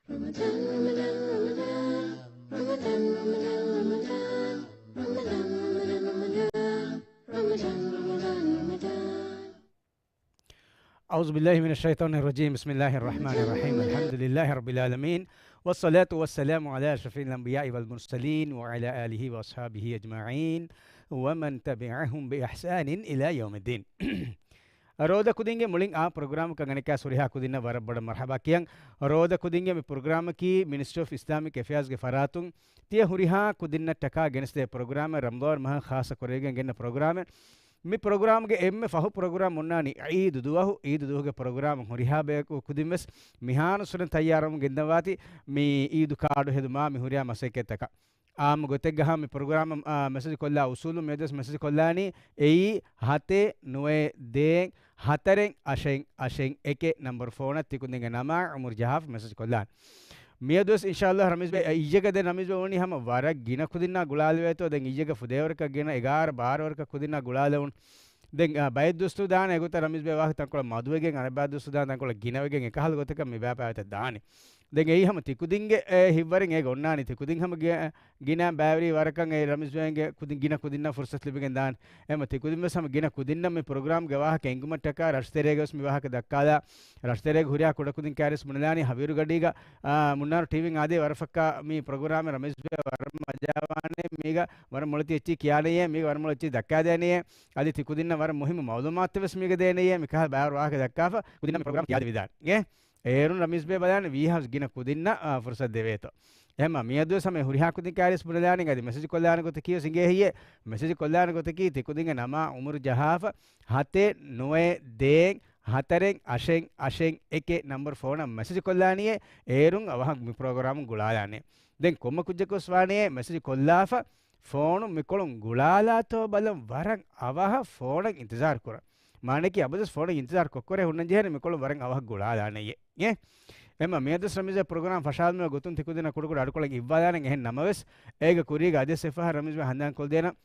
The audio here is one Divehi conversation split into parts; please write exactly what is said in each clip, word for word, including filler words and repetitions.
Ramadan, Ramadan, Ramadan. Ramadan, Ramadan, Ramadan. Ramadan, Ramadan, Ramadan. Ramadan, Ramadan, Ramadan. أعوذ بالله من الشيطان الرجيم. بسم الله الرحمن الرحيم. الحمد لله رب العالمين. والصلاة والسلام على أشرف الأنبياء والمرسلين وعلى آله وأصحابه أجمعين ومن تبعهم بإحسان إلى يوم الدين. ރޯދަ ކުދިންގެ މުޅިން އާ ޕްރޮގްރާމަކަށް އަނެކާ ހުރިހާ ކުދިންނަށް ވަރަށް ބޮޑަށް މަރްޙަބާ ކިޔަން. ރޯދަ ކުދިންގެ މި ޕްރޮގްރާމަކީ މިނިސްޓްރީ އޮފް އިސްލާމިކް އެފެއާޒްގެ ފަރާތުން ތިޔަ ހުރިހާ ކުދިންނަށްޓަކާ ގެނެސްދޭ ޕްރޮގްރާމެއް، ރަމަޟާން މަހަށް ޚާއްޞަ ކުރެވިގެން ގެންނަ ޕްރޮގްރާމެއް. މި ޕްރޮގްރާމްގެ އެންމެ ފަހު ޕްރޮގްރާމް އޮންނާނީ އީދު ދުވަހު. އީދު ދުވަހުގެ ޕްރޮގްރާމް ހުރިހާ ބަޔަކު ކުދިން ވެސް މިހާރު ސުރެން ތައްޔާރަވަމުން ގެންދަވާތި. މި އީދު ކާޑު ހެދުމާ މި ހުރިހާ މަސައްކަތްތަކަށް އާއްމު ގޮތެއްގަ ހަމަ މި ޕްރޮގްރާމަށް، އާ، މެސެޖް ކޮށްލާ އުސޫލު މިއަދުވެސް މެސެޖް ކޮށްލާނީ އެއީ ހަތެއް ނުވައެއް ދޭއް ހަތަރެއް އަށެއް އަށެއް އެކެއް ނަންބަރު ފޯނަށް ތިކުދިންގެ ނަމާ އުމުރު ޖަހާފަ މެސެޖް ކޮށްލާނެ. މިއަދުވެސް އިންޝާﷲ ރަމީޒް ބެ، އިއްޔެގަ ދެން ރަމީޒް ބެ ވަނީ ހަމަ ވަރަށް ގިނަ ކުދިންނާ ގުޅާލެވޭތޯ. ދެން އިއްޔެގަ ފުދޭވަރަކަށް ގިނަ އެގާރަ ބާރަ ވަރަކަށް ކުދިންނާ ގުޅާލެވުނު. ދެން، އާ، ބައެއް ދުވަސް ދާނެ އެގޮތަށް ރަމީޒް ބެ ވާހަކަ ތަންކޮޅެއް މަދުވެގެން، އަނެއް ބައެއް ދުވަސް ދާނެ ތަންކޮޅެއް ގިނަވެގެން، އެކަހަލަ ގޮތަކަށް މި ބައި ބައިވެތައް ދާނެ. ދެން އެއީ ހަމަ ތިކުދިންގެ، އެ، ހިތްވަރެއް އޭގަ އޮންނާނީ. ތިކުދިން ހަމަ ގި-، ގިނަ ބައިވެރި ވަރަކަށް އެ ރަމީޒް ބެގެ ކުދިން، ގިނަ ކުދިންނަށް ފުރުސަތު ލިބިގެން ދާނެ. އެމަ ތިކުދިން ވެސް ހަމަ ގިނަ ކުދިންނަށް މި ޕްރޮގްރާމްގެ ވާހަކަ އެނގުމަށްޓަކާ ރަށުތެރޭގަ ވެސް މި ވާހަކަ ދައްކާލާ، ރަށުތެރޭގެ ހުރިހާ ކުޑަކުދިން ކައިރިވެސް ބުނެލާނީ ހަވީރުގަޑީގަ، އާ، މުންނާރު ޓީވީން އާދޭ ވަރަށް ފައްކާ މި ޕްރޮގްރާމެއް ރަމީޒް ބެ ވަރަށް މަޖާވާނެ. މީގަ ވަރަށް މޮޅަށް އެއްޗެއް ކިޔާނެޔޭ، މީގަ ވަރަށް މޮޅަށް އެއްޗެއް ދައްކާދޭނެޔޭ. އަދި ތިކުދިންނަށް ވަރަށް މުހިއްމު މައުލޫމާތު ވެސް މީގަ ދޭނެޔޭ. މިކަހަލަ ބައިވަރު ވާހަކަ ދައްކާފަ ކުދިންނަށް މި ޕްރޮގްރާމް ކިޔާދެވިދާނެ. އޭރުން ރަމީޒް ބެ ބަލާނެ ވީހާވެސް ގިނަ ކުދިންނަށް، އާ، ފުރުސަތު ދެވޭތޯ. އެހެންމަ މިއަދުވެސް ހަމަ ހުރިހާ ކުދިން ކައިރިވެސް ބުނެލާނެ. އަދި މެސެޖް ކޮށްލާނެ ގޮތަކީ ވެސް އިނގޭ ހެއްޔޭ؟ މެސެޖް ކޮށްލާނެ ގޮތަކީ ތިކުދިންގެ ނަމާ އުމުރު ޖަހާފަ ހަތެއް ނުވައެއް ދޭއް ހަތަރެއް އަށެއް އަށެއް އެކެއް ނަންބަރު ފޯނަށް މެސެޖް ކޮށްލާނީއޭ. އޭރުން އަވަހަށް މި ޕްރޮގްރާމު ގުޅާލާނެ. ދެން ކޮންމެ ކުއްޖަކުވެސް ވާނެޔޭ މެސެޖް ކޮށްލާފަ ފޯނު މިކޮޅުން ގުޅާލާތޯ ބަލަން ވަރަށް އަވަހަށް ފޯނަށް އިންތިޒާރު ކުރަން. މާނައަކީ އަބަދުވެސް ފޯނަށް އިންތިޒާރު ކޮށްކޮށް ހުންނަން ޖެހޭނެ މިކޮޅުން ވަރަށް އަވަހަށް ގުޅާލާނެޔޭ. އެ، އެމަ މިއަދުވެސް ރަމީޒް ބެ ޕްރޮގްރާމް ފަށާލުމުގެ ގޮތުން ތިކުދިންނަށް ކުޑަކުޑަ އަޑުކޮޅެއް އިއްވާލާނެ. އެހެން ނަމަވެސް އޭގެ ކުރީގަ އަދިވެސް އެއްފަހަރު ރަމީޒް ބެ ހަނދާން ކޮށްދޭނަން.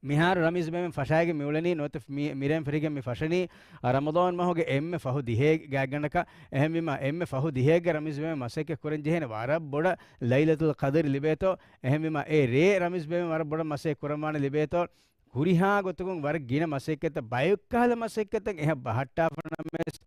މިހާރު ރަމީޒް ބެ ފަށާގެން މިއުޅެނީ ނުވަތަ މި-، މިރޭން ފެށިގެން މި ފަށަނީ ރަމަޟާން މަހުގެ އެންމެ ފަހު ދިހައެއް ގާތްގަނޑަކަށް. އެހެންވީމަ އެންމެ ފަހު ދިހައެއްގަ ރަމީޒް ބެ މަސައްކަތް ކުރަން ޖެހޭނެ ވަރަށް ބޮޑަށް ލައިލަތުލް ޤަދްރި ލިބޭތޯ. އެހެންވީމަ އެ ރޭ ރަމީޒް ބެ ވަރަށް ބޮޑަށް މަސައްކަތް ކުރަންވާނެ ލިބޭތޯ. ހުރިހާ ގޮތަކުން ވަރަށް ގިނަ މަސައްކަތްތައް، ބައެއްކަހަލަ މަސައްކަތްތައް އެހެން ބަހައްޓާފަ ނަމަވެސް،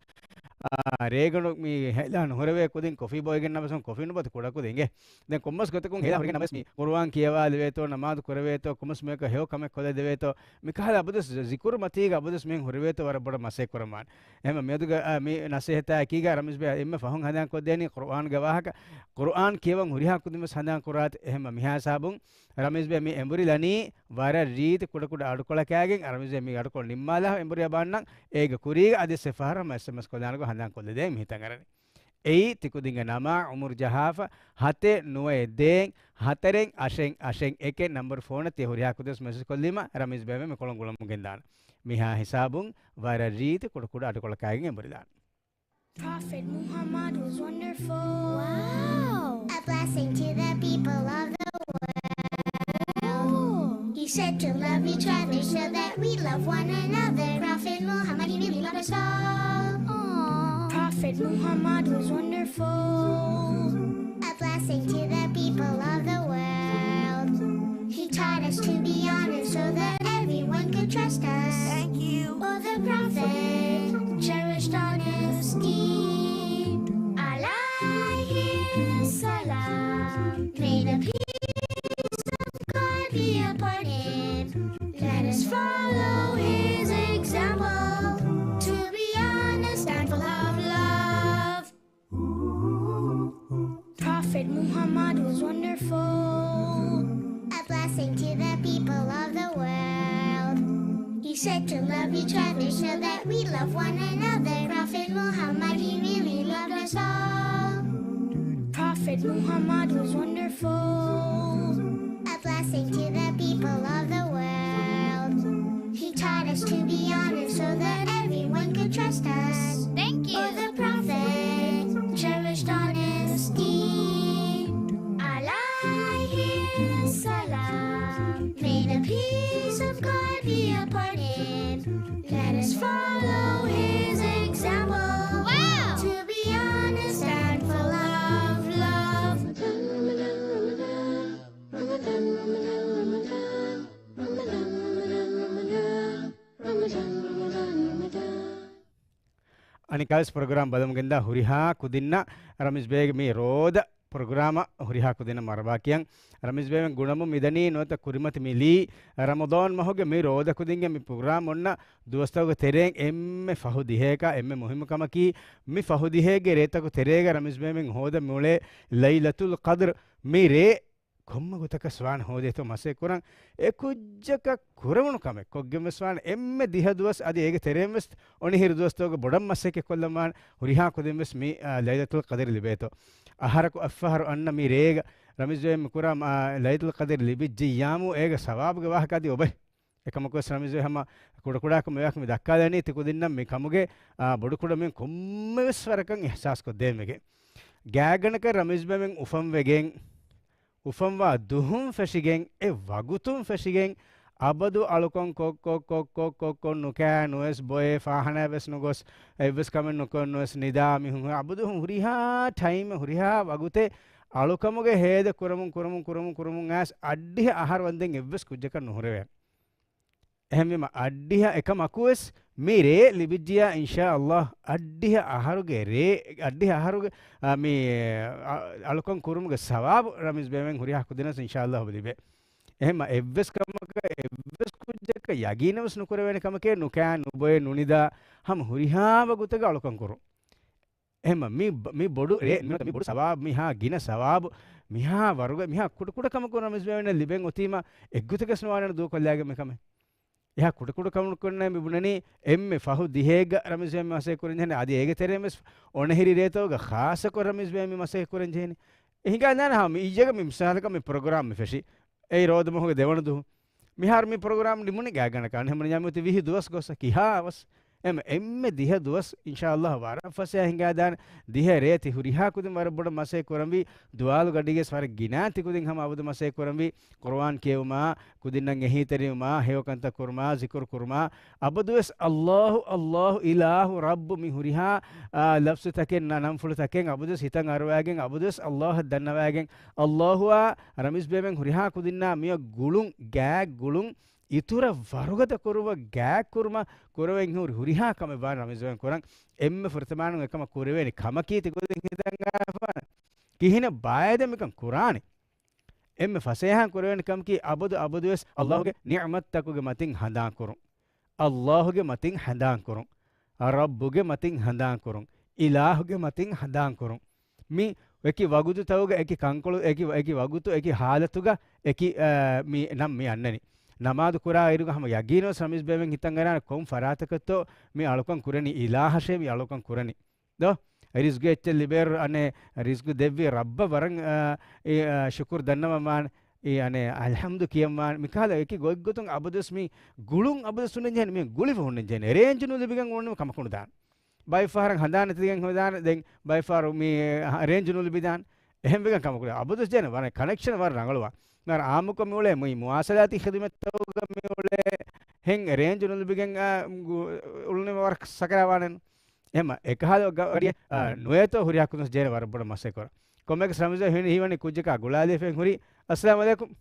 އާ، ރޭގަނޑު މި ހޭލާ ނުހުރެވޭ ކުދިން ކޮފީ ބޮއެގެން ނަމަވެސް ކޮފީ ނުބޮތަ ކުޑަކުދިންގެ. ދެން ކޮންމެސް ގޮތަކުން ހޭލާ ހުރެގެން ނަމަވެސް މި ޤުރުއާން ކިޔަވާލެވޭތޯ، ނަމާދު ކުރެވޭތޯ، ކޮންމެސް މީހަކަށް ހެޔޮ ކަމެއް ކޮށްލަދެވޭތޯ، މިކަހަލަ އަބަދުވެސް ޒިކުރު މަތީގަ އަބަދުވެސް މިހެން ހުރެވޭތޯ ވަރަށް ބޮޑަށް މަސައްކަތް ކުރަންވާނެ. އެހެން މިއަދުގަ، އާ، މި ނަސޭހަތާ އެކީގަ ރަމީޒް ބެ އެންމެ ފަހުން ހަނދާން ކޮށްދޭނީ ޤުރުއާންގެ ވާހަކަ. ޤުރުއާން ކިޔަވަން ހުރިހާ ކުދިން ވެސް ހަނދާން ކުރާތި. އެހެން މިހާ ހިސާބުން ރަމީޒް ބެ މި އެނބުރި ލަނީ ވަރަށް ރީތި ކުޑަކުޑަ އަޑުކޮޅަކާގެން. ރަމީޒް ބެ މި އަޑުކޮޅު ނިންމާލާ އެނބުރި ބާންނަން. އޭގެ ކުރީގަ އަދި އެއްފަހަރު ހަމަ އެސްއެމްއެސް ކޮށްލާނެ ގޮތް ހަނދާން ކޮށްލަދޭން މި ހިތަށް އަރަނީ. އެއީ ތިކުދިންގެ ނަމާ އުމުރު ޖަހާފަ ހަތެއް ނުވައެއް ދޭއް ހަތަރެއް އަށެއް އަށެއް އެކެއް ނަންބަރު ފޯނަށް ތި ހުރިހާ ކުދިން ވެސް މެސެޖް ކޮށްލީމަ ރަމީޒް ބެ މިކޮޅުން ގުޅަމުން ގެންދާނެ. މިހާ ހިސާބުން ވަރަށް ރީތި ކުޑަކުޑަ އަޑުކޮޅަކާގެން އެނބުރިލާނެ. Prophet Muhammad was wonderful. Wow. A blessing to the people of the world. He said to love each other so that we love one another. Prophet Muhammad, he really loved us all. Aw. Prophet Muhammad was wonderful. A blessing to the people of the world. He taught us to be honest so that everyone could trust us. Thank you. Oh, the Prophet cherished honesty. عليه السلام. May the peace of God be upon him. Let us follow his example to be honest and full of love. Prophet Muhammad was wonderful. A blessing to the people of the world. He said to love each other so that we love one another. Prophet Muhammad, he really loved us all. Prophet Muhammad was wonderful. A blessing to the people of the world. He taught us to be honest so that everyone could trust us. Thank you. Oh, the Prophet cherished honesty. عليه السلام. May the peace of God be upon him. Let us follow his example. Wow. To be honest and full of ގަވެސް ޕްރޮގްރާމް ބަލަމުގެންދާ ހުރިހާ ކުދިންނަށް ރަމީޒް ބޭގެ މި ރޯދަ ޕްރޮގްރާމަށް ހުރިހާ ކުދިންނަށް މަރުބާ ކިޔަން. ރަމީޒް ބޭގެން ގުޅަމުން މިދަނީ ނުވަތަ ކުރިމަތި މި ލީ ރަމަޟާން މަހުގެ މި ރޯދަ ކުދިންގެ މި ޕްރޮގްރާމް އޮންނަ ދުވަސްތަކުގެ ތެރެއިން އެންމެ ފަހު ދިހައަކާ އެންމެ މުހިއްމު ކަމަކީ، މި ފަހު ދިހައެއްގެ ރޭތަކު ތެރޭގަ ރަމީޒް ބޭގެން ހޯދަ މިއުޅޭ ލައިލަތުލް ޤަދްރު މި ރޭ ކޮންމެ ގޮތަކަސް ވާން ހޯދޭތޯ މަސައްކަތް ކުރަން. އެ ކުއްޖަކަށް ކުރެވުނު ކަމެއް ކޮށްގެން ވެސް ވާން އެންމެ ދިހަ ދުވަސް އަދި އޭގެ ތެރެއިން ވެސް އޮނިހިރު ދުވަސްތަކުގެ ބޮޑަށް މަސައްކަތް ކޮށްލަން ވާން ހުރިހާ ކުދިން ވެސް މި، އާ، ލައިލަތުލް ޤަދްރި ލިބޭތޯ. އަހަރަކު އަށްފަހަރު އަންނަ މި ރޭގަ ރަމީޒް ބޭގެން މި ކުރާ، އާ، ލައިލަތުލް ޤަދްރި ލިބިއްޖިއްޔާމު އޭގެ ސަވާބުގެ ވާހަކަ އަދި އޮބެ. އެކަމަކުވެސް ރަމީޒް ބޭ ހަމަ ކުޑަކުޑަކޮށް މިވާހަކަ މި ދައްކާލަނީ ތި ކުދިންނަށް މި ކަމުގެ، އާ، ބޮޑުކުޑަ މި ކޮންމެވެސް ވަރަކަށް އިޙްސާސް ކޮށްދޭން ވެގެން. ގާތްގަނޑަކަށް ރަމީޒް ބޭގެން އުފަންވެގެން، އުފަންވާ ދުހުން ފެށިގެން، އެ ވަގުތުން ފެށިގެން، އަބަދު އަޅުކަން ކޮށް، ކޮށް، ކޮށް، ކޮށް، ކޮށް، ނުކާ ނުވެސް ބޮއެ، ފާހަނާ ވެސް ނުގޮސް، އެއްވެސް ކަމެއް ނުކޮށް ނުވެސް ނިދާ މީހުން އަބަދު ހުރިހާ ޓައިމެއް، ހުރިހާ ވަގުތެއް އަޅުކަމުގެ ހޭދަ ކުރަމުން، ކުރަމުން، ކުރަމުން، ކުރަމުން އައިސް އައްޑިހަ އަހަރު ވަންދެން އެއްވެސް ކުއްޖަކަށް ނުހުރެވޭނެ. އެހެންވީމަ، އައްޑިހަ އެކަމަކުވެސް މި ރޭ ލިބިއްޖިޔާ، އިންޝާﷲ، އައްޑިހަ އަހަރުގެ ރޭ، އައްޑިހަ އަހަރުގެ، އަ، މި، އަ، އަޅުކަން ކުރުމުގެ ސަވާބު ރަމީޒް ބޭގެން ހުރިހާ ކުދިންނަށް އިންޝާﷲ ލިބޭ. އެހެންމަ އެއްވެސް ކަމަކަށް އެއްވެސް ކުއްޖަކަށް ޔަގީނަށް ވެސް ނުކުރެވޭނެ ކަމެކޭ، ނުކާ، ނުބޮއެ، ނުނިދާ، ހަމަ ހުރިހާ ވަގުތެއްގަ އަޅުކަން ކުރުން. އެހެންމަ މި ބަ-، މި ބޮޑު ރޭ، މި ބޮޑު ސަވާބު، މިހާ ގިނަ ސަވާބު، މިހާ ވަރުގަ، މިހާ ކުޑަ ކުޑަ ކަމަކުން ރަމީޒް ބޭގެން ލިބެން އޮތީމަ، އެއްގޮތަކަސް ނުވާނެ ދޫކޮށްލާގެން މި ކަމެއް. އެހާ ކުޑަ ކުޑަ ކަމަކުންނޭ މި ބުނަނީ، އެންމެ ފަހު ދިހައެއްގަ ރަމީޒް ބޭގެން މި މަސައްކަތް ކުރަން ޖެހެނީ، އަދި އޭގެ ތެރެއިން ވެސް އޮނަހިރި ރޭތަކުގަ ޚާއްޞަކޮށް ރަމީޒް ބޭގެން މި މަސައްކަތް ކުރަން ޖެހެނީ. އެ ހިނގާދާނެ ހަމަ މި އިއްޔެގަ މި މިސާލަކަށް މި ޕްރޮގްރާމް މި ފެށި. އެއީ ރޯދަ މަހުގެ ދެވަނަ ދުހު. މިހާރު މި ޕްރޮގްރާމް ނިމުނީ ގާތްގަނޑަކަށް އަނެއްހެން ބުނަނީ ވިހި ދުވަސް ގޮސް ކިހާވަސް. އެމް، އެންމެ ދިހަ ދުވަސް އިންޝާﷲ ވަރަށް ފަސޭހަ ހިނގާދާނެ. ދިހަ ރޭ ތި ހުރިހާ ކުދިން ވަރަށް ބޮޑަށް މަސައްކަތް ކުރަންވީ. ދުވާލު ގަޑީގެސް ވަރަށް ގިނަ ތި ކުދިން ހަމަ އަބަދު މަސައްކަތް ކުރަންވީ. ޤުރުއާން ކިޔެވުމާ، ކުދިންނަށް އެހީތެރިވުމާ، ހެޔޮކަންތައް ކުރުމާ، ޒިކުރު ކުރުމާ، އަބަދުވެސް ﷲ، ﷲ، އިލާހު، ރައްބު މި ހުރިހާ، އާ، ލަފްޒުތަކެއް ނަ-، ނަންފުޅުތަކެއް އަބަދުވެސް ހިތަށް އަރުވައިގެން، އަބަދުވެސް ﷲ އަށް ދަންނަވައިގެން، ﷲ އާ ރަމީޒް ބޭގެން ހުރިހާ ކުދިންނާ މިއަށް ގުޅުން، ގާތް ގުޅުން، އިތުރަށް ވަރުގަދަ ކުރުމަށް ގާތް ކުރުމަށް ކުރެވެން ހުރި ހުރިހާ ކަމެއް ވާން ރަމީޒް ބޭގެން ކުރަން. އެންމެ ފުރަތަމަ އަޅުގަނޑު އެކަމަށް ކުރެވޭނެ ކަމަކީ ތި ކުދިން ހިތަށް އަރާފާނެ. ކިހިނެއް ބައެއް ދެން މިކަން ކުރާނީ؟ އެންމެ ފަސޭހައިން ކުރެވޭނެ ކަމަކީ އަބަދު އަބަދުވެސް ﷲ ގެ ނިޢުމަތްތަކުގެ މަތިން ހަނދާން ކުރުން. ﷲ ގެ މަތިން ހަނދާން ކުރުން. ރައްބުގެ މަތިން ހަނދާން ކުރުން. އިލާހުގެ މަތިން ހަނދާން ކުރުން. މި އެކި ވަގުތުތަކުގަ އެކި ކަންކޮޅު، އެކި، އެކި ވަގުތު، އެކި ހާލަތުގަ އެކި، އާ، މި ނަން މި އަންނަނީ. ނަމާދު ކުރާ އިރުގަ ހަމަ ޔަގީނުވެސް ރަމީޒް ބޭގެން ހިތަށް އަރާނެ ކޮން ފަރާތަކަށްތޯ މި އަޅުކަން ކުރަނީ، އިލާހަށޭ މި އަޅުކަން ކުރަނީ. ދޯ؟ ރިޒްގު އެއްޗެއް ލިބޭއިރު އަނެއް ރިޒްގު ދެއްވި ރައްބަށް ވަރަށް، އާ، އެ، އާ، ޝުކުރު ދަންނަވަން ވާނެ. އެ، އަނެއް އަލްޙަމްދު ކިޔަން ވާނެ. މިކަހަލަ އެކި ގޮތްގޮތުން އަބަދުވެސް މި ގުޅުން އަބަދުވެސް ހުންނަން ޖެހެނީ. މި ގުޅިފަ ހުންނަން ޖެހެނީ. ރޭންޖު ނުލިބިގެން އުޅުނީމަ ކަމަކު ނުދާނެ. ބައެއް ފަހަރަށް ހަނދާން ނެތިގެން ހުންނާނެ. ދެން ބައެއް ފަހަރު މި ރޭންޖު ނުލިބިދާނެ. އެހެން ވެގެން ކަމަކު ނުދާނެ. އަބަދުވެސް ޖެހެނީ ވަރަށް ކަނެކްޝަން ވަރަށް ރަނގަޅުވާން. މިހާރު އާއްމުކޮށް މި އުޅޭ މުއި މުވާސަލާތީ ޚިދުމަތްތަކުގަ މި އުޅޭ ހެން ރޭންޖު ނުލިބިގެން، އާ، ގު-، އުޅުނީމަ ވަރަށް ސަކަރާތް ވާނެ. އެހެންމަ އެކަހަލަ ގަ-، ގަޑިއެއް، އާ، ނުވޭތޯ ހުރިހާ ކުދިން ޖެހޭނެ ވަރަށް ބޮޑަށް މަސައްކަތް ކުރަން. ކޮންމެއަކަސް ރަމީޒް ބޭ ހީވަނީ ކުއްޖަކާ ގުޅާލައިފައި ހުރީ. އައްސަލާމު ޢަލައިކުމް.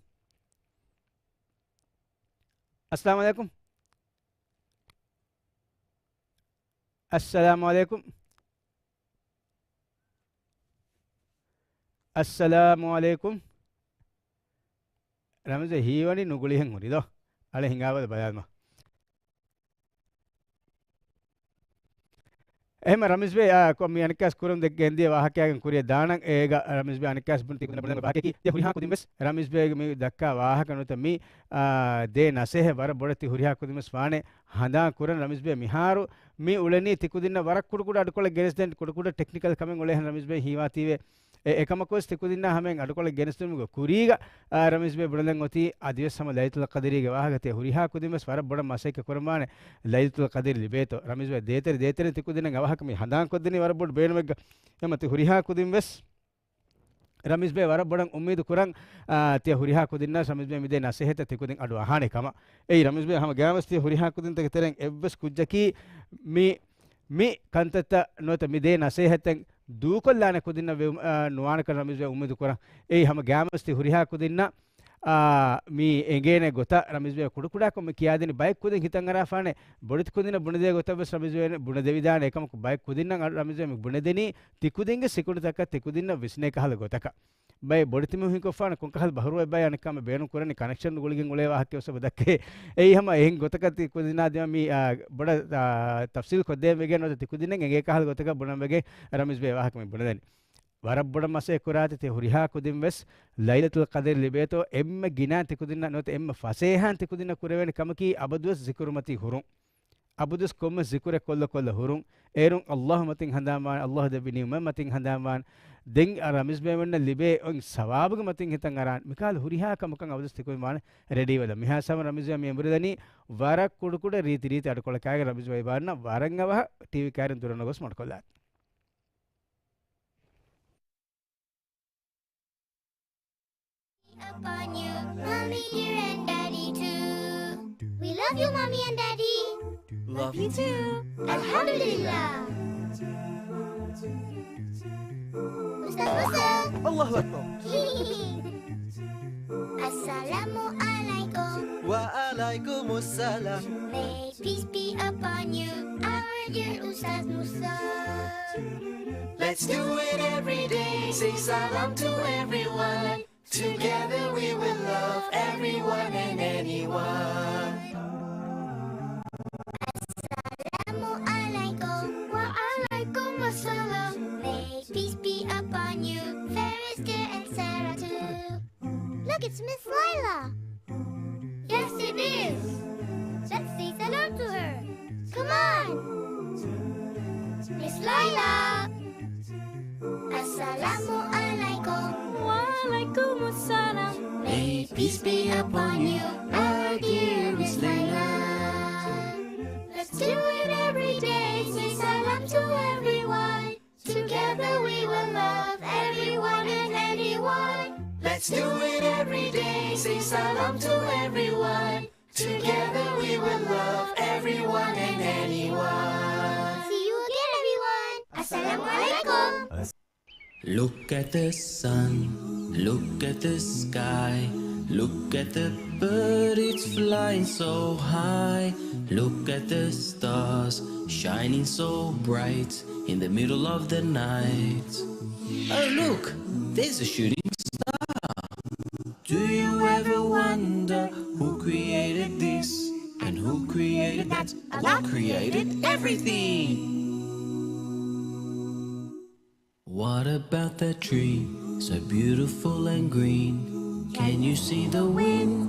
އައްސަލާމު ޢަލައިކުމް. އައްސަލާމު ޢަލައިކުމް. އައްސަލާމު ޢަލައިކުމް. ރަމީޒް ބޭ ހީވަނީ ނުގުޅިހެން ހުރި ދޯ. އަޅެ ހިނގާބަލަ ބަލާލަމާ. އެހެންމަ ރަމީޒް ބޭ، އާ، ކޮ-، މި އަނެއްކާސް ކުރަން ދެ-، ގެންދިޔަ ވާހަކައިގެން ކުރިއަށް ދާނަން. އޭގަ ރަމީޒް ބޭ އަނެއްކާސް ބުން ތި ކުދިން ބުނަން ވާހަކައަކީ ތި ހުރިހާ ކުދިން ވެސް ރަމީޒް ބޭގެ މި ދައްކާ ވާހަކަ ނުވަތަ މި، އާ، ދޭ ނަސޭހަތް ވަރަށް ބޮޑަށް ތި ހުރިހާ ކުދިން ވެސް ވާނެ ހަނދާން ކުރަން. ރަމީޒް ބޭ މިހާރު މި އުޅެނީ ތި ކުދިންނަށް ވަރަށް ކުޑަ ކުޑަ އަޑުކޮޅެއް ގެނެސްދޭން، ކުޑަ ކުޑަ ޓެކްނިކަލް ކަމެއް އުޅޭހެން ރަމީޒް ބޭ ހީވާތީވެ. އެ، އެކަމަކުވެސް ތި ކުދިންނާ ހަމައިން އަޑުކޮޅެއް ގެނެސްދިނުމުގެ ކުރީގަ، އާ، ރަމީޒް ބޭ ބުނެލަން އޮތީ އަދިވެސް ހަމަ ލައިލަތުލް ޤަދްރީގެ ވާހަކަ ތި ހުރިހާ ކުދިން ވެސް ވަރަށް ބޮޑަށް މަސައްކަތް ކުރަންވާނެ ލައިލަތުލް ޤަދްރި ލިބޭތޯ. ރަމީޒް ބޭ ދޭތެރެ ދޭތެރެ ތި ކުދިންނަށް ވާހަކަ މި ހަނދާން ކޮށްދިނީ ވަރަށް ބޮޑު ބޭނުމެއްގަ. އެމަ ތި ހުރިހާ ކުދިން ވެސް ރަމީޒް ބޭ ވަރަށް ބޮޑަށް އުއްމީދު ކުރަން، އާ، ތިޔަ ހުރިހާ ކުދިންނަށް ރަމީޒް ބޭ މިދޭ ނަސޭހަތަށް ތި ކުދިން އަޑު އަހާނެ ކަމަށް. އެއީ ރަމީޒް ބޭ ހަމަ ގާމަސް ތިޔަ ހުރިހާ ކުދިންތަކެ ތެރެއިން އެއްވެސް ކުއްޖަކީ މި، މި ކަންތައްތައް ނުވަތަ މި ދޭ ނަސޭހަތެއް ދޫކޮށްލާނެ ކުދިންނަށް ވެ-، އާ، ނުވާނެކަން ރަމީޒް ބޭ އުއްމީދު ކުރަން. އެއީ ހަމަ ގާމަސް ތި ހުރިހާ ކުދިންނަށް އާ، މި އެނގޭނެ ގޮތަށް ރަމީޒްބެ ކުޑަކުޑަކޮށް މި ކިޔާދިނީ. ބައެއް ކުދިން ހިތަށް އަރާފާނެ ބޮޑެތި ކުދިންނަށް ބުނެދޭ ގޮތަށް ވެސް ރަމީޒްބެ ބުނެދެވިދާނެ. އެކަމަކު ބައެއް ކުދިންނަށް ރަމީޒްބެ މި ބުނެދެނީ ތިކުދިންގެ ސިކުނޑިތަކަށް ތިކުދިންނަށް ވިސްނޭ ކަހަލަ ގޮތަކަށް. ބައެއް ބޮޑެތި މީހުން ހިތްކޮށްފާނެ ކޮންކަހަލަ ބަހުރުވައެއްބާ އަނެއްކާ ބޭނުން ކުރަނީ ކަނެކްޝަން ގުޅިގެން އުޅޭ ވާހަކަ އޮއްސަ ދައްކައޭ. އެއީ ހަމަ އެހެން ގޮތަކަށް ތިކުދިންނާ ދިމާ މި، އާ، ބޮޑަށް، އާ، ތަފްސީލް ކޮށްދޭން ވެގެން ނުވަތަ ތިކުދިންނަށް އެނގޭ ކަހަލަ ގޮތަކަށް ބުނަން ވެގެން ރަމީޒްބެ ވާހަކަ މި ބުނެދެނީ. ވަރަށް ބޮޑަށް މަސައްކަތް ކުރާތި ތި ހުރިހާ ކުދިން ވެސް ލައިލަތުލް ޤަދްރި ލިބޭތޯ އެންމެ ގިނަ ތިކުދިންނަށް ނުވަތަ އެންމެ ފަސޭހައިން ތިކުދިންނަށް ކުރެވޭނެ ކަމަކީ އަބަދުވެސް ޒިކުރުމަތީ ހުރުން. އަބަދުވެސް ކޮންމެ ޒިކުރެއް ކޮށްލަ ކޮށްލަ ހުރުން. އޭރުން އައްލާހު މަތިން ހަނދާންވާނެ، އައްލާހު ދެއްވި ނިޢުމަތް މަތިން ހަނދާންވާނެ. ދެން އަ، ރަމީޒްބެ ވަންނަ ލިބޭ އޮތް ސަވާބުގެ މަތިން ހިތަށް އަރާން. މިކަހަލަ ހުރިހާ ކަމަކަށް އަބަދުވެސް ތިކުދިން ވާނެ ރެޑީވެލަ. މިހާ ސަމަ ރަމީޒްބެ މި އެނބުރި ދަނީ ވަރަށް ކުޑަކުޑަ ރީތި ރީތި އަޑުކޮޅަކާގެ ރަމީޒްބެ ވަންނަ ވަރަށް އަވަހަށް ޓީވީ ކައިރިން ދުރަށް ނުގޮސް މަޑުކޮށްލާތި. Upon you, Mommy dear and Daddy too. We love you, Mommy and Daddy. Love you too. Alhamdulillah. Ustaz Musa. Allahu Akbar. Assalamu alaikum. Wa alaikumus salam. May peace be upon you, our dear Ustaz Musa. Let's do it every day. Say salam to everyone. Together we will love everyone and anyone. Assalamu alaikum. Wa alaikum assalam. May peace be upon you, Ferris dear and Sarah too. Look, it's Miss Layla. Yes, it is. Let's say salam to her. Come on. Miss Layla. Assalamu alaikum. Wa alaikum assalam. May peace be upon you, our dear Miss Layla. Let's do it every day. Say salam to everyone. Together we will love everyone and anyone. Let's do it every day. Say salam to everyone. Together we will love everyone and anyone. See you again, everyone. Assalamu alaikum. Look at the sun, look at the sky, look at the bird, it's flying so high. Look at the stars, shining so bright in the middle of the night. Oh, look, there's a shooting star. Do you ever wonder who created this and who created that? Allah created everything. What about that tree, so beautiful and green? Can you see the wind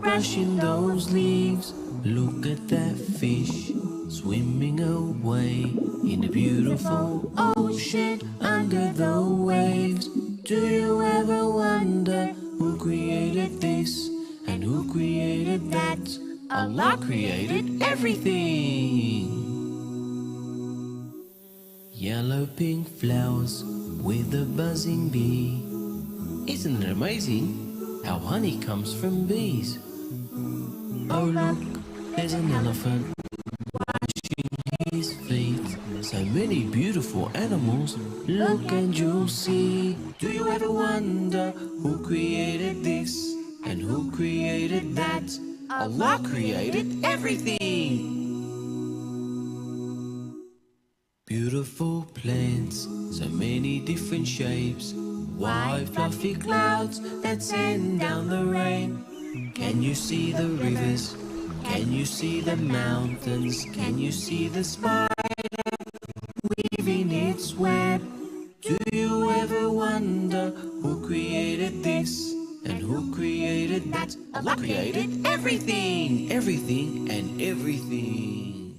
brushing those leaves? Look at that fish swimming away in the beautiful ocean under the waves. Do you ever wonder who created this and who created that? Allah created everything. Yellow pink flowers with a buzzing bee. Isn't it amazing how honey comes from bees? Oh, look, there's an elephant washing his feet. So many beautiful animals. Look and you'll see. Do you ever wonder who created this and who created that? Allah created everything. Beautiful plants, so many different shapes. White fluffy clouds that send down the rain. Can you see the rivers? Can you see the mountains? Can you see the spider weaving its web? Do you ever wonder who created this and who created that? Allah created everything, everything and everything.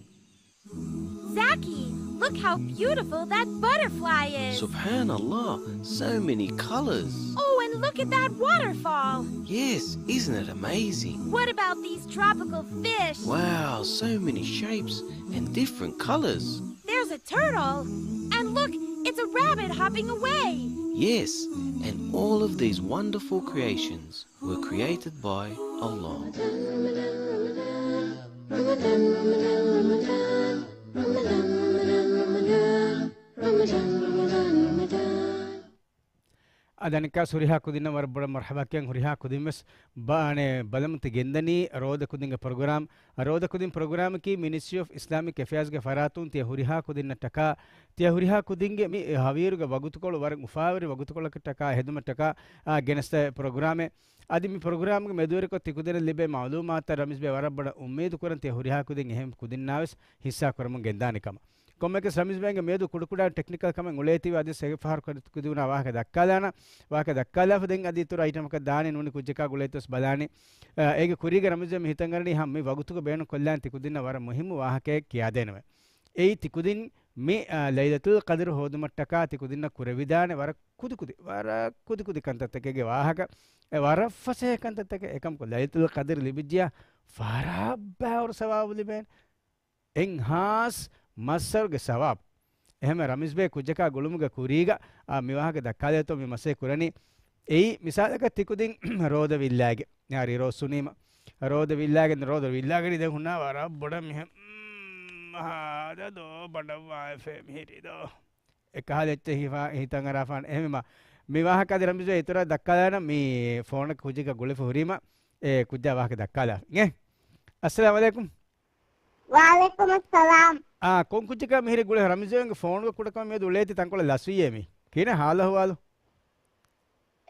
Zaki, look how beautiful that butterfly is. Subhanallah, so many colors. Oh, and look at that waterfall. Yes, isn't it amazing? What about these tropical fish? Wow, so many shapes and different colors. There's a turtle. And look, it's a rabbit hopping away. Yes, and all of these wonderful creations were created by Allah. އަދަނިކާސް ހުރިހާ ކުދިންނަށް ވަރަށް ބޮޑަށް މަރްޙަބާ ކިޔަން ހުރިހާ ކުދިން ވެސް ބާނެ ބަލަމުތި ގެންދަނީ ރޯދަ ކުދިންގެ ޕްރޮގްރާމް. ރޯދަ ކުދިން ޕްރޮގްރާމަކީ މިނިސްޓްރީ އޮފް އިސްލާމިކް އެފެއާޒްގެ ފަރާތުން ތިޔަ ހުރިހާ ކުދިންނަށްޓަކާ، ތިޔަ ހުރިހާ ކުދިންގެ މި ހަވީރުގެ ވަގުތުކޮޅު ވަރަށް އުފާވެރި ވަގުތުކޮޅަކަށްޓަކާ ހެދުމަށްޓަކާ، އާ، ގެނެސްދޭ ޕްރޮގްރާމެއް. އަދި މި ޕްރޮގްރާމްގެ މެދުވެރިކޮށް ތިކުދިންނަށް ލިބޭ މައުލޫމާތަށް ރަމީޒްބެ ވަރަށް ބޮޑަށް އުއްމީދު ކުރަން ތިޔަ ހުރިހާ ކުދިން އެހެން ކުދިންނާވެސް ހިއްސާ ކުރަމުން ގެންދާނެ ކަމަށް. ކޮންމެއަކަސް ރަމީޒް ބެގެން މިއަދު ކުޑަކުޑަ ޓެކްނިކަލް ކަމެއް އުޅޭތީވެ އަދި އެއްފަހަރު ކުދިންނާ ވާހަކަ ދައްކާލާނަ، ވާހަކަ ދައްކާލާފަ ދެން އަދި އިތުރު އައިޓަމަކަށް ދާނީ ނޫނީ ކުއްޖަކާ ގުޅޭތީވެސް ބަލާނީ. އޭގެ ކުރީގަ ރަމީޒް ބެ މި ހިތަށް އަރަނީ ހަމަ މި ވަގުތުގަ ބޭނުން ކޮށްލާން ތި ކުދިންނަށް ވަރަށް މުހިއްމު ވާހަކައެއް ކިޔާދޭނަމޭ. އެއީ ތި ކުދިން މި، އާ، ލައިލަތުލް ޤަދްރު ހޯދުމަށްޓަކާ ތި ކުދިންނަށް ކުރެވިދާނެ ވަރަށް ކުދި ކުދި، ވަރަށް ކުދި ކުދި ކަންތައްތަކެއްގެ ވާހަކަ، އެ ވަރަށް ފަސޭހަ ކަންތައްތަކެއް. އެކަމަކު ލައިލަތުލް ޤަދްރު ލިބިއްޖިޔާ ފަހަރާ ބައިވަރު ސަވާބު ލިބޭނެ. އެންހާސް މައްސަރުގެ ސަވާބު. އެހެންވެ ރަމީޒް ބޭ ކުއްޖަކާ ގުޅުމުގެ ކުރީގަ، އާ، މި ވާހަކަ ދައްކާލޭތޯ މި މަސައްކަތް ކުރަނީ. އެއީ މިސާލަކަށް ތި ކުދިން ރޯދަ ވިއްލާގެ. އަރި ރޯ ސުނީމަ. ރޯދަ ވިއްލާގެ، ރޯދަ ވިއްލާގެނީ ދެން ހުންނާ ވަރަށް ބޮޑަށް މިހެން. މް، ހާދަ ދޯ ބަނޑަށް ވާއެފޭ މިހިރީ ދޯ. އެކަހަލަ އެއްޗެއް ހިފާ، ހިތަށް އަރާފާނެ. އެހެންވީމަ، މި ވާހަކަ އަދި ރަމީޒް ބޭ އިތުރަށް ދައްކާލާނަން މި ފޯނަކަށް ކުއްޖަކަށް ގުޅިފަ ހުރީމަ، އެ ކުއްޖާ ވާހަކަ ދައްކާލާ. އެ. އައްސަލާމު ޢަލައިކުމް. ވަޢަލައިކުމުއްސަލާމް. އާ، ކޮން ކުއްޖަކާ މިހިރީ ގުޅޭ؟ ރަމީޒް ބެގެންގެ ފޯނުގަ ކުޑަކަމަށް މިއަދު އުޅޭތީ ތަންކޮޅެއް ލަސްވިއްޔޭ މީ. ކިހިނެއް ހާލު އަހުވާލު؟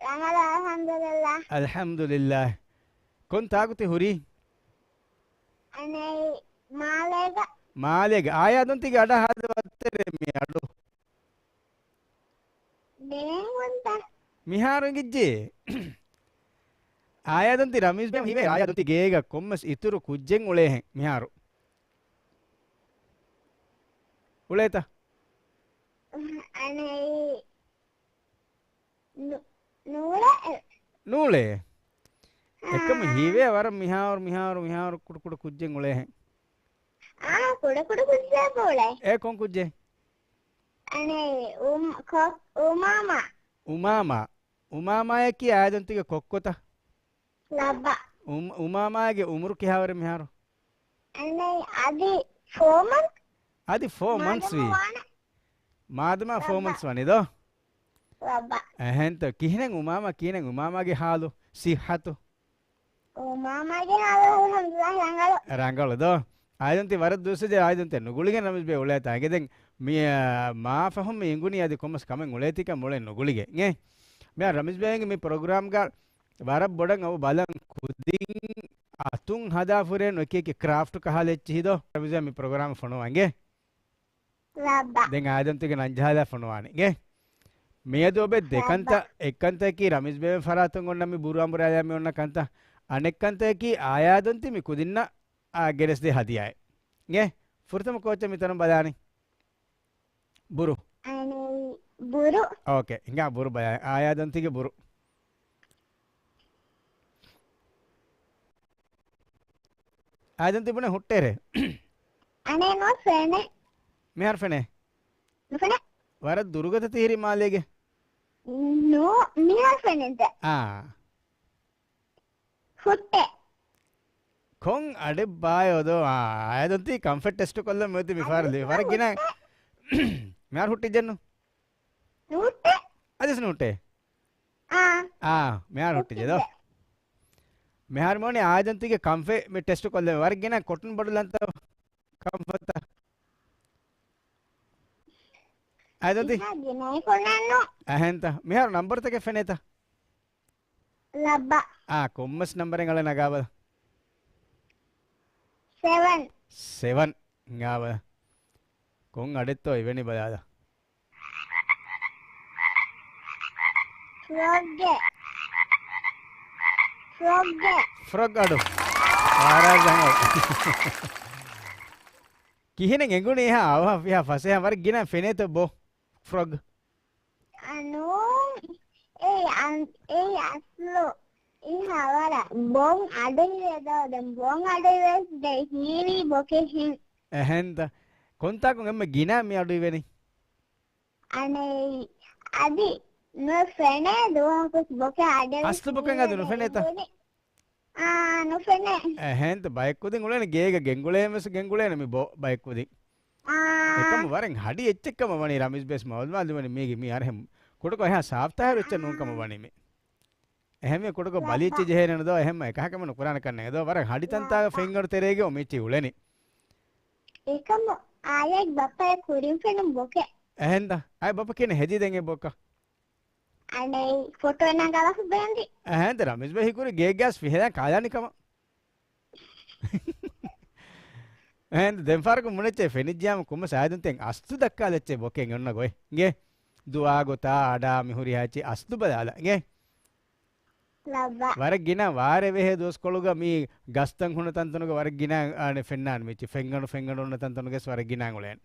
ރަނގަޅު، އަލްޙަމްދުލިއްލާހް. އަލްޙަމްދުލިއްލާހް. ކޮން ތާކު ތި ހުރީ؟ އަނެއް މާލޭގަ. މާލޭގަ. އާޔާ ދޮން ތީގެ އަޑާ ހާދަ ވައްތަރޭ މި އަޑު. ދެން ހުންތަ؟ މިހާރު އެނގިއްޖެ. އާޔާ ދޮން ތީ ރަމީޒް ބެ ހީވޭ އާޔާ ދޮން ތީ ގޭގަ ކޮންމެސް އިތުރު ކުއްޖެއް އުޅޭހެން މިހާރު. އުޅޭތަ؟ އަނެއް ނޫ-، ނޫޅޭ. ނޫޅޭ؟ އާ. އެކަމަ ހީވޭ ވަރަށް މިހާރު، މިހާރު، މިހާރު ކުޑަ ކުޑަ ކުއްޖެއް އުޅޭހެން. އާ، ކުޑަ ކުޑަ ކުއްޖެއް އުޅޭ. އެ ކޮން ކުއްޖެއް؟ އަނެއް އުމް-، ކޮ-، އުމާމާ. އުމާމާ. އުމާމާޔަކީ އާޔާ ދޮން ތީގެ ކޮއްކޮތަ؟ ލައްބަ. އުމް-، އުމާމާގެ އުމުރު ކިހާވަރެއް މިހާރު؟ އަނެއް އަދި ފޯ މަންތްސް. އަދި ފޯ މަންތްސް ވީ؟ މާދަމާ ވާނެ. މާދަމާ ފޯ މަންތްސް ވަނީ ދޯ؟ ލައްބަ. އެހެންތޯ. ކިހިނެއް އުމާމާ، ކިހިނެއް އުމާމާގެ ހާލު، ސިއްހަތު؟ އުމާމާގެ ހާލު އަލްޙަމްދުލިއްލާހް ރަނގަޅު. ރަނގަޅު ދޯ؟ އާދަންތި ވަރަށް ދުވަސް ދެ އާދަންތި ނުގުޅިގެން ރަމީޒް ބޭ އުޅޭތާ އިނގޭ. ދެން މި، އާ، މާ ފަހުން މި އިނގުނީ އަދި ކޮންމެސް ކަމެއް އުޅޭތީކަން މުޅެން ނުގުޅިގެން އިނގޭ. މިއާ ރަމީޒް ބޭގެ މި ޕްރޮގްރާމްގަ ވަރަށް ބޮޑަށް އަވަ ބަލަން ކުދިން އަތުން ހަދާފުރޭނު އެކި އެކި ކްރާފްޓް ކަހަލަ އެއްޗިހި ދޯ؟ ރަމީޒް ބޭ މި ޕްރޮގްރާމް ފޮނުވަން އިނގޭ. ލައްބަ. ދެން އާދަންތިގެ ނަންޖަހާލާ ފޮނުވާނެ އިނގޭ. މިއަދު އޮބެ ލައްބަ. ދެކަންތައް، އެއްކަންތައަކީ ރަމީޒް ބޭ ފަރާތުން އޮންނަ މި ބުރު އަނބުރާލާ މި އޮންނަ ކަންތައް. އަނެއްކަންތައަކީ އާޔާދަންތި މި ކުދިންނަށް އާ، ގެނެސްދޭ ހަދިޔާއެއް. އިނގޭ، ފުރަތަމަ ކޯޗަށް މިތަނުން ބަލާނީ. ބުރު. އަނެއް ބުރު. އޯކޭ، ހިނގާ ބުރު ބަލާ. އާޔާދަންތީގެ ބުރު. އާޔާދަންތީ ބުނެ ހުއްޓޭރޭ. އަނެއް ނުފެނޭ. މިހާރު ފެނޭ. ނުފެނޭ. ވަރަށް ދުރުގަތަ ތިހިރީ މާލޭގެ. ނު، މިހާރު ފެނޭތަ؟ އާ. ހުއްޓޭ. ކޮން އަޑެއް ބާއޭ އޮދޯ؟ އާ، އާޔާދަންތީ ކަންފަތް ޓެސްޓު ކޮށްލަން މިއޮތީ މި ފަހަރަށް ލިބި. ވަރަށް ގިނަ. މިހާރު ހުއްޓިއްޖެއްނު. ނުހުއްޓޭ. އަދިސް ނުހުއްޓޭ. އާ. އާ، މިހާރު ހުއްޓިއްޖެ ދޯ. ހުއްޓިއްޖެ. މިހާރު މޯނި އާޔާދަންތީގެ ކަންފަތް މި ޓެސްޓު ކޮށްލަން. ވަރަށް ގިނަ ކޮޓަރިން ބޮޑުލަންތަ ކަންފަތަށް. އާޔާދަންތީ؟ އިހާ ގިނައި ކޮށްލަން ނޫން. އެހެންތަ؟ މިހާރު ނަންބަރުތަކެއް ފެނޭތަ؟ ލައްބަ. އާ، ކޮންމެސް ނަންބަރެއް އަޅަން ނަގާބަލަ. ސެވަން. ސެވަން ނަގާބަލަ. ކޮން އަޑެއްތޯ އިވެނީ ބަލާލަ. ފްރޮގްގެ. ފްރޮގްގެ. ފްރޮގް އަޑު. ވާރާ ޖަނގަލް. ކިހިނެއް އެނގުނީ ހާ އަވަހަށް ފިހާ ފަސޭހަ ވަރަށް ގިނަ ފެނޭތޯ ބޯ. ފްރޮގް. އަނޫ، އެ އަން-، އެ އަސްލު އިހާވަރަށް ބޮން އަޑުއިވޭ ދޯ، ދެން ބޮން އަޑުއިވެސް ދެ ހީވީ ބޮކެހެން. އެހެންތަ؟ ކޮންތާކުން އެންމެ ގިނަ މި އަޑުއިވެނީ؟ އަނެއް އަދި ނުފެނޭ ދުވަހަކުސް ބޮކެ އަޑެއް އަސްލު ބޮކެ އަދި ނުފެނޭތަ؟ އާ، ނުފެނޭ. އެހެންތަ ބައެއްކުދިން އުޅޭނެ ގޭގަ ގެންގުޅޭން ވެސް ގެންގުޅޭނެ މި ބޯ ބައެއްކުދިން. އާ. އެކަމު ވަރަށް ހަޑި އެއްޗެއްކަމަށް ވަނީ ރަމީޒް ބޭސް މައުލޫމާތު ލިބުނީ މީގެ މީ އަރަހެން ކުޑަކޮށް އެހާ ސާފްތާހިރު އެއްޗެއް ނޫން ކަމަށް ވަނީ މި. އެހެންވެ ކުޑަކޮށް ބަލި އެއްޗެއް ޖެހޭނެ ދޯ، އެހެންމަ އެކަހަކަމެއް ނުކުރާނެ ކަންނޭނގެ ދޯ. ވަރަށް ހަޑިތަންތާގަ ފެންގަނޑު ތެރޭގަ މިއެއްޗެއް އުޅެނީ. އެކަމު އާޔަތް ބައްޕަ އެ ކުރިން ފެނުން ބޮކެ. އެހެންދާ؟ އާޔަ ބައްޕަ ކިޔަނީ ހެދީ ދެން އެ ބޮކަ. އަނެއް ފޮޓޯ ނަގަވަސް ބޭންދި. އެހެންދާ ރަމީޒް ބައި ހިކުރި ގޭ ގާސް ފިހެލާ ކާލާނި ކަމަށް. އެހެން ދެން ފާރަކު މުނެއްޗެ ފެނިއްޖާމަ ކުމަ ސާދުންތެން އަސްލު ދައްކާލެއްޗެ ބޮކެން އޮންނަ ގޮތް. އިނގޭ؟ ދުއާ ގޮތާ އަޑާ މި ހުރިހާ އެއްޗެއް އަސްލު ބަލާލަ. އިނގޭ؟ ލައްބަ. ވަރަށް ގިނަ ވާރޭ ވެހޭ ދުވަސްކޮޅުގަ މި ގަސްތައް ހުންނަ ތަންތަނުގަ ވަރަށް ގިނަ އަނެ ފެންނާން މިއްޗި ފެންގަނޑު ފެންގަނޑު ހުންނަ ތަންތަނުގެސް ވަރަށް ގިނަ އުޅޭން.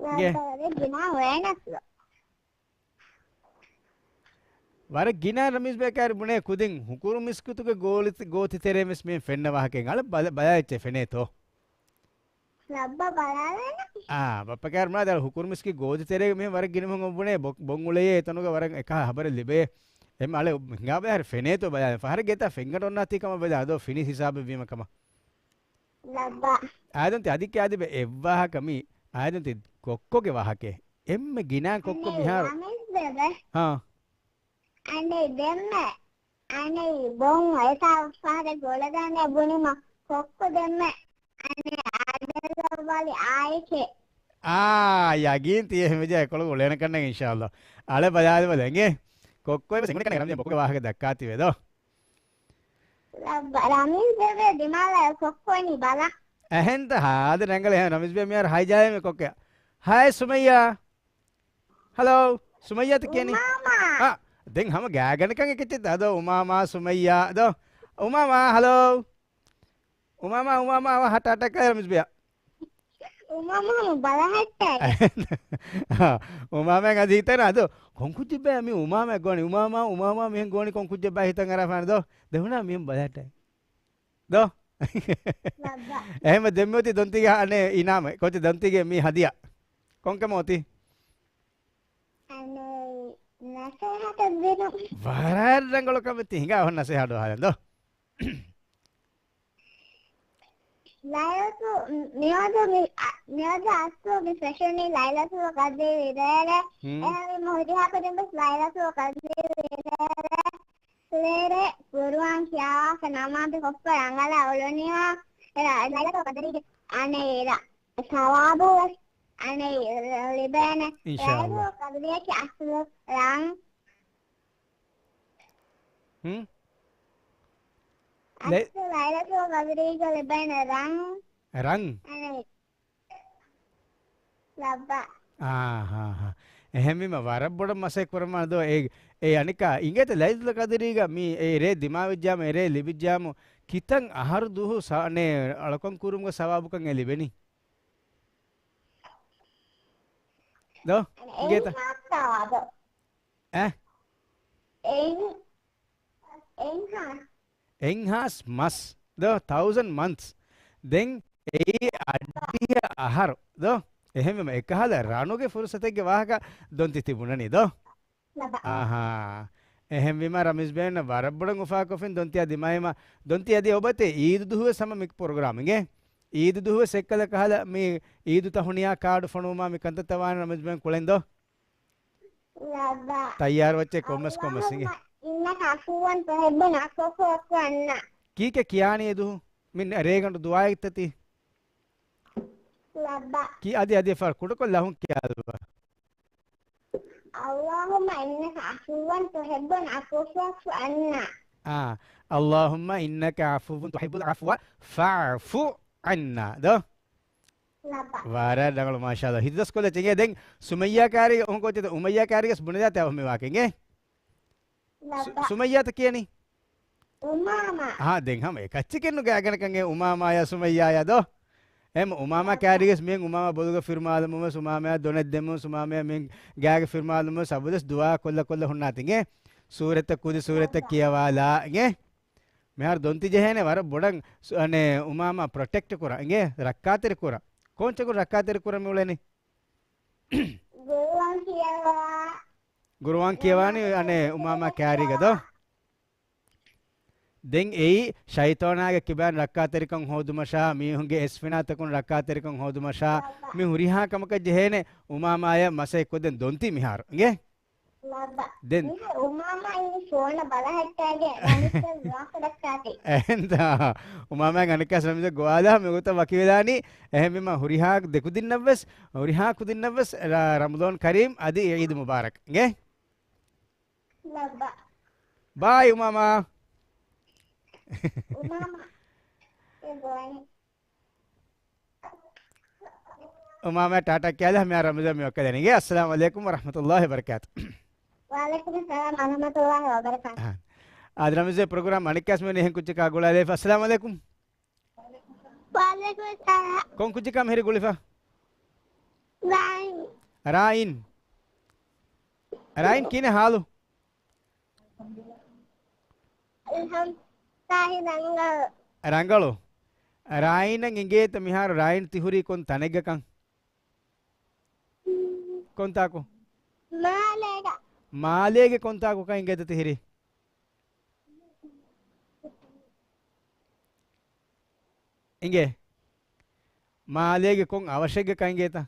އިނގޭ؟ ލައްބަ ވަރަށް ގިނަ އުޅޭނަސް. ވަރަށް ގިނަ ރަމީޒް ބޭކާރި ބުނޭ ކުދިން ހުކުރު މިސްކިތުގެ ގޯލި-، ގޯތި ތެރޭ ވެސް މި ފެންނަ ވާހަކައެއް އަޅަ ބަލަ-، ބަލާ އެއްޗެއް ފެނޭތޯ؟ ލައްބަ ބަލާލަން. އާ، ބައްޕަ ކާރި މާ ދާ ހުކުރު މިސްކިތް ގޯތި ތެރޭގަ މިހެން ވަރަށް ގިނަ މީހުން ބުނޭ ބޮ-، ބޮން އުޅޭ އެތަނުގަ ވަރަށް އެކަހަ ހަބަރެއް ލިބޭ. އެމް އަޅެ ހިނގާ ބަލާ ހަރި ފެނޭތޯ ބަލާ. ފަހަރެއް ގޭތާ ފެންގަނޑު އޮންނާތީ ކަމަށް ބަލާ ދޯ ފިނި ހިސާބެއް ވީމަ ކަމަށް. ލައްބަ. އާދަންތި އަދި ކިޔާދިބެ އެއްވާހަކަ މީ. އާދަންތި ކޮއްކޮގެ ވާހަކައެއް. އެންމެ ގިނަ ކޮއްކޮ އަނެއް މިހާރު. ރަމީޒް ބޭބެ. ހާ. އަނެއް ދެންމެ. އަނެއް ބޮން އޮތާ ފަހަރެއް ގޮޅަދާނެ ބުނިމަ ކޮއްކޮ ދެންމެ. އަނެއް އަޑެއް ލައްވާލި އާއެކޭ. އާ، ޔަގީން ތިޔަ ހިމެޖާ އެކޮޅު އުޅޭނެ ކަންނޭނގެ އިންޝާﷲ. އަޅެ ބަލާލި ބަލަ އިނގޭ. ކޮއްކޮ އެބަ ސެނގުނެ ކަންނޭ ރަމީޒް ބޮކުގެ ވާހަކަ ދައްކާތީވެ ދޯ. ރަމީޒް ބޭބެ ދިމާލަށް ކޮއްކޮ އިނީ ބަލަ. އެހެންތަ ހާދަ ރަނގަޅެ ރަމީޒް ބޭ މިހާރު ހައިޖާލައިމެ ކޮއްކޮ. ހައި ސުމައްޔާ. ހަލޯ، ސުމައްޔާތަ ކިޔަނީ؟ އުމާމާ. އާ، ދެން ހަމަ ގާގަނޑަކަށް އެކެއްޗެއް ދޯ، އުމާމާ، ސުމައްޔާ، ދޯ. އުމާމާ، ހަލޯ. އުމާމާ، އުމާމާ، އަވަ ހަޓް ހަޓަކަ ރަމީޒް ބޭޔާ. އުމާމާ ބަލަހައްޓާ. އުމާމާ އަދި ހިތަނާ ދޯ. ކޮން ކުއްޖެއްބާ މި އުމާމާ ގޯނި؟ އުމާމާ، އުމާމާ މިހެން ގޯނި ކޮން ކުއްޖެއްބާ ހިތަށް އަރާފާނެ ދޯ. ދެހުނާ މިހެން ބަލަހައްޓާ. ދޯ؟ އެހެންވެ ދެންމެ އޮތީ ދޮންތީގެ އަނެއް އިނާމެއް. ކޯޗެއް ދޮންތީގެ މި ހަދިޔާ. ކޮންކަމެއް އޮތީ؟ އަނެއް ނަސޭހަތެއް ދިނުން. ވަރަށް ރަނގަޅު ކަމެއް ތި ހިނގާ ހޮން ނަސޭހަ އަޑުއަހާލަން ދޯ. ލައިލަތު-، މިއަދު މި-، އަ-، މިއަދު އަސްލު މި ފެށުނީ ލައިލަތުލް ޤަދްރީ ރޭރެ. ހުން. އެހެންވީމަ ހުރިހާ ކުދިން ވެސް ލައިލަތުލް ޤަދްރީ ރޭރެ ރޭރެ ޤުރުއާން ކިޔާފަ ނަމާދު ކޮށްފަ ރަނގަޅަށް އުޅުނީމަ، އެ ލައިލަތުލް ޤަދްރީގެ އަނެއް އިރަށް ސަވާބު ވެސް އަނެއް ލިބޭނެ. އިންޝާﷲ. ލައިލަތުލް ޤަދްރީގެ އަސްލު ރަން. ހުން؟ ލައި- އަސްލު ލައިލަތުލް ޤަދްރީގަ ލިބޭނެ ރަން. ރަން؟ އަނެއް. ލައްބަ. އާހާހާ. އެހެންވީމަ ވަރަށް ބޮޑަށް މަސައްކަތް ކުރަމާ ދޯ. އެ، އެ އަނެއްކާ އިނގޭތަ ލައިލަތުލް ޤަދްރީގަ މި އެ ރޭ ދިމާވެއްޖާމަ، އެ ރޭ ލިބިއްޖާމު ކިތަން އަހަރު ދުހު ސަ-، އަނެއް އަޅުކަން ކުރުމުގެ ސަވާބުކަން އެ ލިބެނީ؟ ދޯ؟ އިނގޭތަ؟ އެއްހާސް ސަވާބު. އެ؟ އެއް-، އެއްހާސް. އެއްހާސް މަސް. ދޯ؟ ތައުޒަންޑް މަންތްސް. ދެން އެއީ އަށްޑިހަ އަހަރު. ދޯ؟ އެހެންވީމަ އެކަހަލަ ރަނުގެ ފުރުސަތެއްގެ ވާހަކަ ދޮންތި ތިބުނަނީ ދޯ؟ އަހާ. އެހެންވީމަ ރަމީޒް ބޭން ވަރަށް ބޮޑަށް އުފާކޮށްފިން ދޮންތި އަދި މައިމަ ދޮންތި އަދި އޮބަތެ އީދު ދުހުވެސް ހަމަ މި ޕްރޮގްރާމް އިނގޭ. އީދު ދުހުވެސް އެއްކަލަ ކަހަލަ މި އީދު ތަހުނިޔާ ކާޑު ފޮނުވުމާ މި ކަންތައްތައް ވާނެ ރަމީޒް ބޭން ކުޅެން ދޯ؟ ތައްޔާރު ވެއްޗެ ކޮންމެސް ކޮންމެސް އިނގޭ. اللهم إنك عفو تحب العفو فاعف عنا. ކީކޭ ކިޔާނީ އެދުހު؟ މި ރޭގަނޑު ދުޢާއެއްތަ ތީ؟ ކީ އަދި އަދި ފަރު ކުޑަކޮށް ލަހުން ކިޔާލަބަ. اللهم إنك عفو تحب العفو فاعف عنا. އާ، اللهم إنك عفو تحب العفو فاعف عنا. ދޯ؟ ވަރަށް ރަނގަޅު، މާޝާﷲ. ހިތްދަސްކޮށްލަ އެނގޭ. ދެން ސުމައްޔާ ކާރި އޮންކޮއްޗެތަ އުމައްޔާ ކާރިގަސް ބުނެދާތަ އެ މި ވާކެނގެ؟ ސު-، ސުމައްޔާތަ ކިޔަނީ؟ އުމާމާ. އާ، ދެން ހަމަ އެ ކައްޗެކެއް ނުގާގަނެކަން އެ އުމާމާޔާ ސުމައްޔާޔާ ދޯ؟ އެމް އުމާމާ ކާރިގަސް މިއެން އުމާމާ ބޮލުގަ ފިރުމާލުމުން ސުމާމާ ދޮނެއް ދެމުން ސުމާމާ މިއެން ގާގެ ފިރުމާލުމުން ސަބުދަސް ދުޢާ ކޮށްލަ ކޮށްލަ ހުންނާތިނގެ ސޫރަތްތައް ކުދި ސޫރަތްތައް ކިޔަވާލާ އިނގޭ. މިހާރު ދޮންތި ޖެހޭނެ ވަރަށް ބޮޑަށް ސު-، އަނެ އުމާމާ ޕްރޮޓެކްޓް ކުރަން އިނގޭ، ރައްކާތެރި ކުރަން. ކޯންޗަކުން ރައްކާތެރި ކުރަން މި އުޅެނީ؟ ގުރުއާން ކިޔަވާ. ގުރުއާން ކިޔަވާނީ އަނެ އުމާމާ ކާރީގަ ދޯ؟ ދެން އެއީ ޝައިޠާނާގެ ކިބައިން ރައްކާތެރިކަން ހޯދުމަށާ، މީހުންގެ އެސްފިނާތަކުން ރައްކާތެރިކަން ހޯދުމަށާ، މި ހުރިހާ ކަމަކަށް ޖެހޭނެ އުމާމާޔަށް މަސައްކަތް ކޮށްދޭން ދޮންތި މިހާރު އިނގޭ. ލައްބަ. ދެން މިހާރު އުމާމާ އިނީ ފޯނަށް ބަލަހައްޓާގެން ރަމީޒް ވާހަކަ ދައްކާތީ. އެހެންތާ؟ އުމާމާ އަނެއްކާސް ރަމީޒަށް ގޮވާލާ މިގޮތަށް ވަކިވެލާނީ. އެހެންވީމަ ހުރިހާ ދެކުދިންނަށްވެސް، ހުރިހާ ކުދިންނަށްވެސް ރަ-، ރަމަޟާން ކަރީމް އަދި ޢީދު މުބާރަކް. އިނގޭ؟ ލައްބަ. ބާއި އުމާމާ. އުމާމާ. އެ ގޮވަނީ. އުމާމާ ޓާޓާ ކިޔާލާ މިހާރު ރަމީޒަށް މި ވައްކަލަނީ. އިނގޭ، އައްސަލާމު ޢަލައިކުމް ވަރަޙްމަތުﷲ ވަބަރަކާތު. ވަޢަލައިކުމުއްސަލާމް ވަރަޙްމަތުﷲ ވަބަރަކާތު. އާ. އާދެ ރަމީޒް ޕްރޮގްރާމް އަނެއްކާސް މިވަނީ އެހެން ކުއްޖަކާ ގުޅާލައިފަ. އައްސަލާމު ޢަލައިކުމް. ވަޢަލައިކުމުއްސަލާމް. ކޮން ކުއްޖަކާ މިހިރީ ގުޅިފަ؟ ރާއިން. ރާއިން. ރާއިން ކިހިނެއް ހާލު؟ އަލްޙަމްދުލިއްލާހި ރަނގަޅު. ރަނގަޅު. ރާއިނަށް އިނގޭތަ މިހާރު ރާއިން ތިހުރީ ކޮން ތަނެއްގަކަން؟ ކޮންތާކު؟ މާލޭގަ. މާލޭގެ ކޮންތާކުކަން އިނގޭތަ ތިހިރީ؟ އިނގޭ. މާލޭގެ ކޮން އަވަށެއްގަކަން އިނގޭތަ؟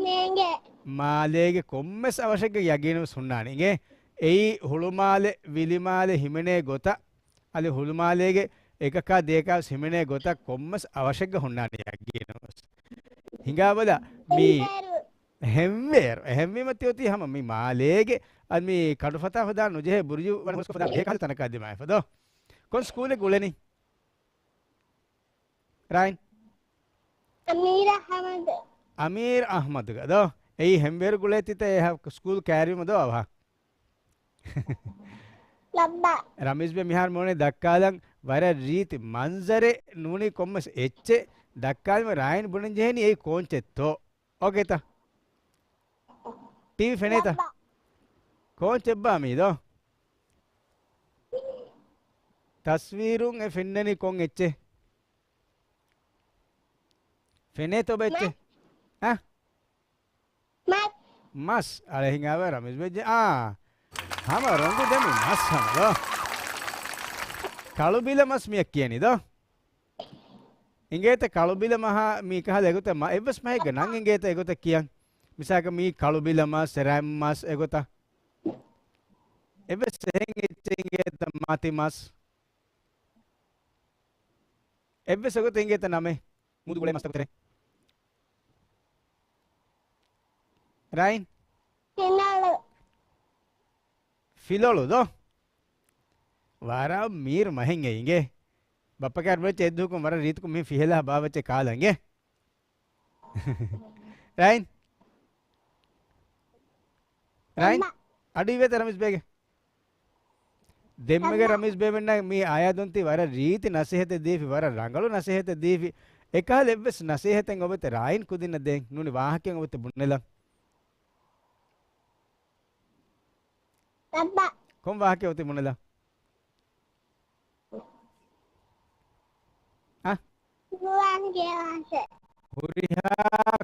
ނޭނގޭ. މާލޭގެ ކޮންމެސް އަވަށެއްގަ ޔަގީނުވެސް ހުންނާނެ. އިނގޭ. އެއީ ހުޅުމާލެ، ވިލިމާލެ ހިމެނޭ ގޮތަށް، އަދި ހުޅުމާލޭގެ އެކަކާ ދެޔަކާވެސް ހިމެނޭ ގޮތަށް ކޮންމެސް އަވަށެއްގަ ހުންނާނެ ޔަގީނުވެސް. ހިނގާބަލަ މީ. ހެންވޭރު. ހެންވޭރު. އެހެންވީމަ ތިއޮތީ ހަމަ މި މާލޭގެ އަދި މި ކަނޑުފަތާ ހަދާ ނުޖެހޭ ބުރުޖު ވަން ހުސްކޮށް ފަދާ ބޭކަހަލަ ތަނަކަށް ދިމާވެފަ ދޯ. ކޮން ސްކޫލެއް އުޅެނީ؟ ރާއިން. އަމީރު އަޙްމަދު. އަމީރު އަޙްމަދުގަ ދޯ. އެއީ ހެންވޭރު ގުޅޭތީތަ އެ ސްކޫލް ކައިރިވުމަ ދޯ އަވަހަށް؟ ލައްބަ. ރަމީޒްބެ މިހާރު މިވަނީ ދައްކާލަން ވަރަށް ރީތި މަންޒަރެއް ނޫނީ ކޮންމެސް އެއްޗެއް ދައްކާލީމަ ރާއިން ބުނަން ޖެހެނީ އެއީ ކޯންޗެއްތޯ؟ އޯކޭތަ؟ ޓީވީ ފެނޭތަ؟ ލައްބަ. ކޯންޗެއްބާ މީ ދޯ؟ ތަސްވީރުން އެ ފެންނަނީ ކޮން އެއްޗެއް؟ ފެނޭތޯ ބަ އެއްޗެއް؟ މަ. އަ؟ މަސް. މަސް. އަޅެ ހިނގާވެ ރަމީޒް ބެއްޖެ. އާ. ހަމަ ރޮނގު ދެމި މަސް ހަމަ ދޯ. ކަޅުބިލަ މަސް މިޔަށް ކިޔަނީ ދޯ. އިނގޭތަ ކަޅުބިލަ މަހާ މީ ކަހަލަ އެގޮތަށް މަ-، އެއްވެސް މަހެއްގެ ނަން އިނގޭތަ އެގޮތަށް ކިޔަން؟ މިސާލަކަށް މީ ކަޅުބިލަ މަސް، ރަތް މަސް އެގޮތަށް. އެއްވެސް އެހެން އެއްޗެއް އިނގޭތަ މަތި މަސް؟ އެއްވެސް އެގޮތަށް އިނގޭތަ ނަމެއް؟ މޫދު ގުޅޭ މަސްތަކުގެ ތެރެއިން. ރާއިން؟ ފިލޮޅު. ފިލޮޅު ދޯ؟ ވަރަށް މީރު މަހެއް އެ އިނގޭ. ބައްޕަ ކާރި ބޮއްޗެ އެއްދުވަހަކުން ވަރަށް ރީތިކޮށް މިހެން ފިހެލާ ބާވައްޗެ ކާލަނގެ. ރާއިން؟ ރާއިން؟ އަޑު އިވޭތަ ރަމީޒް ބޭގެ؟ ދެންމެގެ ރަމީޒް ބޭބެންނަށް މި އަޔާދުންތި ވަރަށް ރީތި ނަސޭހަތެއް ދީފި، ވަރަށް ރަނގަޅު ނަސޭހަތެއް ދީފި. އެކަހަލަ އެއްވެސް ނަސޭހަތެއް އޮބެތެ ރާއިން ކުދިންނަށް ދޭން ނޫނީ ވާހަކައެއް އޮބެތެ ބުނެލަން. ބައްބަ. ކޮން ވާހަކައެއް އޮތީ ބުނެލަން؟ އަ؟ ޤުރުއާން ކިޔަވާށޭ. ހުރިހާ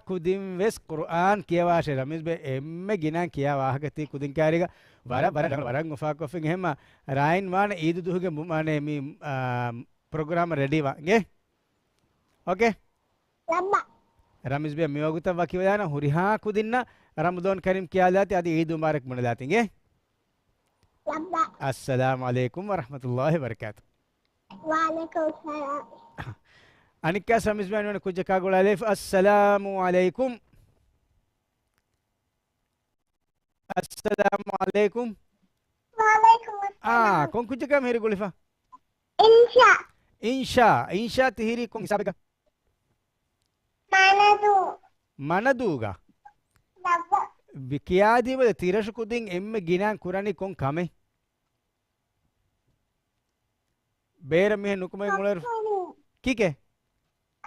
ކުދިން ވެސް ޤުރުއާން ކިޔަވާށޭ. ރަމީޒް ބޭ އެންމެ ގިނަ ކިޔާ ވާހަކަ ތީ ކުދިން ކާރިގަ ވަރަށް، ވަރަށް، ވަރަށް އުފާކޮށްފިން. އެހެންމަ ރާއިން ވާނެ އީދު ދުވަހުގެ މު-، މާނެ މި، އާ، ޕްރޮގްރާމަށް ރެޑީވާން. އިނގޭ؟ އޯކޭ؟ ލައްބަ. ރަމީޒް ބޭ މިވަގުތަށް ވަކިވެލާނަ ހުރިހާ ކުދިންނަށް ރަމަޟާން ކަރީމް ކިޔާލާތި އަދި އީދު މުބާރަކް ބުނެލާތި. އިނގޭ؟ ލައްބަ. އައްސަލާމު ޢަލައިކުމް ވަރަޙްމަތުﷲ ވަބަރަކާތު. ވަޢަލައިކުމް އައްސަލާމް. އަނެއްކާސް ރަމީޒް ބޭ ނޫނީ ކުއްޖަކާ ގުޅާލައިފަ. އައްސަލާމު ޢަލައިކުމް. އައްސަލާމު ޢަލައިކުމް. ވަޢަލައިކުމް އާ، އައްސަލާމް. ކޮން ކުއްޖަކާ މިހިރީ ގުޅިފަ؟ އިންޝާ. އިންޝާ، އިންޝާ ތިހިރީ ކޮން ހިސާބެއްގަ؟ މަނަދޫ. މަނަދޫގަ؟ ލައްބަ. ވި-، ކިޔާދީބަލަ ތިރަށު ކުދިން އެންމެ ގިނައިން ކުރަނީ ކޮން ކަމެއް؟ ބޭރަށް މިހެން ނުކުމެގެން އުޅޭރު. ކައްކަނި. ކީކޭ؟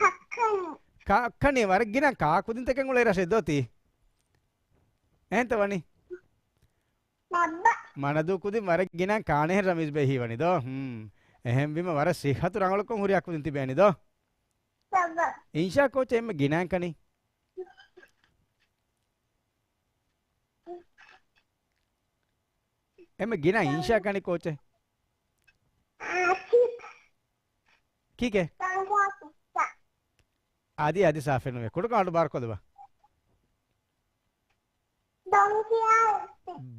ކައްކަނި. ކައްކަނި ވަރަށް ގިނަ ކާ ކުދިންތަކެއް އުޅޭ ރަށެއް ދޯ ތީ؟ އެހެންތަ ވަނީ؟ ލައްބަ. މަނަދޫ ކުދިން ވަރަށް ގިނަ ކާނެހެން ރަމީޒް ބޭ ހީވަނީ ދޯ؟ ހުން. އެހެންވީމަ ވަރަށް ސިއްހަތު ރަނގަޅުކޮށް ހުރިހާ ކުދިން ތިބޭނީ ދޯ؟ ލައްބަ. އިންޝާ ކޯޗެއް އެންމެ ގިނައިން ކަނީ؟ އެންމެ ގިނަ އިންޝާ ކަނި ކޯޗެއް؟ ކީކޭ؟ އަދި، އަދި ސާފެއް ނުވޭ. ކުޑަކޮށް އަޑު ބާރުކޮށްލަބަ.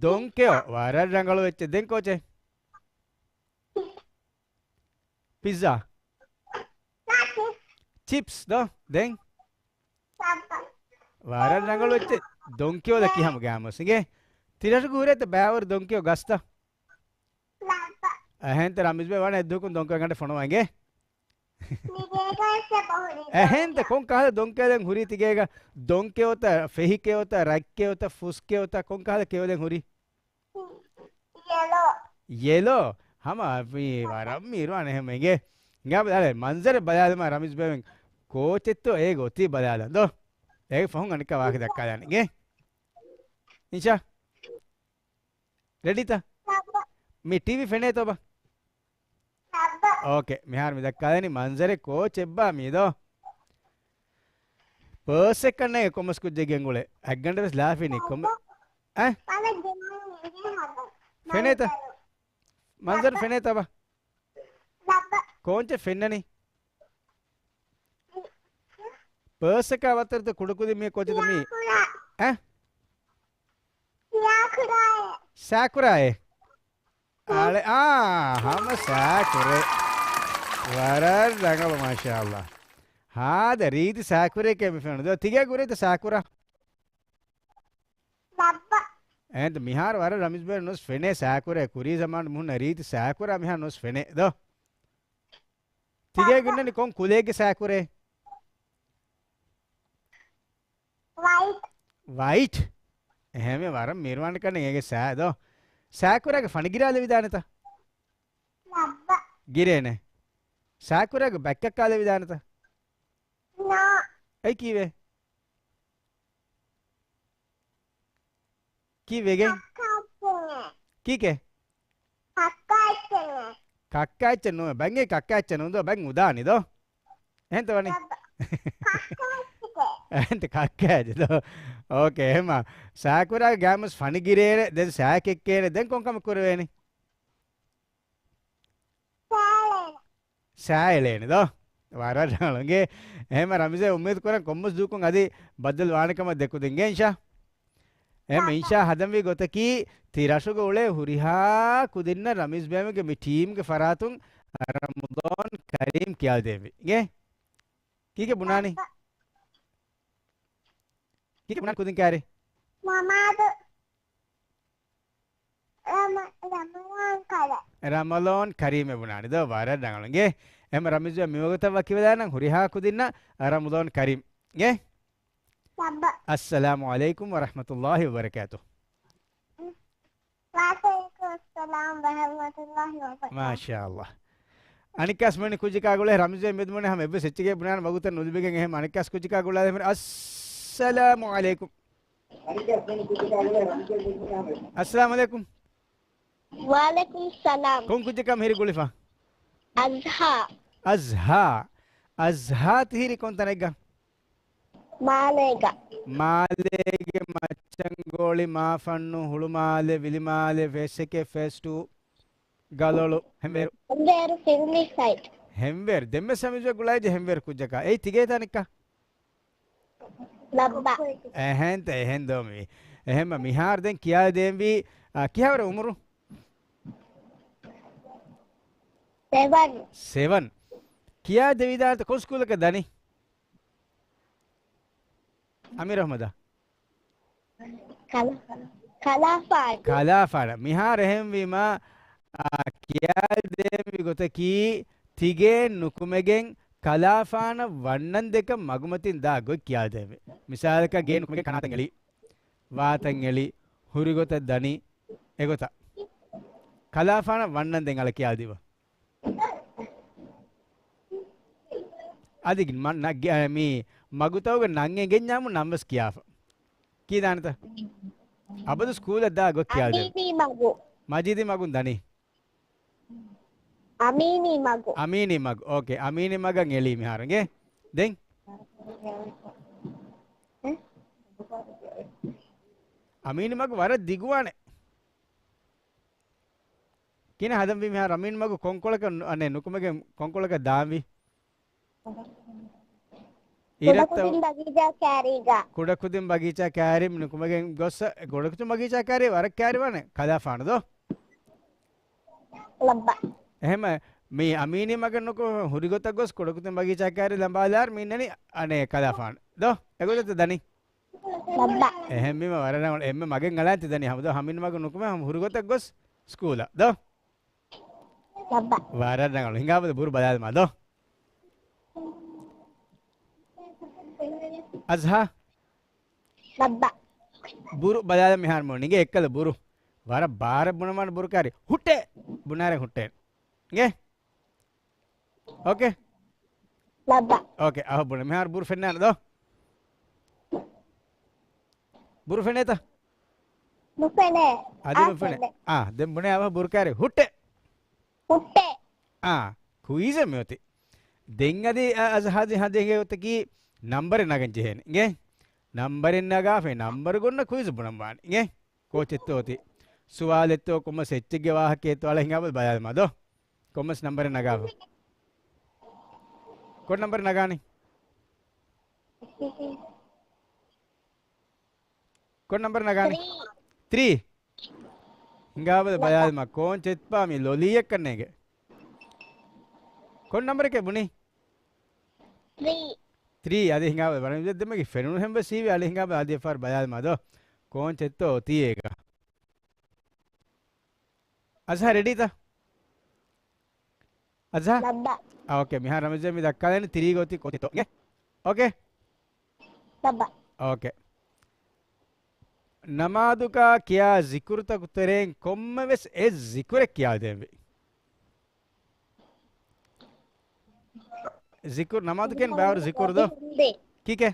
ދޮންކެޔޮ. ވަރަށް ރަނގަޅު އެއްޗެއް. ދެން ކޯޗެއް؟ ޕިއްޒާ. ޗިޕްސް ދޯ. ދެން؟ ވަރަށް ރަނގަޅު އެއްޗެއް. ދޮންކެޔޮ ދެކި ހަމަ ގާމުސް އިނގޭ. ތިރަށުގެ ހުރޭތަ ބައިވަރު ދޮންކެޔޮ ގަސްތައް؟ އެހެންތަ ރަމީޒް ބޭ ވަން އެއްދުވަކުން ދޮންކެޔޮ ގަނޑެއް ފޮނުވަ އިނގޭ. އެހެންތަ ކޮން ކަހަލަ ދޮންކެޔޮ ދެން ހުރީ ތިގޭގަ؟ ދޮންކެޔޮތަ، ފެހިކެޔޮތަ، ރަތްކެޔޮތަ، ފުސްކެޔޮތަ، ކޮން ކަހަލަ ކެޔޮ ދެން ހުރީ؟ ޔެލޯ. ޔެލޯ؟ ހަމަ މީ ވަރަށް މީރުވާނެ އެހެން އިނގޭ. އިނގާބަލަ މަންޒަރެއް ބަލާލަމާ ރަމީޒް ބޭ ވަން ކޯޗެއްތޯ އޭގަ އޮތީ ބަލާލަން ދޯ. އޭގެ ފަހުން އަނެއްކާ ވާހަކަ ދައްކާލާނެ އިނގޭ. އިންޝާ. ރެޑީތަ؟ މި ޓީވީ ފެނޭތޯ ބާ؟ އޯކޭ، މިހާރު މި ދައްކާލަނީ މަންޒަރެއް ކޯޗެއްބާ މީދޯ؟ ޕާސެއް ކަންނޭނގެ ކޮންމެސް ކުއްޖެއްގެ އަނގުޅެ. އަތްގަނޑަށް ވެސް ލާފިނީ ކޮންމެ. އަ؟ ފެނޭތަ؟ މަންޒަރު ފެނޭތަ ބާ؟ ކޯންޗެއް ފެންނަނީ؟ ޕާސްއަކާ ވައްތަރުތަ ކުޑަކުދިން މީ ކޯޗެއްތަ މީ؟ ސާކުރާއޭ. އަ؟ ސާކުރާއޭ؟ ސާކުރާއޭ؟ އާޅެ، އާ، ހަމަ ސާކުރޭ. ވަރަށް ރަނގަޅު، މާޝާﷲ. ހާދަ ރީތި ސާކުރެއް މި ފެނުނު. ދޯ، ތިގޭގަ ހުރޭތަ ސާކުރާ؟ ލައްބަ. އެހެންތަ މިހާރު ވަރަށް ރަމީޒް ބޭ ނުވެސް ފެނޭ ސާކުރޭ. ކުރީ ޒަމާނު މިހުންނަ ރީތި ސާކުރާ މިހާރު ނުވެސް ފެނޭ ދޯ. ތިގޭގަ އިންނަނީ ކޮން ކުލައެއްގެ ސާކުރޭ؟ ވައިޓް. ވައިޓް؟ އެހެންވެ ވަރަށް މީރުވާނެ ކަންނޭނގެ ސާ ދޯ. ސާކުރާގެ ފަނި ގިރާލެވިދާނެތަ؟ ލައްބަ. ގިރޭނެ. ސާކުރާގެ ބައްކަ ކާލެވިދާނެތަ؟ ނޯ. އެއީ ކީއްވެ؟ ކީއްވެގެން؟ ކައްކާ އެއްޗެއް ނޫން. ކީކޭ؟ ކައްކާ އެއްޗެއް ނޫން. ކައްކާ އެއްޗެއް ނޫން. ބައްގެ ކައްކާ އެއްޗެއް ނޫން ދޯ. ބައް އުދާނީ ދޯ. އެހެންތަ ވަނީ؟ އެހެންތަ ކައްކާ އެއްޗެއް ދޯ. އޯކޭ، އެހެމާ. ސާކުރާގެ ގާމުސް ފަނި ގިރޭނެ. ދެން ސާ ކެއްކޭނެ. ދެން ކޮން ކަމެއް ކުރެވޭނީ؟ ސާ އެޅޭނެ ދޯ. ވަރަށް ރަނގަޅު އިނގޭ. އެހެމަ ރަމީޒޭ އުއްމީދު ކުރަން ކޮންމެސް ދުވަހަކުން އަދި ބައްދަލު ވާނެ ކަމަށް ދެކުދިން އިނގޭ އިންޝާ. އެހެމަ އިންޝާ ހަދަންވީ ގޮތަކީ ތި ރަށުގަ އުޅޭ ހުރިހާ ކުދިންނަށް ރަމީޒް ބޭމެގެ މި ޓީމްގެ ފަރާތުން ރަމަޟާން ކަރީމް ކިޔާދޭންވީ އިނގޭ. ކީކޭ ބުނާނީ؟ ކީކޭ ބުނާނީ ކުދިން ކާރި؟ ނަމާދު. ރަމަ-، ރަމަޟާން ކަރީމް. ރަމަޟާން ކަރީމޭ ބުނާނީ ދޯ. ވަރަށް ރަނގަޅު އިނގޭ. އެހެމަ ރަމީޒް ބޭ މިވަގުތަށް ވަކިވެލާނަން ހުރިހާ ކުދިންނަށް ރަމަޟާން ކަރީމް އިނގޭ. ލައްބަ. އައްސަލާމު ޢަލައިކުމް ވަރަޙްމަތުﷲ ވަބަރަކާތު. ވަޢަލައިކުމުއްސަލާމް ވަރަޙްމަތުﷲ ވަބަރަކާތު. މާޝާﷲ. އަނެއްކާސް މިވަނީ ކުއްޖަކާ ގުޅޭ ރަމީޒް ބޭ މެދުމަނެ ހަމަ އެއްވެސް އެއްޗެކޭ ބުނާނެ ވަގުތަށް ނުލިބިގެން. އެހެމަ އަނެއްކާސް ކުއްޖަކާ ގުޅާލަ. އައްސަލާމު ޢަލައިކުމް. އައްސަލާމު ޢަލައިކުމް. ވަޢަލައިކުމުއްސަލާމް. ކޮން ކުއްޖަކަށް ހިރި ގުޅިފަ؟ އަޒްހާ. އަޒްހާ. އަޒްހާ ތިހިރީ ކޮން ތަނެއްގަ؟ މާލޭގަ. މާލޭގެ މައްޗަންގޯޅި، މާފަންނު، ހުޅުމާލެ، ވިލިމާލެ، ފޭސް އެކޭ، ފޭސް ޓޫ، ގަލޮޅު، ހެންވޭރު. ހެންވޭރު ފިލްމި ސައިޓް. ހެންވޭރު. ދެންވެސް ރަމީޒް ބޭ ގުޅައިޖެ ހެންވޭރު ކުއްޖަކާ. އެއީ ތިގޭ ތަނެއްކަ؟ ލައްބަ. އެހެންތަ، އެހެން ދޯ މިވީ. އެހެންމަ މިހާރު ދެން ކިޔާދޭންވީ، އާ، ކިހާވަރެއް އުމުރު؟ ސެވަން. ސެވަން. ކިޔާދެވިދާނެތަ ކޮން ސްކޫލަކަށް ދަނީ؟ އަމީރު އަޙްމަދާ. ކަލާ-، ކަލާފާނު. ކަލާފާނަށް. މިހާރު އެހެންވީމަ، އާ، ކިޔާދޭންވީ ގޮތަކީ، ތިގޭން ނުކުމެގެން ކަލާފާނަށް ވަންނަން ދެކަން މަގުމަތިން ދާ ގޮތް ކިޔާދޭންވީ. މިސާލަކަށް ގޭން ނުކުމެގެން ކަނާތައް އެޅި، ވާތައް އެޅި، ހުރިގޮތަށް ދަނީ، އެގޮތަށް. ކަލާފާނަށް ވަންނަން ދެން އަޅަ ކިޔާދީބަ. އަދި މަ-، ނަ-، ގެ-، މި މަގުތަކުގެ ނަން އެނގެންޏާމު ނަންވެސް ކިޔާފަ. ކީ ދާނެތަ؟ އަބަދު ސްކޫލަށް ދާ ގޮތް ކިޔާދޭ. އަމީނީ މަގު. މަޖީދީ މަގުން ދަނީ. އަމީނީ މަގު. އަމީނީ މަގު. އޯކޭ. އަމީނީ މަގަށް އެޅީ މިހާރު އިނގޭ. ދެން؟ އަމީނީ މަގު ވަރަށް ދިގުވާނެ. ކިހިނެއް ހަދަންވީ މިހާރު އަމީނީ މަގު ކޮންކޮޅަކަށް ނު-، އަނެއް ނުކުމެގެން ކޮންކޮޅަކަށް ދާންވީ؟ އިރަށް ތަ-، ކުޑަކުދިން ބަގީޗާ ކާރީގަ. ކުޑަކުދިން ބަގީޗާ ކާރި ނުކުމެގެން ގޮސް، ކުޑަކުދިން ބަގީޗާ ކާރި ވަރަށް ކާރިވާނެ ކަލާފާނު ދޯ؟ ލައްބަ. އެހެމަ މީ އަމީނީ މަގެއް ނުކު ހުރި ގޮތަށް ގޮސް ކުޑަކުދިން ބަގީޗާ ކާރި ލަނބާލާރ މީންނަނީ އަނެއް ކަލާފާނު ދޯ؟ އެގޮތަށް ދަނީ؟ ލައްބަ. އެހެންވީމަ ވަރަށް ރަނގަޅު. އެންމެ މަގެއް އަޅާން ތި ދަނީ ހަމަ ދޯ؟ އަމީނީ މަގު ނުކުމެ ހަމަ ހުރި ގޮތަށް ގޮސް ސްކޫލަށް ދޯ؟ ލައްބަ. ވަރަށް ރަނގަޅު. ހިނގާބަލަ ބުރު ބަލާލަމާ ދޯ. އަޒްހާ. ލައްބަ. ބުރު ބަލާލަ މިހާރު މޮ ނިގެ އެއްކަލަ ބުރު. ވަރަށް ބާރަށް ބުނަމާނ ބުރު ކާރި. ހުއްޓޭ! ބުނާރެ ހުއްޓޭ. އިނގޭ؟ އޯކޭ؟ ލައްބަ. އޯކޭ، އަހަ ބުނެ. މިހާރު ބުރު ފެންނާނެ ދޯ؟ ބުރު ފެނޭތަ؟ ނުފެނޭ. އަދި އާ، ނުފެނޭ. ފެނޭ. އާ، ދެން ބުނޭ އަވަހަށް ބުރު ކާރި. ހުއްޓޭ! ހުއްޓޭ. އާ، ކުއިޒެއް މިއޮތީ. ދެން އަދި އަ-، އަޒްހާދި ހަދޭގެ އޮތަކީ ނަންބަރެއް ނަގަން ޖެހޭނެ. އިނގޭ؟ ނަންބަރެއް ނަގާފައި، ނަންބަރު ގޮންނަ ކުއިޒު ބުނަން ވާނެ. އިނގޭ؟ ކޯޗެއްތޯ އޮތީ؟ ސުވާލެއްތޯ ކޮންމެސް އެއްޗެއްގެ ވާހަކައެއްތޯ އަޅަ ހިނގާބަލަ ބަލާލަމާ ދޯ؟ ކޮންމެސް ނަންބަރެއް ނަގާފަ. ކޮން ނަންބަރެއް ނަގާނީ؟ ކޮން ނަންބަރެއް ނަގާނީ؟ ތްރީ. ތްރީ. ހިނގާބަލަ ބަލާލަމާ ކޯން ޗެތްޕާ މި ލޮލީއެއްކަން ނޭނގެ. ކޮން ނަންބަރެކޭ ބުނީ؟ ތްރީ. ތްރީ. އަދި ހިނގާބަލަ ބަރަން ދެމެގެ ފެނުނު ހެން ވެސް ހީވި އަޅި ހިނގާބަލަ އަދި އެފާރ ބަލާލަމާ ދޯ. ކޯން ޗެއްތޯ އޮތީ އޭގަ. އަޒްހާ ރެޑީތަ؟ އަޒްހާ؟ ލައްބަ. އާ، އޯކޭ. މިހާ ރަމަޒާން މި ދައްކާލަނީ ތިރީގަ އޮތީ ކޯޗެއްތޯ. އިނގޭ؟ އޯކޭ؟ ލައްބަ. އޯކޭ. ނަމާދުގަ ކިޔާ ޒިކުރުތަކު ތެރެއިން ކޮންމެވެސް އެއް ޒިކުރެއް ކިޔާދޭންވީ. ޒިކުރު، ނަމާދު ކިޔަން ބާރު ޒިކުރު ދޯ؟ ކީކޭ؟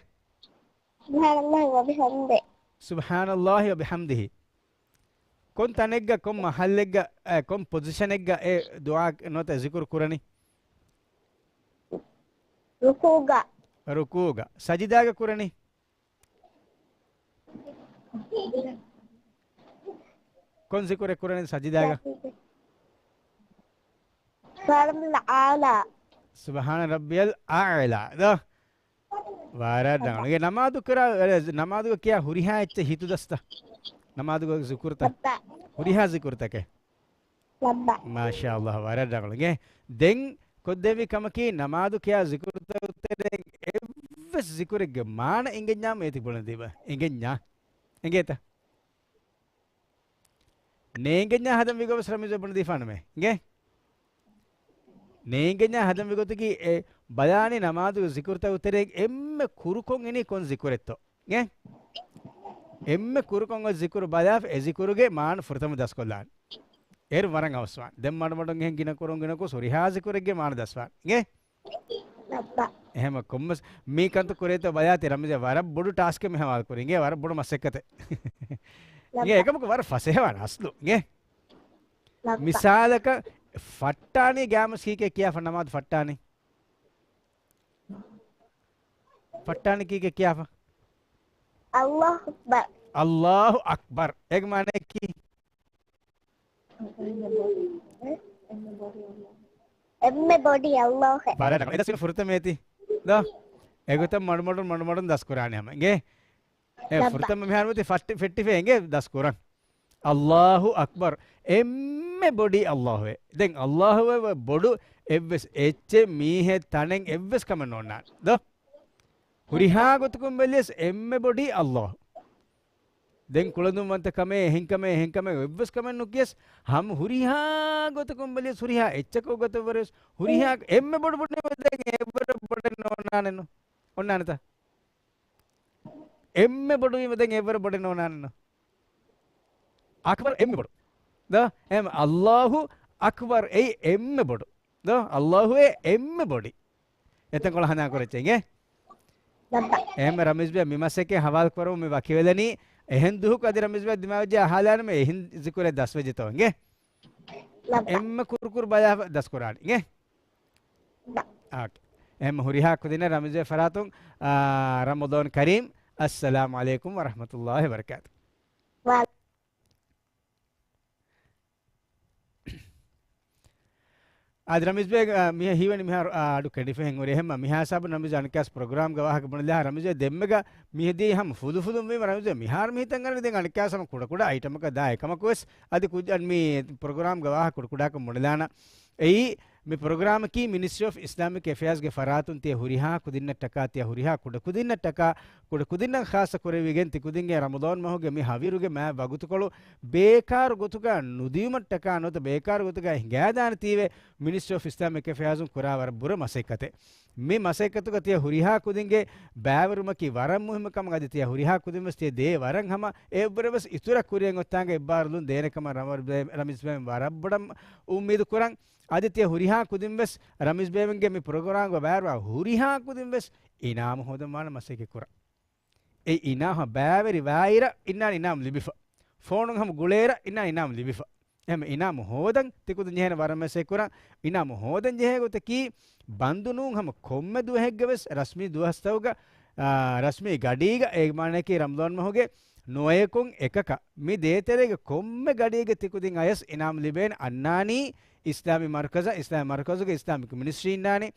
ސުބްޙާނައްލާހި ވަބިޙަމްދިހި. ސުބްޙާނައްލާހި ވަބިޙަމްދިހި. ކޮން ތަނެއްގަ، ކޮން މަޙައްލެއްގަ، އެ، ކޮން ޕޮޒިޝަނެއްގަ އެ ދުޢާ ނުވަތަ ޒިކުރު ކުރަނީ؟ ރުކޫޢުގަ. ރުކޫޢުގަ. ސަޖިދާގަ ކުރަނީ؟ ކޮން ޒިކުރެއް ކުރަނީ ސަޖިދާގަ؟ ސުބްޙާނަ ރައްބިޔަލް އަޢްލާ. ސުބްޙާނަ ރައްބިޔަލް އަޢްލާ. ދޯ؟ ވަރަށް ރަނގަޅު. އޭ ނަމާދު ކުރާ، އެ، ނަމާދުގަ ކިޔާ ހުރިހާ އެއްޗެއް ހިތުދަސްތަ؟ ނަމާދުގަ ޒިކުރުތައް. ހުރިހާ ޒިކުރުތަކެއް. ލައްބަ. މާޝާﷲ، ވަރަށް ރަނގަޅު. އިނގޭ؟ ދެން ކޮށްދެވި ކަމަކީ، ނަމާދު ކިޔާ ޒިކުރުތަކުގެ ތެރެއިން އެއްވެސް ޒިކުރެއްގެ މާނަ އެނގެންޏާ އޭތި ބުނެދީބަ. އެނގެންޏާ؟ އެނގޭތަ؟ ނޭނގެންޏާ ހަދަން ވި ގޮވަސް ރަމީޒު ބުނެދީފާނަމޭ. އިނގޭ؟ ނޭނގެންޏާ ހަދަން ވި ގޮތަކީ، އެ ބަލާނީ ނަމާދު ޒިކުރުތަކުގެ ތެރެއިން އެންމެ ކުރުކޮށް އިނީ ކޮން ޒިކުރެއްތޯ. އެ؟ އެންމެ ކުރުކޮށް އޮތް ޒިކުރު ބަލާފަ، އެ ޒިކުރުގެ މާނަ ފުރަތަމަ ދަސްކޮށްލާނެ. އޭރު ވަރަށް އަވަސްވާނެ. ދެން މަޑުމަޑުން އެހެން ގިނަ ކުރުން ގިނަ ކުރުން ހުރިހާ ޒިކުރެއްގެ މާނަ ދަސްވާނެ. އިނގޭ؟ ލައްބަ. އެހެމަ ކޮންމެސް މީ ކަންތައް ކުރޭތޯ ބަލާތި ރަމްޒެ ވަރަށް ބޮޑު ޓާސްކެއް މި ހަވާލު ކުރި. އިނގޭ ވަރަށް ބޮޑު މަސައްކަތެއް. އިނގޭ އެކަމަކު ވަރަށް ފަސޭހަވާނެ އަސްލު. އިނގޭ؟ ލައްބަ. މިސާލަކަށް ފައްޓާނީ ގާމަސް ކީކޭ ކިޔާފަ ނަމާދު ފައްޓާނީ؟ ފައްޓާނީ ކީކޭ ކިޔާފަ؟ އައްލާހު އަކްބަރު. އައްލާހު އަކްބަރު. އޭގެ މާނައަކީ؟ އެންމެ ބޮޑީ އައްލާހެއް. ވަރަށް ރަނގަޅު. އެ ދަސްވީ ފުރަތަމަ އޭތި. ދޯ؟ އެގޮތަށް މަޑުމަޑުން މަޑުމަޑުން ދަސްކުރާނެ ހަމަ. އިނގޭ؟ އެ ލައްބަ. ފުރަތަމަ މިހާރު އޮތީ ފައްޓި-، ފެއްޓިފަ އިނގޭ ދަސްކުރަން. އައްލާހު އަކްބަރު. އެންމެ ބޮޑީ އައްލާހުއޭ. ދެން އައްލާހުއެވެ ބޮޑު އެއްވެސް އެއްޗެއް މީހެއް ތަނެއް އެއްވެސް ކަމެއް ނޯންނާނެ. ދޯ؟ ހުރިހާ ގޮތަކުން ބެލިޔަސް އެންމެ ބޮޑީ އައްލާހު. ދެން ކުޅަދުންވަންތަ ކަމެއް، އެހެން ކަމެއް، އެހެން ކަމެއް އެއްވެސް ކަމެއް ނުކިޔަސް، ހަމަ ހުރިހާ ގޮތަކުން ބެލިޔަސް، ހުރިހާ އެއްޗަކު ގޮތަށް ވެރިޔަސް، ހުރިހާ އެންމެ ބޮޑު ބުނީމަ ދެން އެއްވަރަށް ބޮޑެއް ނޯންނާނެއްނު. އޮންނާނެތަ؟ އެންމެ ބޮޑުވީމަ ދެން އެއްވަރަށް ބޮޑެއް ނޯންނާނެއްނު. އަކްބަރު އެންމެ ބޮޑު. ދޯ؟ އެހެން އައްލާހު އަކްބަރު އެއީ އެންމެ ބޮޑު. ދޯ؟ އައްލާހުއޭ އެންމެ ބޮޑީ. އެތަންކޮޅަށް ހަނދާން ކުރައްޗޭ އިނގޭ. އެހެންމެ ރަމީޒްބެ މި މަސައްކަތް ހަވާލު ކުރަމުން މި ވަކިވެލަނީ. އެހެން ދުވަހަކު އަދި ރަމީޒްބެ ދިމާވެއްޖެ އަހާލާނަމޭ އެހެން ޒިކުރެއް ދަސްވެއްޖެތޯ އިނގޭ. އެންމެ ކުރުކުރު ބަލާފަ ދަސްކުރާނީ އިނގޭ. އޯކޭ. އެހެންމެ ހުރިހާ ކުދިންނަށް ރަމީޒްބެ ފަރާތުން، އާ، ރަމަޟާން ކަރީމް. އައްސަލާމު ޢަލައިކުމް ވަރަޙްމަތުﷲި ވަބަރަކާތު. އާދެ ރަމީޒް ބޭގް، އާ، މިހާ ހީވަނީ މިހާރު، އާ، އަޑު ކެނޑިފަ ހެން ހުރި. އެހެންމަ މިހާ ހިސާބުން ރަމީޒް އަނެއްކާސް ޕްރޮގްރާމްގެ ވާހަކަ ބުނެލާ ރަމީޒް ދެންމެގަ މިހެދީ ހަމަ ފުލުފުލުން ވީމަ ރަމީޒް މިހާރު މިހިތަށް އަންނަނީ ދެން އަނެއްކާސް ހަމަ ކުޑަކުޑަ އައިޓަމަކަށް ދާ އެކަމަކުވެސް އަދި ކުއްޖަ-، މި ޕްރޮގްރާމްގެ ވާހަކަ ކުޑަކުޑަކޮށް ބުނެލާނަ. އެއީ މި ޕްރޮގްރާމަކީ މިނިސްޓްރީ އޮފް އިސްލާމިކް އެފެއާޒްގެ ފަރާތުން ތިޔަ ހުރިހާ ކުދިންނަށްޓަކާ، ތިޔަ ހުރިހާ ކުޑަ ކުދިންނަށްޓަކާ، ކުޑަ ކުދިންނަށް ޚާއްޞަ ކުރެވިގެން ތިކުދިންގެ ރަމަޟާން މަހުގެ މި ހަވީރުގެ މާތް ވަގުތުކޮޅު ބޭކާރު ގޮތުގަ ނުދިޔުމަށްޓަކާ ނުވަތަ ބޭކާރު ގޮތުގަ ހިނގާދާނެތީވެ މިނިސްޓްރީ އޮފް އިސްލާމިކް އެފެއާޒުން ކުރާ ވަރަށް ބުރަ މަސައްކަތެއް. މި މަސައްކަތުގަ ތިޔަ ހުރިހާ ކުދިންގެ ބައިވެރިވުމަކީ ވަރަށް މުހިއްމު ކަމަށް އަދި ތިޔަ ހުރިހާ ކުދިން ވެސް ތިޔަ ދޭ ވަރަށް ހަމަ އެއްވުރެ ވެސް އިތުރަށް ކުރިއަށް އޮތާނގެ އެއްބާރުލުން ދޭނެ ކަމަށް ރަމަ-، ރަމީޒް ބޭގް ވަރަށް ބޮޑަށް އުއްމީދު ކުރަން. އަދި ތިޔަ ހުރިހާ ކުދިން ވެސް ރަމީޒް ބޭގްގެ މި ޕްރޮގްރާމްގަ ބައިވެރިވާ ހުރިހާ ކުދިން ވެސް އިނާމު ހޯދަން ވާނެ މަސައްކަތް ކުރަން. އެ އިނާމު ބައިވެރިވާއިރަށް އިންނާނެ އިނާމު ލިބިފަ. ފޯނުން ހަމަ ގުޅޭއިރަށް އިންނާނެ އިނާމު ލިބިފަ. އެހެން އިނާމު ހޯދަން ތިކުދިން ޖެހޭނެ ވަރަށް މަސައްކަތް ކުރަން. އިނާމު ހޯދަން ޖެހޭ ގޮތަކީ ބަންދު ނޫން ހަމަ ކޮންމެ ދުވަހެއްގަ ވެސް ރަސްމީ ދުވަސްތަކުގަ، އާ، ރަސްމީ ގަޑީގަ އޭގެ މާނައަކީ ރަމަޟާން މަހުގެ ނުވަޔަކުން އެކަކަށް މި ދޭތެރޭގެ ކޮންމެ ގަޑީގަ ތިކުދިން އަޔަސް އިނާމު ލިބޭނެ އަންނާނީ އިސްލާމީ މަރުކަޒަށް، އިސްލާމީ މަރުކަޒުގަ އިސްލާމިކް މިނިސްޓްރީ އިންނާނެ،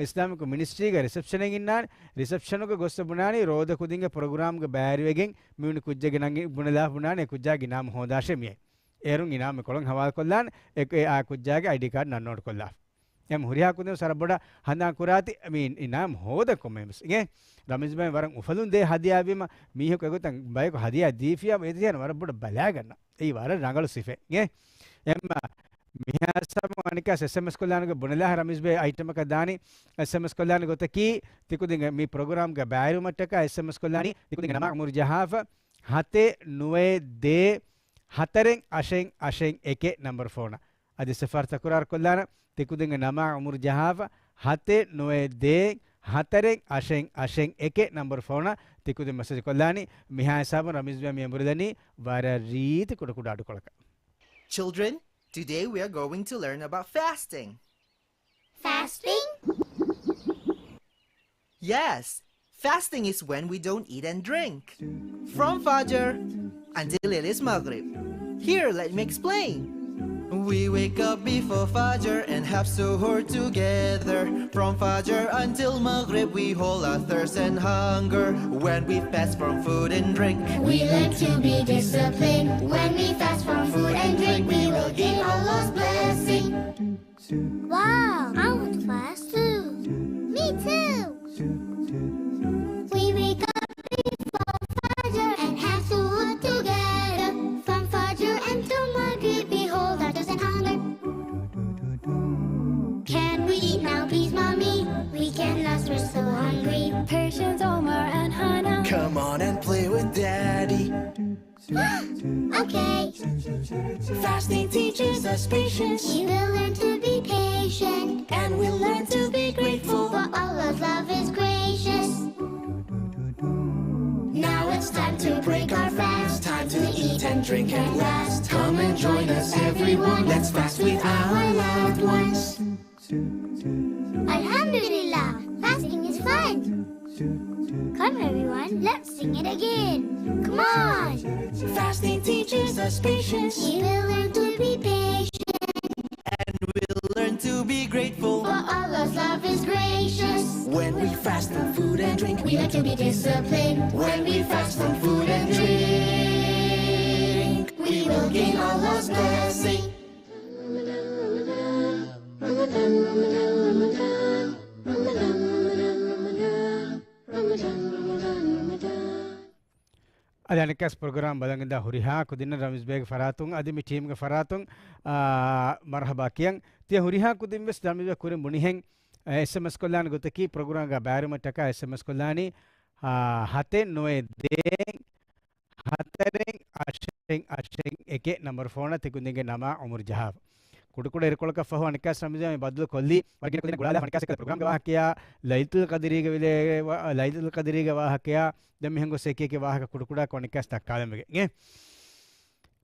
އިސްލާމިކް މިނިސްޓްރީގަ ރިސެޕްޝަނެއް އިންނާނެ، ރިސެޕްޝަނުގަ ގޮއްސަ ބުނާނީ ރޯދަ ކުދިންގެ ޕްރޮގްރާމްގަ ބައިވެރިވެގެން މިވެނި ކުއްޖެއްގެ ނަން ބުނެލާ ބުނާނެ އެ ކުއްޖާގެ އިނާމު ހޯދާށޭ މިއައި. އޭރުން އިނާމު ކޮޅުން ހަވާލުކޮށްލާނެ އެ، އެ އާ ކުއްޖާގެ އައިޑީ ކާޑް ނަންނޯޓް ކޮށްލާ. އެހެން ހުރިހާ ކުދިން ވެސް ވަރަށް ބޮޑަށް ހަނދާން ކުރާތި، މި އިނާމު ހޯދަން ކޮންމެ ވެސް އިނގޭ. ރަމީޒް ބޭގް ވަރަށް އުފަލުން ދޭ ހަދިޔާ ވީމަ، މީހަކު އެގޮތަށް ބަޔަކު ހަދިޔާ ދީފިޔާ އެދިޔަން ވަރަށް ބޮޑަށް ބަލާގަންނަ. އެއީ ވަރަށް ރަނގަޅު ސިފައެއް އިނގޭ. އެހެންމަ މިހާ ހިސާބުން އަނެއްކާސް އެސްއެމްއެސް ކޮށްލާނެ ގޮތް ބުނެލާ ރަމީޒް ބޭގް އައިޓަމަކަށް ދާނީ. އެސްއެމްއެސް ކޮށްލާނެ ގޮތަކީ ތިކުދިން މި ޕްރޮގްރާމްގަ ބައިވެރިވުމަށްޓަކާ އެސްއެމްއެސް ކޮށްލާނީ ތިކުދިންގެ ނަމާ އުމުރު ޖަހާފަ ހަތެއް ނުވައެއް ދޭއް ހަތަރެއް އަށެއް އަށެއް އެކެއް ނަންބަރު ފޯނަށް. އަދި ސިފަރު ތަކުރާރު ކޮށްލާނަ، ތިކުދިންގެ ނަމާ އުމުރު ޖަހާފަ ހަތެއް ނުވައެއް ދޭއް ހަތަރެއް އަށެއް އަށެއް އެކެއް ނަންބަރު ފޯނަށް ތިކުދިން މެސެޖް ކޮށްލާނީ. މިހާ ހިސާބުން ރަމީޒް ބޭގް މި އެނބުރިލަނީ ވަރަށް ރީތި ކުޑަކުޑަ އަޑުކޮޅަކަށް. Children, today we are going to learn about fasting. Fasting? Yes, fasting is when we don't eat and drink from Fajr until it is Maghrib. Here, let me explain. We wake up before Fajr and have suhoor together. From Fajr until Maghrib, we hold our thirst and hunger. When we fast from food and drink, we learn to be disciplined. When we fast from food and drink, we will gain Allah's blessing. Wow, I want to fast too. Me too. We wake up before Fajr and have suhoor together. From Fajr until Maghrib, behold our thirst and hunger. Can we eat now, please, Mommy? We cannot, we're so hungry. Patience, Omar and Hannah. Come on and play with Daddy. Okay. Fasting teaches us patience. We will learn to be patient. And we'll learn to be grateful. For Allah's love is gracious. Now it's time to break our fast. Time to eat and drink at last. Come and join us, everyone. Let's fast with our loved ones. Alhamdulillah, fasting is fun. Come everyone, let's sing it again. Come on. Fasting teaches us patience. We will learn to be patient. And we'll learn to be grateful. For Allah's love is gracious. When we fast from food and drink, we learn to be disciplined. When we fast from food and drink, we will gain Allah's blessing. އަދި އަނެއްކާސް ޕްރޮގްރާމް ބަލަން އިންދާ ހުރިހާ ކުދިންނަށް ރަމީޒް ބޭގްގެ ފަރާތުން އަދި މި ޓީމްގެ ފަރާތުން، އާ، މަރުހަބާ ކިޔަން. ތިޔަ ހުރިހާ ކުދިން ވެސް ރަމީޒް ބޭގް ކުރިން ބުނިހެން، އެސްއެމްއެސް ކޮށްލާނެ ގޮތަކީ ޕްރޮގްރާމްގަ ބައިވެރިވުމަށްޓަކާ އެސްއެމްއެސް ކޮށްލާނީ، އާ، ހަތެއް ނުވައެއް ދޭއް ހަތަރެއް އަށެއް އަށެއް އެކެއް ނަންބަރު ފޯނަށް ތިކުދިންގެ ނަމާ އުމުރު ޖަހާފަ. ކުޑަކުޑަ އިރުކޮޅަކަށް ފަހު އަނެއްކާސް ރަމީޒް ބޭގް މި ބައްދަލު ކޮށްލީ. ވަރަށް ގިނަ ކުދިންނަށް ގުޅާލާ އަނެއްކާސް އެކަލަ ޕްރޮގްރާމްގެ ވާހަކަޔާ، ލައިލަތުލް ޤަދްރީގެ ވިލޭ، ވަ-، ލައިލަތުލް ޤަދްރީގެ ވާހަކަޔާ، ދެން މިހެން ގޮސް އެކި އެކި ވާހަކަ ކުޑަކުޑަ ކޮނެކާސް ދައްކާލަން ވެގެން. އެ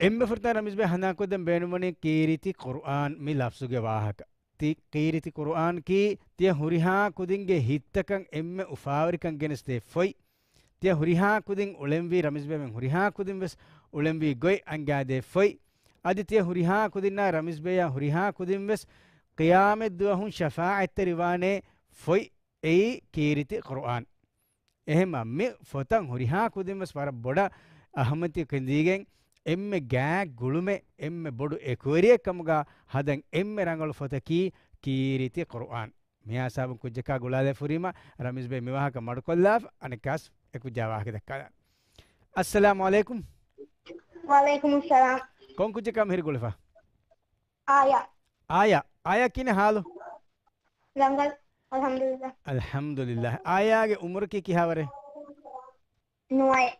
އެންމެ ފުރަތަމަ ރަމީޒް ބޭގް ހަނދާންކޮށްދޭން ބޭނުންވަނީ ކީރިތި ޤުރުއާން މި ލަފްޒުގެ ވާހަކަ. ތި ކީރިތި ޤުރުއާނަކީ ތިޔަ ހުރިހާ ކުދިންގެ ހިތްތަކަށް އެންމެ އުފާވެރިކަން ގެނެސްދޭ ފޮތް. ތިޔަ ހުރިހާ ކުދިން އުޅެންވީ ރަމީޒް ބޭގެން ހުރިހާ ކުދިން ވެސް އުޅެންވީ ގޮތް އަންގާދޭ ފޮތް. އަދި ތިޔަ ހުރިހާ ކުދިންނާ ރަމީޒް ބޭޔާ ހުރިހާ ކުދިން ވެސް ޤިޔާމަތްދުވަހުން ޝަފާޢަތްތެރިވާނޭ ފޮތް އެއީ ކީރިތި ޤުރުއާން. އެހެންމަ މި ފޮތަށް ހުރިހާ ކުދިން ވެސް ވަރަށް ބޮޑަށް އަހައްމިއްޔަތު ކެނދިގެން، އެންމެ ގާތް ގުޅުމެއް، އެންމެ ބޮޑު އެކުވެރިއެއް ކަމުގަ ހަދަން އެންމެ ރަނގަޅު ފޮތަކީ ކީރިތި ޤުރުއާން. މިހާ ހިސާބުން ކުއްޖަކާ ގުޅާލައިފުރީމަ، ރަމީޒް ބެ މި ވާހަކަ މަޑުކޮށްލާފަ، އަނެއްކާސް އެ ކުއްޖާ ވާހަކަ ދައްކާލާން. އައްސަލާމު ޢަލައިކުމް. ވަޢަލައިކުމުއްސަލާމް. ކޮން ކުއްޖަކާ މިހިރި ގުޅިފަ؟ އާޔާ. އާޔާ. އާޔާ ކިހިނެއް ހާލު؟ ރަނގަޅު. އަލްޙަމްދުލިއްލާހް. އަލްޙަމްދުލިއްލާހް. އާޔާގެ އުމުރަކީ ކިހާވަރެއް؟ ނުވައެއް.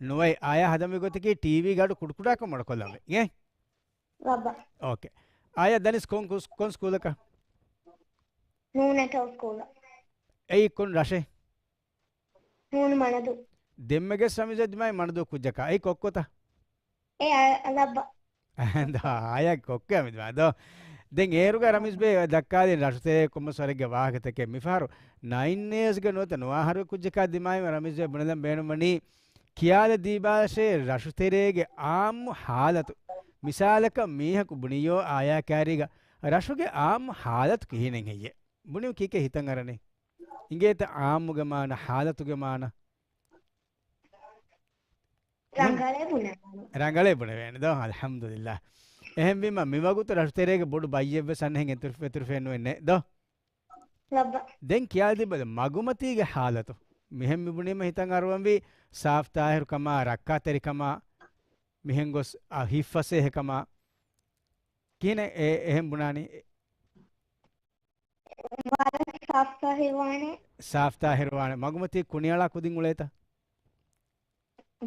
ނުވައެއް. އާޔާ ހަދަންވީ ގޮތަކީ ޓީވީ ގަޑު ކުޑަކުޑަކޮށް މަޑުކޮށްލަން ވޭ. އިނގޭ؟ ލައްބަ. އޯކޭ. އާޔާ ދަނީސް ކޮން ކުސް-، ކޮން ސްކޫލަކަށް؟ ނޫނެޓޯ ސްކޫލަށް. އެއީ ކޮން ރަށެއް؟ ނޫނު މަނަދޫ. ދެންމެގެސް ރަމީޒް ދިމާވި މަނަދޫ ކުއްޖަކާ. އެއީ ކޮއްކޮތަ؟ އެ އަ-، އަ-، ލައްބަ. އާޔާ ކޮއްކޮ މި ދިމާ ދޯ. ދެން އޭރުގަ ރަމީޒް ބެ ދައްކާލިން ރަށުތެރޭ ކޮންމެސް ވަރެއްގެ ވާހަކަތަކެއް. މިފަހަރު ނައިން އޭސްގެ ނުވަތަ ނުވާހަރު ކުއްޖަކާ ދިމާވީމަ ރަމީޒް ބެ ބުނެލަން ބޭނުންވަނީ ކިޔާލަ ދީބާށޭ ރަށުތެރޭގެ އާއްމު ހާލަތު. މިސާލަކަށް މީހަކު ބުނިޔޯ އާޔާ ކާރީގަ ރަށުގެ އާއްމު ހާލަތު ކިހިނެއް ހެއްޔޭ؟ ބުނި ކީކޭ ހިތަށް އަރަނީ؟ އިނގޭތަ އާއްމުގެ މާނަ، ހާލަތުގެ މާނަ؟ ރަނގަޅޭ ބުނެވޭނެ. ރަނގަޅޭ ބުނެވޭނެ ދޯ، އަލްޙަމްދުލިއްލާހް. އެހެންވީމަ، މިވަގުތު ރަށުތެރޭގެ ބޮޑު ބައްޔެއްވެސް އަންހެން އެތުރު-، އެތުރުފައެއް ނުވެންނޭ ދޯ. ލައްބަ. ދެން ކިޔާދިބަލަ މަގުމަތީގެ ހާލަތު. މިހެން މި ބުނީމަ ހިތަށް އަރުވަންވީ ސާފްތާހިރުކަމާ، ރައްކާތެރިކަމާ، މިހެން ގޮސް އަ، ހިތްފަސޭހަކަމާ. ކިހިނެއް އެ-، އެހެން ބުނާނީ؟ ވަރަށް ސާފްތާހިރުވާނެ. ސާފްތާހިރުވާނެ. މަގުމަތީ ކުނިއަޅާ ކުދިން އުޅޭތަ؟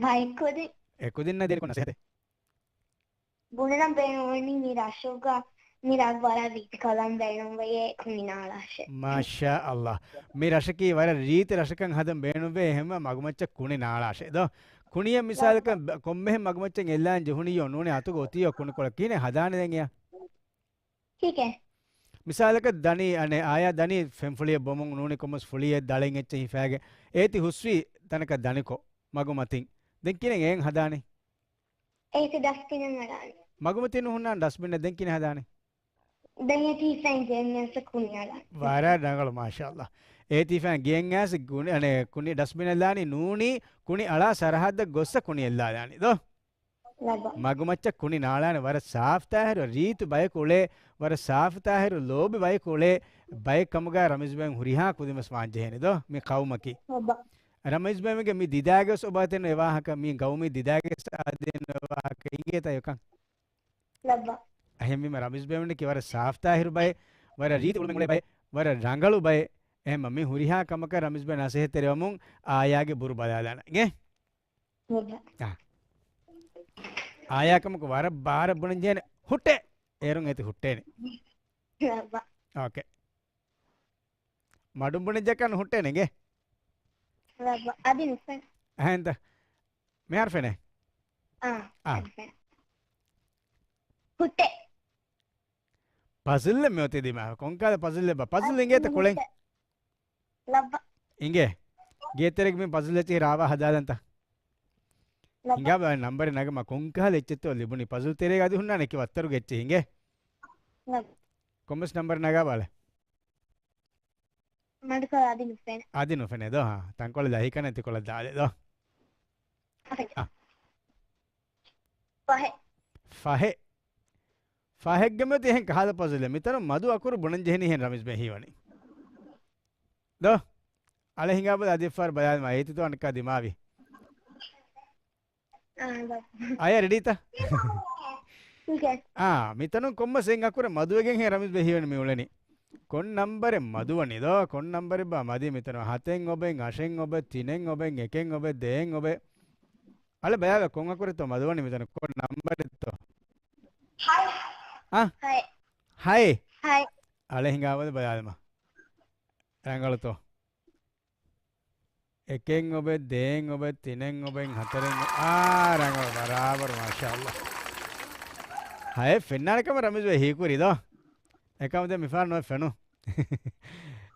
ބައެއް ކުދިން. އެ ކުދިންނަށް ދިޔައީ ކޮން ނަސޭހަތެއް؟ ބުނެލަން ބޭނުންވަނީ މި ރަށުގަ މި ރަށް ވަރަށް ރީތިކޮށްލަން ބޭނުންވެޔޭ ކުނި ނާޅާށޭ. މާޝާ އައްލާ. މި ރަށަކީ ވަރަށް ރީތި ރަށަކަށް ހަދަން ބޭނުންވޭ، އެހެންވެ މަގުމައްޗަށް ކުނި ނާޅާށޭ ދޯ. ކުނިއެއް މިސާލަކަށް ބ-، ކޮންމެހެން މަގުމައްޗަށް އެއްލާން ޖެހުނިޔޯ ނޫނީ އަތުގަ އޮތިޔޯ ކުނިކޮޅަށް ކިހިނެއް ހަދާނެ ދެން އެޔާ؟ ކީކޭ؟ މިސާލަކަށް ދަނީ އަނެއް އާޔާ ދަނީ ފެންފުޅިއެއް ބޮމުން ނޫނީ ކޮންމެސް ފުޅިއެއް ދަޅެއް އެއްޗެއް ހިފާގެ އޭތި ހުސްވީ ތަނަކަށް ދަނިކޮށް މަގުމަތިން. ދެން ކިހިނެއް އެއިން ހަދާނީ؟ އޭތި ޑަސްބިނެއް އަޅާނީ. މަގުމަތިން ނުހުންނާނެ ޑަސްބިނެއް ދެން ކިހިނެއް ހަދާނީ؟ ދެން އޭތި ހިފައިން ގެއަށް އައިސް ކުނި އަޅާނީ. ވަރަށް ރަނގަޅު މާޝާއައްލާ. އޭތި ހިފައިން ގެއަށް އައިސް ކުނި، އަނެއް ކުނި ޑަސްބިނެއް ލާނީ ނޫނީ ކުނި އަޅާ ސަރަހައްދަށް ގޮއްސަ ކުނި އެއްލާލާނީ ދޯ. ލައްބަ. މަގުމައްޗަށް ކުނި ނާޅާނެ ވަރަށް ސާފްތާހިރު ރީތި ބަޔަކު އުޅޭ، ވަރަށް ސާފްތާހިރު ލޯބި ބަޔަކު އުޅޭ ބައެއް ކަމުގަ ރަމީޒް ބެން ހުރިހާ ކުދިންވެސް ވާން ޖެހޭނެ ދޯ މި ޤައުމަކީ. ލައްބަ. ރަމީޒް ބެންގެ މި ދިދާގެ ވެސް އޮބާތެން އެ ވާހަކަ، މި ގައުމީ ދިދާގެ ވެސް އާދެން އެ ވާހަކަ އިނގޭތަ އެކަން؟ ލައްބަ. އެހެންވީމަ ރަމީޒް ބެން ކީ ވަރަށް ސާފްތާހިރު ބައެއް، ވަރަށް ރީތި އުޅުމެއް އުޅޭ ބައެއް، ވަރަށް ރަނގަޅު ބައެއް. އެހެންމަ މި ހުރިހާ ކަމަކަށް ރަމީޒް ބެން ނަސޭހަތްތެރިވަމުން އާޔާގެ ބުރު ބަލާލާނަ. އިނގޭ؟ އާ. އާޔާ ކަމަކު ވަރަށް ބާރަށް ބުނަން ޖެހޭނެ. ހުއްޓޭ! އޭރުން އޭތި ހުއްޓޭނެ. އޯކޭ. މަޑުން ބުނެއްޖަކަން ހުއްޓޭނެ އިނގޭ؟ އަދި ނުފެން. އަހަންތަ؟ މިހާރު ފެނޭ؟ އާ. އާ. އަދި ފެނޭ. ހުއްޓޭ. ޕަޒަލްއެއް މިއޮތީ ދިމާވެ. ކޮންކަހަލަ ޕަޒަލްއެއްބާ؟ ޕަޒަލް އިނގޭތަ ކުޅެން؟ ލައްބަ. އިނގޭ. ގޭތެރެގެ މި ޕަޒަލް އެއްޗެހި ރާވާ ހަދާލަންތަ؟ ލައްބަ. ހިނގާބަލަ ނަންބަރެއް ނަގަމާ ކޮންކަހަލަ އެއްޗެއްތޯ ލިބުނީ؟ ޕަޒަލް ތެރޭގަ އަދި ހުންނާނެ އެކި ވައްތަރުގެ އެއްޗެއް ހިނގޭ؟ ލައްބަ. ކޮންމެސް ނަންބަރެއް ނަގާބަލަ. މަޑުކޮށް އަދި ނުފެނޭ. އަދި ނުފެނޭ ދޯ؟ ހާ. ތަންކޮޅެއް ލަހިކަން އެތިކޮޅަށް ދާލެ ދޯ. ފަހެއް. އާ. ފަހެއް. ފަހެއް. ފަހެއްގެ މެދު އެހެން ކަހަލަ ޕަޒަލެއް. މިތަނުން މަދު އަކުރު ބުނަން ޖެހެނީ ހެން ރަމީޒް ބެ ހީވަނީ. ދޯ؟ އަޅެ ހިނގާބަލަ އަދި އެއްފަހަރު ބަލާލަމާ އޭތިތޯ އަނެއްކާ ދިމާވި. އާ، ލައްބަ. އަޔަ ރެޑީތަ؟ އާ، މިތަނުން ކޮންމެސް އެއް އަކުރެއް މަދުވެގެން ހެން ރަމީޒް ބެ ހީވަނީ މި އުޅެނީ. ކޮން ނަންބަރެއް މަދުވަނީ ދޯ؟ ކޮން ނަންބަރެއްބާ މަދީ މިތަނުން؟ ހަތެއް އޮބެ، އަށެއް އޮބެ، ތިނެއް އޮބެ، އެކެއް އޮބެ، ދޭއް އޮބެ. އަޅެ ބަލާލަ ކޮން އަކުރެއްތޯ މަދުވަނީ މިތަނުން؟ ކޮން ނަންބަރެއްތޯ؟ ހައެއް. އާ؟ ހައެއް. ހައެއް؟ ހައެއް. އަޅެ ހިނގާބަލަ ބަލާލަމާ. ރަނގަޅުތޯ؟ އެކެއް އޮބެ، ދޭއް އޮބެ، ތިނެއް އޮބެ، ހަތަރެއް އޮ-، އާ، ރަނގަޅު، ބަރާބަރު، މާޝާﷲ. ހައެއް ފެންނާނެ ކަމަށް ރަމީޒް ބެ ހީކުރީ ދޯ. އެކަމު ދެ މިފަހަރު ނޯ ފެނު.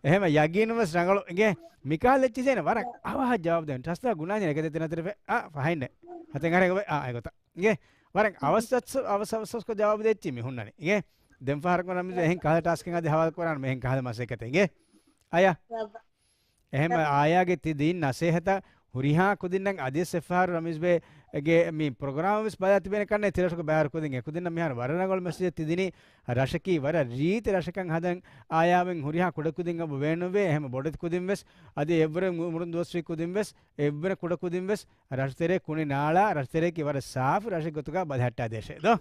އެހެމަ ޔަގީނުން ވެސް ރަނގަޅު އިނގޭ. މިކަހަލަ އެއްޗެއް ޖެހޭނެ ވަރަށް އަވަހަށް ޖަވާބު ދޭން. ޓަސްލާ ގުނާންޖެހޭ އެކަދެ ތިނަ ތެރެފެ. އާ، ފަހެއްނެ. ހަތެއް އަހަރެއް އޮބެ. އާ، އެގޮތަށް. އިނގޭ. ވަރަށް އަވަސް އަވަސް އަވަސް ކޮށް ޖަވާބު ދޭ އެއްޗި މި ހުންނަނީ. އިނގޭ. ދެން ފަހަރަކު ރަމީޒް ބޭ އެހެން ކަހަލަ ޓާސްކެއް އަދި ހަވާލު ކުރާނަމޭ، އެހެން ކަހަލަ މަސައްކަތެއް އިނގޭ. އަޔާ. އެހެން އާޔާގެ ތި ދީން ނަސޭހަތަށް ހުރިހާ ކުދިންނަށް އަދިވެސް އެއްފަހަރު ރަމީޒް ބޭގެ މި ޕްރޮގްރާމް ވެސް ބަލާ ތިބޭނެ ކަންނޭ ތި ރަށުގެ ބައިވަރު ކުދިން އެ ކުދިންނަށް މިހާރު ވަރަށް ރަނގަޅު މެސެޖެއް ތި ދިނީ. ރަށަކީ ވަރަށް ރީތި ރަށަކަށް ހަދަން އާޔާވެން ހުރިހާ ކުޑަކުދިން އެބަ ބޭނުންވޭ. އެހެން ބޮޑެތި ކުދިން ވެސް އަދި އެއްވުރެ މު-، މުރުން ދުވަސްވީ ކުދިން ވެސް އެއްވެނަ ކުޑަކުދިން ވެސް ރަށުތެރޭ ކުނި ނާޅާ ރަށުތެރޭކީ ވަރަށް ސާފު ރަށެއް ގޮތުގަ ބަލަހައްޓާ ދޭށޭ ދޯ.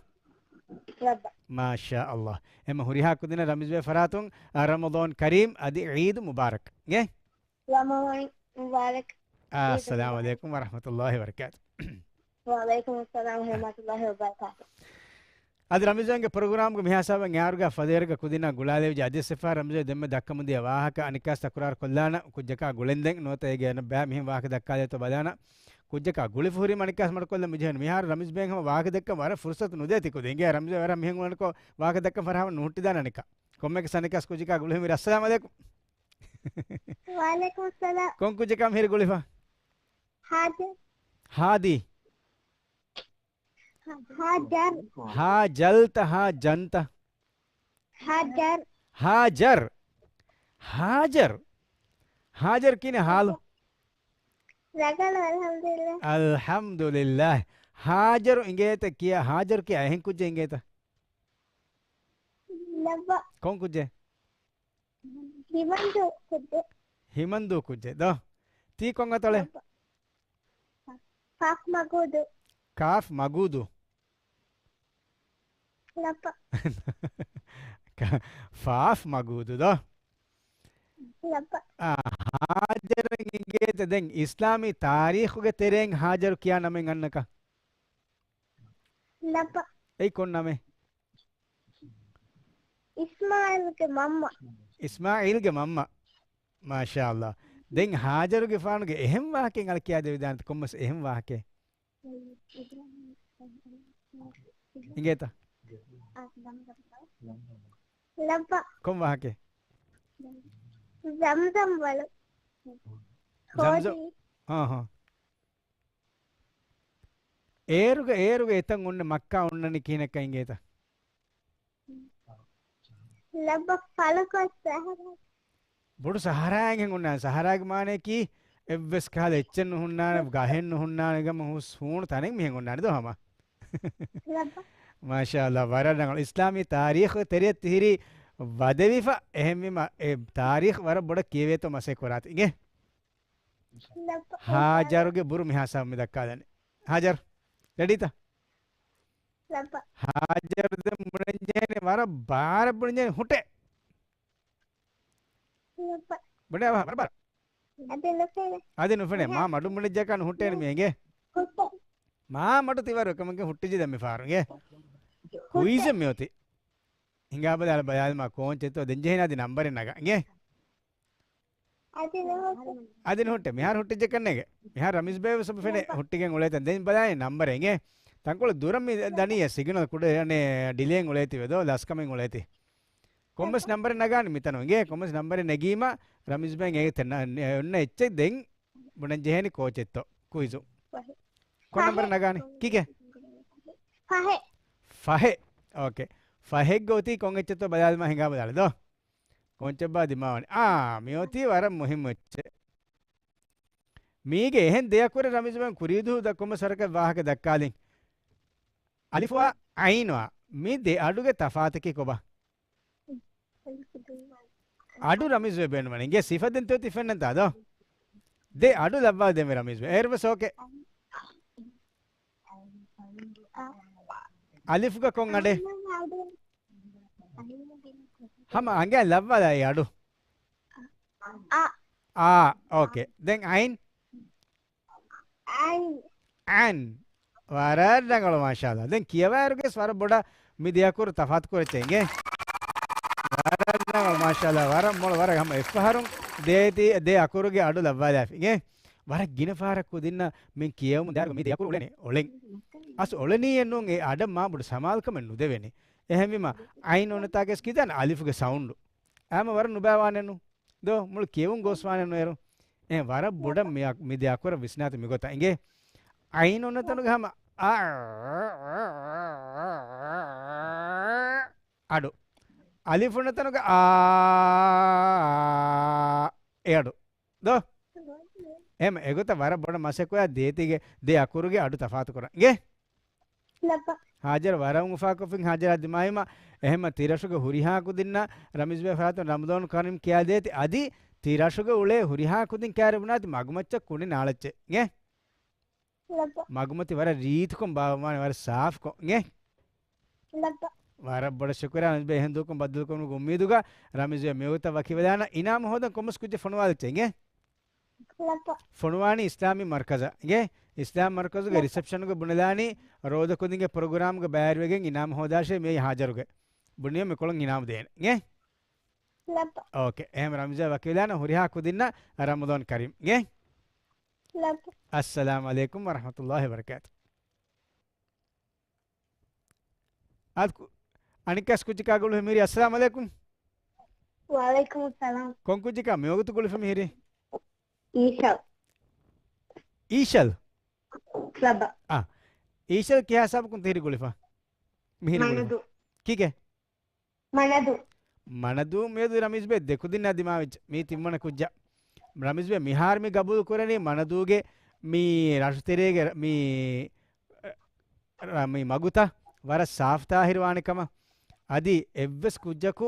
ރައްބަ. މާޝާ ﷲ. އެމަ ހުރިހާ ކުދިންނަށް ރަމީޒް ބޭ ފަރާތުން، އަ، ރަމަޟާން ކަރީމް އަދި ޢީދު މުބާރަކް. ގެ؟ ރަމަޟާން މުބާރަކް. އާ، ޢީދު އައްސަލާމު މުބާރަކް. ޢަލައިކުމް ވަރަޙްމަތުﷲ ވަބަރަކާތު. ވަޢަލައިކުމުއްސަލާމް ވަރަޙްމަތުﷲ ވަބަރަކާތު. އަދި ރަމީޒް ބޭގެ ޕްރޮގްރާމްގެ މިހާސާބަށް އެއާރުގަ ފަދައިރުގަ ކުދިންނާ ގުޅާލެވިއްޖެ އަދިވެސް އެއްފަހަރު ރަމީޒް ބޭ ދެންމެ ދައްކަމުންދިޔަ ވާހަކަ އަނެއްކާސް ތަކުރާރު ކޮށްލާނަ ކުއްޖަކާ ގުޅެންދެން ނުވަތަ އޭގެ އަނެއް ބައި މިހެން ވާހަކަ ދައްކާލޭތޯ ބަލާނަ. ކުއްޖަކާ ގުޅިފަ ހުރީމަ އަނެއްކާސް މަޑުކޮށްލަން މިޖެހެން. މިހާރު ރަމީޒް ބޭން ހަމަ ވާހަކަ ދައްކަން ވަރަށް ފުރުސަތު ނުދޭތީ ކުދިންގެ. ރަމީޒް ބޭ ވަރަށް މިހެން އުޅެނިކޮށް ވާހަކަ ދައްކަން ފަރާ ހަމަ ނުހުއްޓިދާނެ އަނެއްކާ. ކޮންމެއަކަސް އަނެއްކާސް ކުއްޖަކާ ގުޅިފަ ހުރީ. އައްސަލާމު ޢަލައިކުމް. ވަޢަލައިކުމް އައްސަލާމް. ކޮން ކުއްޖަކާ މިހިރީ ގުޅިފަ؟ ހާދި. ހާދި. ހާޖަރް. ހާޖަލްތަ ހާޖަންތަ؟ ހާޖަރް. ހާޖަރް. ހާޖަރް. ހާޖަރް ކިހިނެއް ހާލު؟ ރަނގަޅު، އަލްޙަމްދުލިއްލާހް. އަލްޙަމްދުލިއްލާހް. ހާޖަރު އިނގޭތަ ކިޔާ؟ ހާޖަރު ކިޔާ އެހެން ކުއްޖެއް އިނގޭތަ؟ ލައްބަ. ކޮން ކުއްޖެއް؟ ހިމަންދޫ ކުއްޖެއް. ހިމަންދޫ ކުއްޖެއް ދޯ؟ ތީ ކޮން އަތޮޅެއް؟ ފާފް މަގޫދޫ. ކާފް މަގޫދޫ. ލައްބަ. ފާފް މަގޫދޫ ދޯ؟ ލައްބަ. އާ، ހާޖަރަށް އިނގޭތަ ދެން އިސްލާމީ ތާރީޚުގެ ތެރެއިން ހާޖަރު ކިޔާ ނަމެއް އަންނަކަ؟ ލައްބަ. އެއީ ކޮން ނަމެއް؟ އިސްމާޢީލްގެ މަންމަ. އިސްމާޢީލްގެ މަންމަ. މާޝާﷲ. ދެން ހާޖަރުގެފާނުގެ އެހެން ވާހަކައެއް އަޅަ ކިޔާދެވިދާނެތަ؟ ކޮންމެސް އެހެން ވާހަކައެއް؟ އިނގޭތަ؟ ލައްބަ. ކޮން ވާހަކައެއް؟ ޒަމްޒަމް ވަޅު. ޒަމްޒަމް. ހޯދީ. އާ، ހާ. އޭރުގަ، އޭރުގަ އެތަން އޮންނަ މައްކާ އޮންނަނީ ކިހިނެއްކަން އިނގޭތަ؟ ލައްބަ ފަޅުކޮށް ސަހަރާ. ބޮޑު ސަހަރާއެއް ހެން އޮންނާނެ. ސަހަރާގެ މާނަޔަކީ އެއްވެސް ކަހަލަ އެއްޗެއް ނުހުންނާނެ، ގަހެއް ނުހުންނާނެ، ގަމަ ހުސް ހޫނު ތަނެއް މިހެން އޮންނާނެ ދޯ ހަމަ. ލައްބަ. މާޝާﷲ، ވަރަށް ރަނގަޅު. އިސްލާމީ ތާރީޚު ތެރެއަށް ތިހިރީ ވަދެވިފަ، އެހެންވީމަ އެ ތާރީޚު ވަރަށް ބޮޑަށް ކިޔެވޭތޯ މަސައްކަތް ކުރާތި އިނގޭ. ހާޖަރުގެ ބުރު މިހާ ސާފު މި ދައްކާލަނީ. ހާޖަރު، ރެޑީތަ؟ ހާޖަރު ދެން ބުނަން ޖެހޭނެ ވަރަށް ބާރަށް ބުނަން ޖެހޭނެ ހުއްޓޭ. ބުނޭ ވަރަށް ބާރަށް. އަދި ނުފެނޭ. އަދި ނުފެނޭ. މާ މަޑުން ބުނެއްޖަކާ ނުހުއްޓޭނެ މި އިނގޭ. މާ މަޑު ތިވަރު އެކަމަކު ހުއްޓިއްޖެ ދެން މި ފާރު އިނގޭ. ކުއިޒެއް މިއޮތީ. ހިނގާ ބަލާލަ ބަލާލަމާ ކޯންޗެއްތޯ ދެން ޖެހޭނެ އަދި ނަންބަރެއް ނަގާ އިނގޭ. އަދި ނުހުއްޓޭ. މިހާރު ހުއްޓިއްޖެ ކަންނޭނގެ. މިހާރު ރަމީޒް ބޭ ވެސް އޮބެ ފެނޭ ހުއްޓިގެން އުޅޭތަން. ދެން ބަލާނީ ނަންބަރެއް އިނގޭ. ތަންކޮޅެއް ދުރަށް މި ދަނީ ސިގްނަލް ކުޑަ އަނެއް ޑިލޭން އުޅޭތީވެ ދޯ، ލަސްކަމެއް އުޅޭތީ. ކޮންމެސް ނަންބަރެއް ނަގާނެ މިތަނުން އިނގޭ. ކޮންމެސް ނަންބަރެއް ނެގީމަ ރަމީޒް ބޭ އެ ތެ-، ނަ-، ނެ-، އޮންނަ އެއްޗެއް ދެން ބުނަން ޖެހޭނީ ކޯޗެއްތޯ ކުއިޒު. ކޮން ނަންބަރެއް ނަގާނީ؟ ކީކޭ؟ ފަހެއް. ފަހެއް. އޯކޭ. ފަހެއްގަ އޮތީ ކޮން އެއްޗެއްތޯ ބަލާލަމާ ހިނގާ ބަލާލަ ދޯ. ކޯންޗެއްބާ ދިމާވަނީ. އާ، މިއޮތީ ވަރަށް މުހިއްމު އެއްޗެއް. މީގެ އެހެން ދެ އަކުރެއް ރަމީޒު ބޭން ކުރީދުހު ދަ ކޮންމެސް ވަރަކަށް ވާހަކަ ދައްކާލިން. އަލިފުވާ އައިނުވާ. މި ދެ އަޑުގެ ތަފާތަކީ ކޮބާ؟ އަޑު ރަމީޒު ބޭ ބޭނުންވަނީ. އިނގޭ ސިފަ ދެން ތި އޮތީ ފެންނަންތާ ދޯ؟ ދެ އަޑު ލައްވާ ދެންވެ ރަމީޒު ބޭ. އޭރުވެސް އޯކޭ. އަލިފުގަ ކޮން އަޑެއް؟ ހަމަ އަނގައިން ލައްވާލާ އެ އަޑު. އަ. އާ، އޯކޭ. ދެން އައިން؟ އައިން. އައިން. ވަރަށް ރަނގަޅު މާޝާﷲ. ދެން ކިޔަވާއިރުގެސް ވަރަށް ބޮޑަށް މި ދެ އަކުރު ތަފާތު ކުރައްޗޭ އިނގޭ. ވަރަށް ރަނގަޅު މާޝާﷲ. ވަރަށް މޮޅު ވަރަށް ހަމަ އެއްފަހަރުން ދޭތީ ދެ އަކުރުގެ އަޑު ލައްވާލާފި އިނގޭ. ވަރަށް ގިނަ ފަހަރަށް ކުދިންނަށް މި ކިޔެވުމުން ދާއިރު މި ދެ އަކުރު އުޅެނީ އޮޅެން. އަސް އޮޅެނީއެއް ނޫން އެ އަޑަށް މާ ބޮޑު ސަމާލުކަމެއް ނުދެވެނީ. އެހެންވީމަ އައިން އޮންނަތާގެސް ކިދާން އަލިފުގެ ސައުންޑު. އާމަ ވަރަށް ނުބައިވާނެ ނޫން. ދޯ، މުޅި ކިޔެވުން ގޯސްވާނެ ނުއެރު. އެ ވަރަށް ބޮޑަށް މި އަ-، މި ދެ އަކުރަށް ވިސްނާތި މިގޮތަށް އިނގޭ. އައިން އޮންނަ ތަނުގެ ހަމަ އަ-، އަޑު. އަލިފުންނަ ތަނުގަ އާ، އެ އަޑު. ދޯ؟ އެހެމަ އެގޮތަށް ވަރަށް ބޮޑަށް މަސައްކަތް ދޭތީގެ ދެ އަކުރުގެ އަޑު ތަފާތު ކުރަން. އިނގޭ؟ ލައްބަ. ހާޖަރު ވަރަށް އުފާކޮށްފިން ހާޖަރާ ދިމާވީމަ، އެހެމަ ތިރަށުގެ ހުރިހާ ކުދިންނަށް ރަމީޒްބެ ފަރާތުން ރަމަޟާން ކަރީމް ކިޔާދޭތި. އަދި ތިރަށުގެ އުޅޭ ހުރިހާ ކުދިން ކާރި ބުނާތި މަގުމައްޗަށް ކުނި ނާޅައްޗޭ. އިނގޭ؟ ލައްބަ. މަގުމަތި ވަރަށް ރީތިކޮށް ބާވާނެ، ވަރަށް ސާފްކޮށް. އިނގޭ؟ ލައްބަ. ވަރަށް ބޮޑަށް ޝުކުރިއްޔާ ރަމީޒްބެ، އެހެން ދުވަހަކުން ބައްދަލުކުރުމުގެ އުއްމީދުގަ ރަމީޒްބެ މިވަގުތަށް ވަކިވެލާނަން. އިނާމު ހޯދަން ކޮންމެސް ކުއްޖެއް ފޮނުވާލައްޗޭ. އިނގޭ؟ ލައްބަ. ފޮނުވާނީ އިސްލާމީ މަރްކަޒަށް. އިނގޭ؟ އިސްލާމް މަރްކަޒުގެ ލައްބަ. ރިސެޕްޝަނުގަ ބުނެލާނީ ރޯދަ ކުދިންގެ ޕްރޮގްރާމްގަ ބައިވެރިވެގެން އިނާމު ހޯދާށޭ މިއީ ހާޖަރުގެ. ބުނިޔަ މިކޮޅުން އިނާމު ދޭނެ. އިނގޭ؟ ލައްބަ. އޯކޭ. އެހެމަ ރަމީޒްބެ ވަކިވެލާނަން ހުރިހާ ކުދިންނަށް ރަމަޟާން ކަރީމް. އިނގޭ؟ ލައްބަ. އައްސަލާމު ޢަލައިކުމް ވަރަޙްމަތުﷲި ވަބަރަކާތު. އާދެ، އަނެއްކާސް ކުއްޖަކާ ގުޅު މިހިރީ. އައްސަލާމު ޢަލައިކުމް. ވަޢަލައިކުމުއްސަލާމް. ކޮން ކުއްޖަކާ މިވަގުތު ގުޅިފަ މިހިރީ؟ އީޝަލް. އީޝަލް؟ ލައްބަ. އާ. އީޝަލް ކިހާ ހިސާބަކުން ތިހިރީ ގުޅިފަ؟ މިހިރީ ގުޅިފަ. މަނަދޫ. ކީކޭ؟ މަނަދޫ. މަނަދޫ މިއަދު ރަމީޒްބެ ދެ ކުދިންނާ ދިމާވެއްޖެ. މީ ތިންވަނަ ކުއްޖާ. ރަމީޒްބެ މިހާރު މި ގަބޫލު ކުރަނީ މަނަދޫގެ މި ރަށުތެރޭގެ މި ރ-، މި މަގުތައް ވަރަށް ސާފް ތާހިރު ވާނެ ކަމަށް، އަދި އެއްވެސް ކުއްޖަކު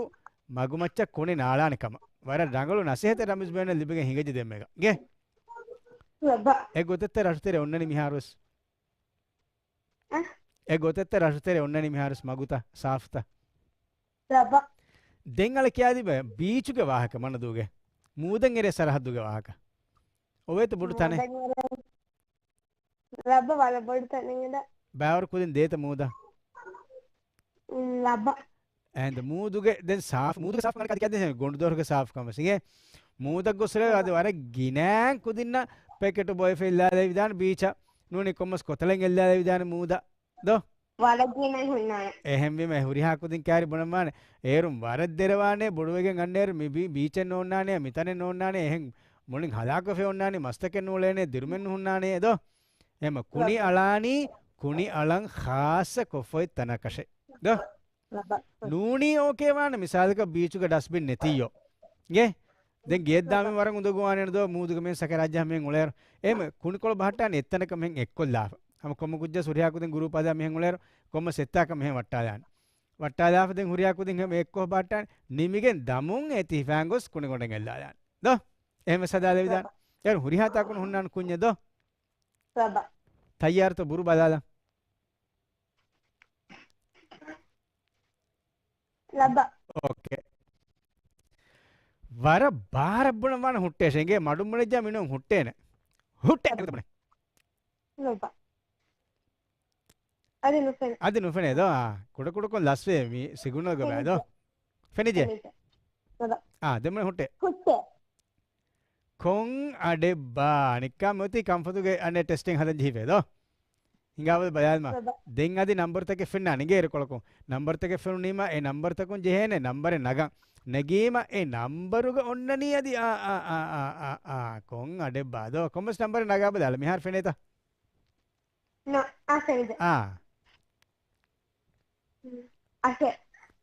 މަގުމައްޗަށް ކުނި ނާޅާނެ ކަމަށް. ވަރަށް ރަނގަޅު ނަސޭހަތެއް ރަމީޒް ބޭނަށް ލިބިގެން ހިނގައްޖެ ދެންމެގަ. އިނގޭ؟ ލައްބަ. އެ ގޮތެއްތަ ރަށުތެރެ އޮންނަނީ މިހާރުވެސް؟ އަ؟ އެ ގޮތެއްތަ ރަށުތެރެ އޮންނަނީ މިހާރުވެސް މަގުތައް ސާފްތަ؟ ލައްބަ. ދެން އަޅެ ކިޔާދީބަ ބީޗުގެ ވާހަކަ މަނަދޫގެ. މޫދަށް އެރޭ ސަރަހައްދުގެ ވާހަކަ. އޮވޭތަ ބޮޑު ތަނެއް؟ މޫދަށް އެރޭ ލައްބަ ވަރަށް ބޮޑު ތަނެއް އިނދަ. ބައިވަރު ކުދިން ދޭތަ މޫދަށް؟ ލައްބަ. އެހެންދަ މޫދުގެ ދެން ސާފް، މޫދުގެ ސާފް ކަން އަދި ކިޔަދޭ ގޮނޑުދޮރުގެ ސާފް ކަމަށް. އިނގޭ؟ މޫދަށް ގޮސް އަދި ވަރަށް ގިނައިން ކުދިންނަށް ޕެކެޓު ބޮއެފަ އެއްލާލެވިދާނެ ބީޗަށް. ނޫނީ ކޮންމެސް ކޮތަޅެއް އެއްލާލެވިދާނެ މޫދަށް. ދޯ؟ ވަރަށް ގިނައިން ހުންނާނެ. އެހެންވީމަ ހުރިހާ ކުދިން ކާރި ބުނަންވާނެ. އޭރުން ވަރަށް ދެރަވާނެ، ބޮޑުވެގެން އަންނައިރު މި ބީ-، ބީޗެއް ނޯންނާނެ، މިތަނެއް ނޯންނާނެ، އެހެން މުޅިން ހަލާކުވެފަ އޮންނާނީ، މަސްތަކެއް ނޫޅޭނެ، ދިރުމެއް ނުހުންނާނެ ދޯ؟ އެހެމަ ކުނި އަޅާނީ، ކުނި އަޅަން ޚާއްޞަ ކޮށްފައި ތަނަކަށެއް ދޯ؟ ނޫނީ އޯކޭ ވާނެ، މިސާލަކަށް ބީޗުގަ ޑަސްބިން ނެތިއްޔޯ. އިނގޭ؟ ދެން ގެޔަށް ދާމިން ވަރަށް އުނދަގޫވާނެ ދޯ، މޫދުގެ މީހުން ސަކަރާތް ޖަހަމޭން އުޅޭއިރު. އެހެމަ ކުނިކޮޅު ބަހައްޓާނީ އެއްތަނަކަށް މިހެން އެއްކޮށްލާފަ. ހަމަ ކޮންމެ ކުއްޖާސް ހުރިހާ ކުދިން ގުރޫޕް ހަދާ މިހެން އުޅޭއިރު، ކޮންމެސް އެއްތާކަށް މިހެން ވައްޓާލާނެ. ވައްޓާލާފަ ދެން ހުރިހާ ކުދިން ހަމަ އެއްކޮށް ބަހައްޓާނެ. ނިމިގެން ދަމުން އެ ތި ހިފާން ގޮސް ކުނިގޮނޑެއް އެއްލާލާނެ. ދޯ؟ އެހެމަ ސަދާލެވިދާނެ. އޭރު ހުރިހާ ތާކުން ހުންނާނެ ކުންޏެއް ދޯ؟ ތައްޔާރުތޯ ބުރު ބަލާލަން. ލައްބަ. އޯކޭ. ވަރަށް ބާރަށް ބުނަން ވާނެ ހުއްޓޭށޭ. އިނގޭ މަޑުން ބުނެއްޖާ މިނޫން ހުއްޓޭނެ. ހުއްޓޭ. ލައްބަ. ލައްބަ. އަދި ނުފެނޭ. އަދި ނުފެނޭ ދޯ؟ އާ، ކުޑަކުޑަކޮށް ލަސްވޭ މި ސިގުނަލްގަ ބައި ދޯ. ފެނިއްޖެ؟ ފެނިއްޖެ. ލައްބަ. އާ، ދެން ބުނެ ހުއްޓޭ. ހުއްޓޭ. ކޮން އަޑެއްބާ؟ ނިއްކާ މިއޮތީ ކަންފަތުގެ އަނެއް ޓެސްޓިން ހަދަން ޖެހިފައި ދޯ؟ ހިނގާބަލަ ބަލާލަމާ. ބަބަ. ދެން އަދި ނަންބަރުތަކެއް ފެންނާނެ އިނގޭ އިރުކޮޅަކުން. ނަންބަރުތަކެއް ފެނުނީމަ އެ ނަންބަރުތަކުން ޖެހޭނެ ނަންބަރެއް ނަގަން. ނެގީމަ އެ ނަންބަރުގަ އޮންނަނީ އަދި އާ، އާ، އާ، ކޮން އަޑެއްބާ ދޯ؟ ކޮންމެސް ނަންބަރެއް ނަގާބަލާލަ. މިހާރު ފެނޭތަ؟ ނޯ، އާ، ފެނިދެ. އާ. އަށެއް.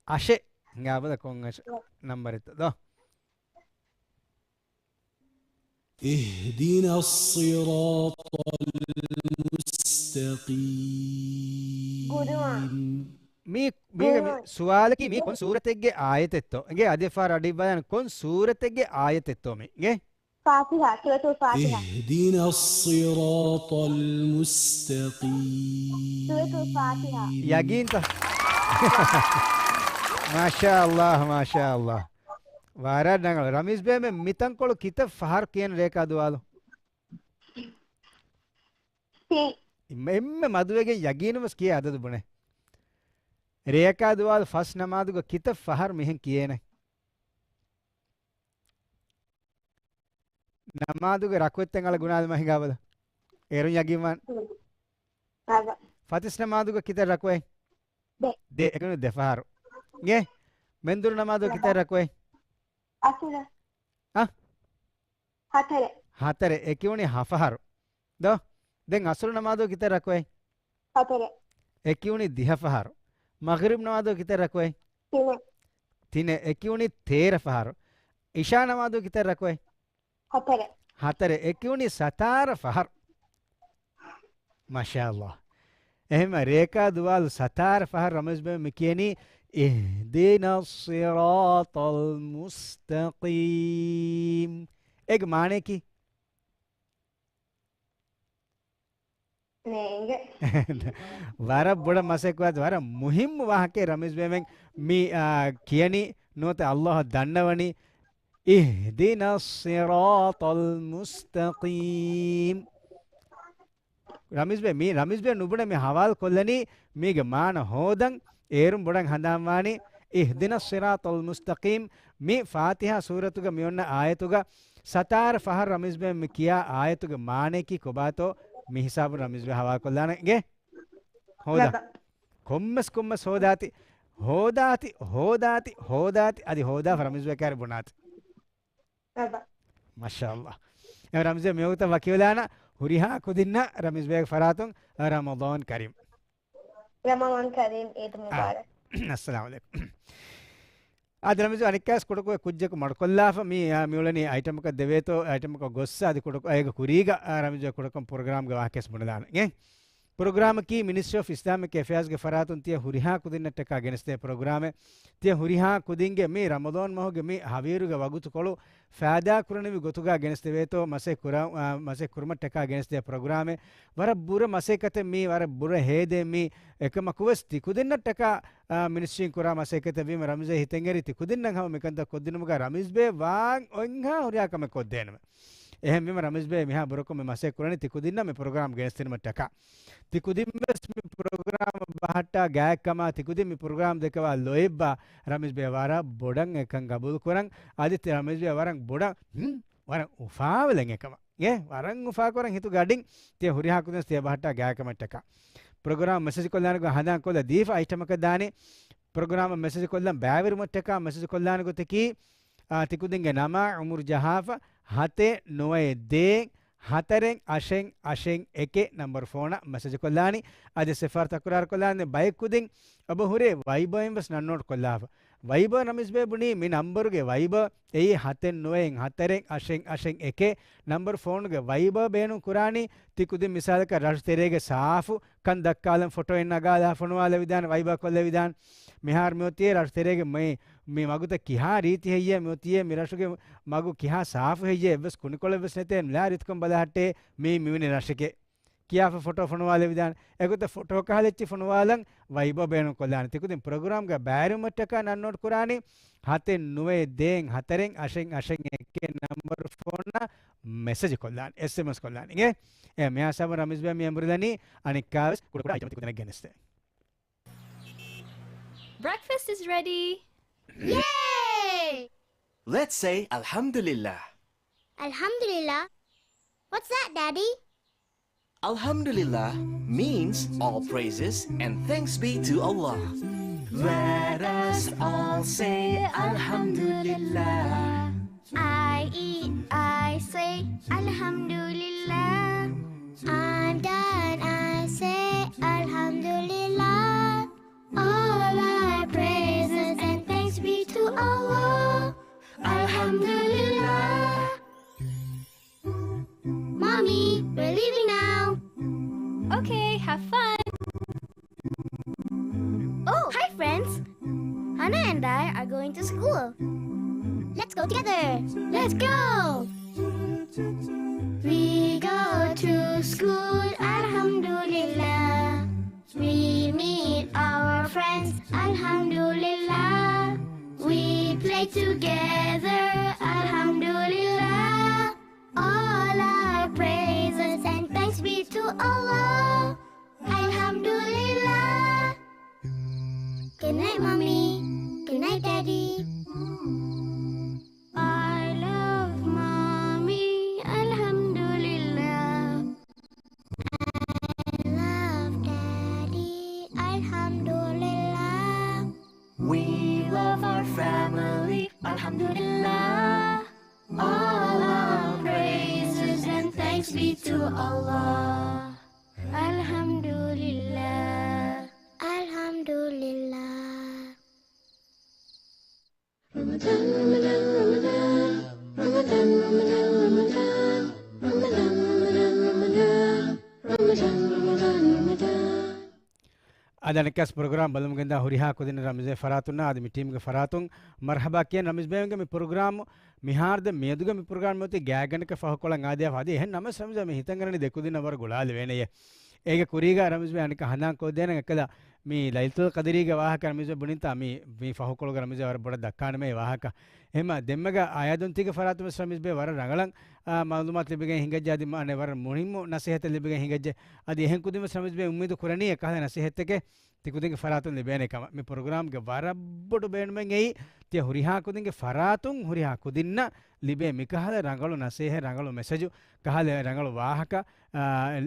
އަށެއް. ހިނގާބަލަ ކޮން އަށެއް ނަންބަރެއްތަ ދޯ؟ اهدنا الصراط المستقيم. ގުރުއާން. މީ، މީގެ މި ގުރުއާން. ސުވާލަކީ މީ ކޮން ސޫރަތެއްގެ އާޔަތެއްތޯ؟ އިނގޭ އަދި ފާރަ އަޑި ބަޔާން ކޮން ސޫރަތެއްގެ އާޔަތެއްތޯ މީ؟ އިނގޭ؟ ފާތިހާ، ސޫރަތުލް ފާތިހާ. اهدنا الصراط المستقيم. ސޫރަތުލް ފާތިހާ. ޔަގީންތަ؟ މާޝާ ﷲ، މާޝާ ﷲ. ވަރަށް ރަނގަޅު. ރަމީޒް ބޭމެ މިތަންކޮޅު ކިތައް ފަހަރު ކިޔޭނެ ރެޔަކާ ދުވާލު؟ ސީ. އެންމެ، އެންމެ މަދުވެގެން ޔަގީނުން ވެސް ކިޔޭ އަދަދު ބުނޭ. ރެޔަކާ ދުވާލު ފަސް ނަމާދުގަ ކިތައް ފަހަރު މިހެން ކިޔޭނެ؟ ނަމާދުގެ ރަކުޢަތްތައް އަޅަ ގުނާލަމާ ހިނގާބަލަ. އޭރުން ޔަގީންވާން. އަދަ. ފަތިސް ނަމާދުގަ ކިތައް ރަކުޢަތް؟ ދެ. ދެ، އެކަނި ދެ ފަހަރު. އިނގޭ؟ މެންދުރު ނަމާދުގަ ކިތައް ރަކުޢަތް؟ އަސުރަ. އަ؟ ހަތަރެއް. ހަތަރެއް. އެކިވުނީ ހަ ފަހަރު. ދޯ؟ ދެން އަސުރު ނަމާދު ކިތައް ރަކުޢަތް؟ ހަތަރެއް. އެކިވުނީ ދިހަ ފަހަރު. މަޣްރިބް ނަމާދު ކިތައް ރަކުޢަތް؟ ތިނެއް. ތިނެއް، އެކި ވުނީ ތޭރަ ފަހަރު. އިޝާ ނަމާދު ކިތައް ރަކުޢަތް؟ ހަތަރެއް. ހަތަރެއް، އެކި ވުނީ ސަތާރަ ފަހަރު. މާޝާﷲ. އެހެންމަ ރޭކާ ދުވާލު ސަތާރަ ފަހަރު ރަމީޒް ބޭ މި ކިޔަނީ، اهدنا الصراط المستقيم. އޭގެ މާނަޔަކީ؟ ނޭނގެ. ވަރަށް ބޮޑަށް މަސައްކަތް، ވަރަށް މުހިއްމު ވާހަކައެއް ރަމީޒް ބޭމެން މި، އާ، ކިޔަނީ ނުވަތަ ﷲ އަށް ދަންނަވަނީ، اهدنا الصراط المستقيم. ރަމީޒް ބޭ، މީ ރަމީޒް ބޭ ނުބުނެ މި ހަވާލު ކޮށްލަނީ މީގެ މާނަ ހޯދަން. އޭރުން ބޮޑަށް ހަނދާންވާނީ، اهدنا الصراط المستقيم، މި ފާތިހާ ސޫރަތުގަ މި އޮންނަ އާޔަތުގަ ސަތާރަ ފަހަރު ރަމީޒް ބޭ މި ކިޔާ އާޔަތުގެ މާނަޔަކީ ކޮބާތޯ މި ހިސާބުން ރަމީޒް ބޭ ހަވާލު ކޮށްލާނެ އިނގޭ؟ ހޯދާ. ރަބަ. ކޮންމެސް ކޮންމެސް ހޯދާތި، ހޯދާތި، ހޯދާތި، ހޯދާތި، އަދި ހޯދާފަ ރަމީޒް ބޭ ކާރި ބުނާތި. ރަބަ. މާޝާﷲ. އެ ރަމީޒް ބޭ މިވަގުތަށް ވަކިވެލާނަ ހުރިހާ ކުދިންނަށް ރަމީޒް ބޭގެ ފަރާތުން ރަމަޟާން ކަރީމް. ރަމަޟާން ކަރީމް، އީދު އާ. މުބާރަކް. އައްސަލާމު ޢަލައިކުމް. އާދެ ރަމީޒް ބޭ އަނެއްކާވެސް ކުޑަކޮށް ކުއްޖަކު މަޑުކޮށްލާފަ މި، އާ، މިއުޅެނީ އައިޓަމަކަށް ދެވޭތޯ، އައިޓަމަކަށް ގޮއްސަ އަދި ކުޑަކޮށް އޭގެ ކުރީގަ، އާ، ރަމީޒް ބޭ ކުޑަކޮށް ޕްރޮގްރާމްގެ ވާހަކައެސް ބުނެލާނެ. އެ ޕްރޮގްރާމަކީ މިނިސްޓްރީ އޮފް އިސްލާމިކް އެފެއާޒްގެ ފަރާތުން ތިޔަ ހުރިހާ ކުދިންނަށްޓަކާ ގެނެސްދޭ ޕްރޮގްރާމެއް. ތިޔަ ހުރިހާ ކުދިންގެ މި ރަމަޟާން މަހުގެ މި ހަވީރުގެ ވަގުތުކޮޅު ފައިދާ ކުރަނިވި ގޮތުގަ ގެނެސްދެވޭތޯ މަސައްކަތް ކުރަ-، އާ، މަސައްކަތް ކުރުމަށްޓަކާ ގެނެސްދޭ ޕްރޮގްރާމެއް. ވަރަށް ބުރަ މަސައްކަތެއް މީ، ވަރަށް ބުރަ ހޭދޭ މީ. އެކަމަކުވެސް ތިކުދިންނަށްޓަކާ، އާ، މިނިސްޓްރީން ކުރާ މަސައްކަތެއް ވީމަ ރަމީޒް ބޭ ހިތެއް އެރި ތިކުދިންނަށް ހަމަ މިކަންތައް ކޮށްދިނުމުގަ ރަމީޒް ބޭ ވާން އޮތްހާ ހުރިހާ ކަމެއް ކޮށްދޭނަމެ. އެހެންވީމަ ރަމީޒް ބޭ މިހާ ބުރަކޮށް މި މަސައްކަތް ކުރަނީ ތިކުދިންނަށް މި ޕްރޮގްރާމް ގެނެސްދިނުމަށްޓަކާ. ތިކުދިންވެސް މި ޕްރޮގްރާމް ބަހައްޓާ ގާތްކަމާ، ތިކުދިން މި ޕްރޮގްރާމް ދެކެވާ ލޯތްބާ ރަމީޒް ބޭ ވަރަށް ބޮޑަށް އެކަން ގަބޫލު ކުރަން. އަދި ތި ރަމީޒް ބޭ ވަރަށް ބޮޑަށް، ހުން، ވަރަށް އުފާވެލަން އެކަމަށް. އޭ، ވަރަށް އުފާކުރަން ހިތުގަ އަޑިން ތިޔަ ހުރިހާ ކުދިން ތިޔަ ބަހައްޓާ ގާތްކަމަށްޓަކާ. ޕްރޮގްރާމް މެސެޖް ކޮށްލާނެ ގޮތް ހަނދާން ކޮށްލަ ދީފަ އައިޓަމަކަށް ދާނެ. ޕްރޮގްރާމަށް މެސެޖް ކޮށްލަން ބައިވެރިވުމަށްޓަކާ މެސެޖް ކޮށްލާނެ ގޮތަކީ، އާ، ތިކުދިންގެ ނަމާ އުމުރު ޖަހާފަ ހަތެއް ނުވައެއް ދޭއް ހަތަރެއް އަށެއް އަށެއް އެކެއް ނަމްބަރު ފޯނަށް މެސެޖް ކޮށްލާނީ. އަދި ސިފަރު ތަކުރާރު ކޮށްލާނެ ބައެއް ކުދިން އެބަ ހުރޭ ވައިބަރ އިން ވެސް ނަން ނޯޓް ކޮށްލާފަ. ވައިބަރ ރަމީޒް ބޭ ބުނީ މި ނަމްބަރުގެ ވައިބަރ އެއީ ހަތެއް ނުވައެއް ހަތަރެއް އަށެއް އަށެއް އެކެއް ނަމްބަރު ފޯނުގެ ވައިބަރ ބޭނުން ކުރާނީ. ތި ކުދިން މިސާލަކަށް ރަށު ތެރޭގެ ސާފު ކަން ދައްކާލަން ފޮޓޯއެއް ނަގާލާ ފޮނުވާލެވިދާނެ، ވައިބަރ ކޮށްލެވިދާނެ. މިހާރު މިއޮތީ ރަށު ތެރޭގެ މި، މި މަގުތައް ކިހާ ރީތި ހެއްޔޭ، މިއޮތީ މި ރަށުގެ މަގު ކިހާ ސާފު ހެއްޔޭ، އެއްވެސް ކުނިކޮޅެއްވެސް ނެތޭ، ލާ ރިތިކޮން ބަލާހައްޓޭ މީ މިވެނި ރަށެކޭ. ކިޔާފަ ފޮޓޯ ފޮނުވާލެވިދާނެ. އެގޮތަށް ފޮޓޯ ކަހަލަ އެއްޗެއް ފޮނުވާލަން ވައިބަރ ބޭނުން ކޮށްލާނެ. ތިކުދިން ޕްރޮގްރާމްގެ ބައިވެރިވުމަށްޓަކާ ނަން ނޯޓް ކުރާނީ ހަތެއް ނުވައެއް ދޭއް ހަތަރެއް އަށެއް އަށެއް އެކެއް ނަމްބަރު ފޯނަށް މެސެޖް ކޮށްލާނެ، އެސްއެމްއެސް ކޮށްލާނެ. އިނގޭ؟ އެ މިހާ ހިސާބުން ރަމީޒް ބޭ މި އެނބުރިލަނީ އަނެއްކާވެސް ކުޑަކުޑަ އައިޓަމް ތިކުދިންނަށް ގެނެސްދޭ. Breakfast is ready. Yay! Let's say Alhamdulillah. Alhamdulillah? What's that, Daddy? Alhamdulillah means all praises and thanks be to Allah. Let us all say Alhamdulillah. I eat, I say Alhamdulillah. I'm done, I say Alhamdulillah. All our praises and thanks be to Allah. Alhamdulillah. Mommy, we're leaving now. Okay, have fun. Oh, hi, friends. Hana and I are going to school. Let's go together. Let's go. We go to school, Alhamdulillah. We meet our friends, Alhamdulillah. We play together, Alhamdulillah. All our praises and thanks be to Allah, Alhamdulillah. Good night, Mommy. Good night, Daddy. I love Mommy, Alhamdulillah. I love Daddy, Alhamdulillah. We love our family, Alhamdulillah. All our praises and thanks be to Allah. Alhamdulillah. Alhamdulillah. ދަނެއްކަސް ޕްރޮގްރާމް ބަލަމުގެންދާ ހުރިހާ ކުދިން ރަމީޒް ފަރާތުންނާ އަދި މި ޓީމްގެ ފަރާތުން މަރްހަބާ ކިޔަން. ރަމީޒް ބޭންގެ މި ޕްރޮގްރާމް މިހާރު ދެ މިއަދުގެ މި ޕްރޮގްރާމް މިއޮތީ ގާތްގަނޑަކަށް ފަހުކޮޅަށް އާދިޔާފަ. އަދި އެހެން ނަމަސް ރަމީޒް ބޭ މި ހިތަށް އަރަނީ ދެ ކުދިންނަށް ވަރަށް ގުޅާލެވޭނެޔޭ. އޭގެ ކުރީގަ ރަމީޒް ބޭ އަނެއްކާ ހަނދާން ކޮށްދޭނެ އެކަލަ މި ލައިލަތުލް ޤަދްރީގެ ވާހަކަ ރަމީޒް ބޭ ބުނިންތާ މި، މި ފަހުކޮޅުގަ ރަމީޒް ބޭ ވަރަށް ބޮޑަށް ދައްކާނަމޭ ވާހަކަ. އެހެމަ ދެންމެގަ އާޔާދުންތީގެ ފަރާތުން ވެސް ރަމީޒް ބޭ ވަރަށް ރަނގަޅަށް، އާ، މައުލޫމާތު ލިބިގެން ހިނގައްޖެ އަދި މާނެ ވަރަށް މުހިއްމު ނަސޭހަތެއް ލިބިގެން ހިނގައްޖެ. އަދި އެހެން ކުދިން ވެސް ރަމީޒް ބޭ އުއްމީދު ކުރަނީ އެކަހަލަ ނަސޭހަތެކެއް ތި ކުދިންގެ ފަރާތުން ލިބޭނެ ކަމަށް. މި ޕްރޮގްރާމްގެ ވަރަށް ބޮޑު ބޭނުމެއް އެއީ، ތިޔަ ހުރިހާ ކުދިންގެ ފަރާތުން ހުރިހާ ކުދިންނަށް ލިބޭ މިކަހަލަ ރަނގަޅު ނަސޭހަ، ރަނގަޅު މެސެޖު، ކަހަލަ ރަނގަޅު ވާހަކަ، އާ،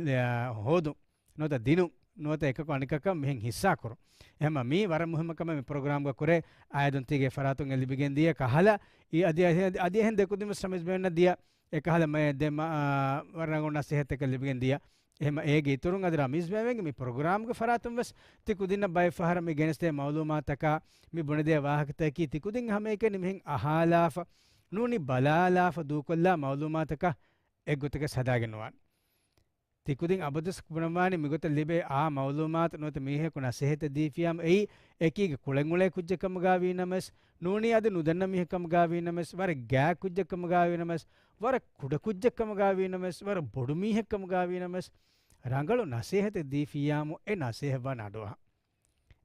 އެ، ހޯދުން. ނުވަތަ ދިނުން. ނުވަތަ އެކަކު އަނެކަކަށް މިހެން ހިއްސާކުރުން. އެހެމަ މީ ވަރަށް މުހިއްމު ކަމެއް މި ޕްރޮގްރާމްގަ ކުރޭ. އާޔާދުންތީގެ ފަރާތުން އެ ލިބިގެން ދިޔަ ކަހަލަ، އި-، އަދި، އަދި، އަދި އެހެން ދެ ކުދިން ވެސް ރަމީޒް ބޭންނަށް ދިޔަ އެ ކަހަލަ މައެއް ދެ މަ-، އާ، ވަރަށް ރަނގަޅު ނަސޭހަތެއް ލިބިގެން ދިޔަ. އެހެމަ އޭގެ އިތުރުން އަދި ރަމީޒް ބޭންގެ މި ޕްރޮގްރާމްގެ ފަރާތުން ވެސް ތި ކުދިންނަށް ބައެއް ފަހަރަށް މި ގެނެސްދޭ މައުލޫމާތަކާ، މި ބުނެދޭ ވާހަކަތަކީ ތި ކުދިން ހަމައެކަނި މިހެން އަހާލާފަ، ނޫނީ ބަލާލާފަ ދޫކޮށްލާ މައުލޫމާތަކަށް އެއްގޮތަކަށް ހަދާގެން ނުވާނެ. ތިކުދިން އަބަދުވެސް ބުނަންވާނީ މިގޮތަށް ލިބޭ އާ މައުލޫމާތު ނުވަތަ މީހަކު ނަސޭހަތެއް ދީފިއްޔާމު އެއީ އެކީގެ ކުޅެން އުޅޭ ކުއްޖެއް ކަމުގަ ވީނަމަވެސް، ނޫނީ އަދި ނުދަންނަ މީހެއް ކަމުގަ ވީނަމަވެސް، ވަރަށް ގާތް ކުއްޖެއް ކަމުގަ ވީނަމަވެސް، ވަރަށް ކުޑަ ކުއްޖެއް ކަމުގަ ވީނަމަވެސް، ވަރަށް ބޮޑު މީހެއް ކަމުގަ ވީނަމަވެސް، ރަނގަޅު ނަސޭހަތެއް ދީފިއްޔާމު އެ ނަސޭހަތް ވާން އަޑުއަހާ.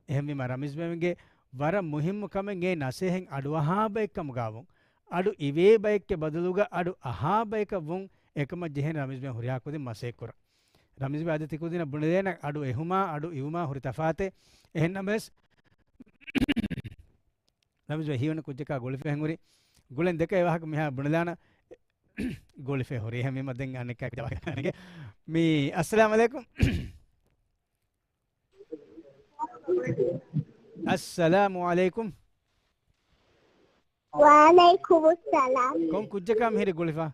އެހެންވީމަ ރަމީޒް ބޭންގެ ވަރަށް މުހިއްމު ކަމެއް އެ ނަސޭހަތް އަޑުއަހާ ބައެއް ކަމުގަ ވުން. އަޑު އިވޭ ބައެއްގެ ބަދަލުގަ އަޑު އަހާ ބަޔަކަށް ވުން އެކަމަށް ޖެހޭނެ ރަމީޒް ބޭ ހުރިހާ ކުދިން މަސައްކަތް ކުރަން. ރަމީޒް ބޭ އަދި ތި ކުދިންނަށް ބުނެދޭނަން އަޑު އެހުމާ އަޑު އިވުމާ ހުރި ތަފާތެއް. އެހެންނަމަވެސް ރަމީޒް ބޭ ހީވަނީ ކުއްޖަކާ ގުޅިފަ ހުރި. ގުޅެން ދެކެ އެ ވާހަކަ މިހާ ބުނެލާނަން. ގުޅިފަ ހުރި. އެހެންވީމަ ދެން އަނެއްކާ މި އައްސަލާމް އަލައިކުމް. އައްސަލާމު އަލައިކުމް. ވަޢަލައިކުމުއްސަލާމް. ކޮން ކުއްޖަކާ މިހިރީ ގުޅިފަ؟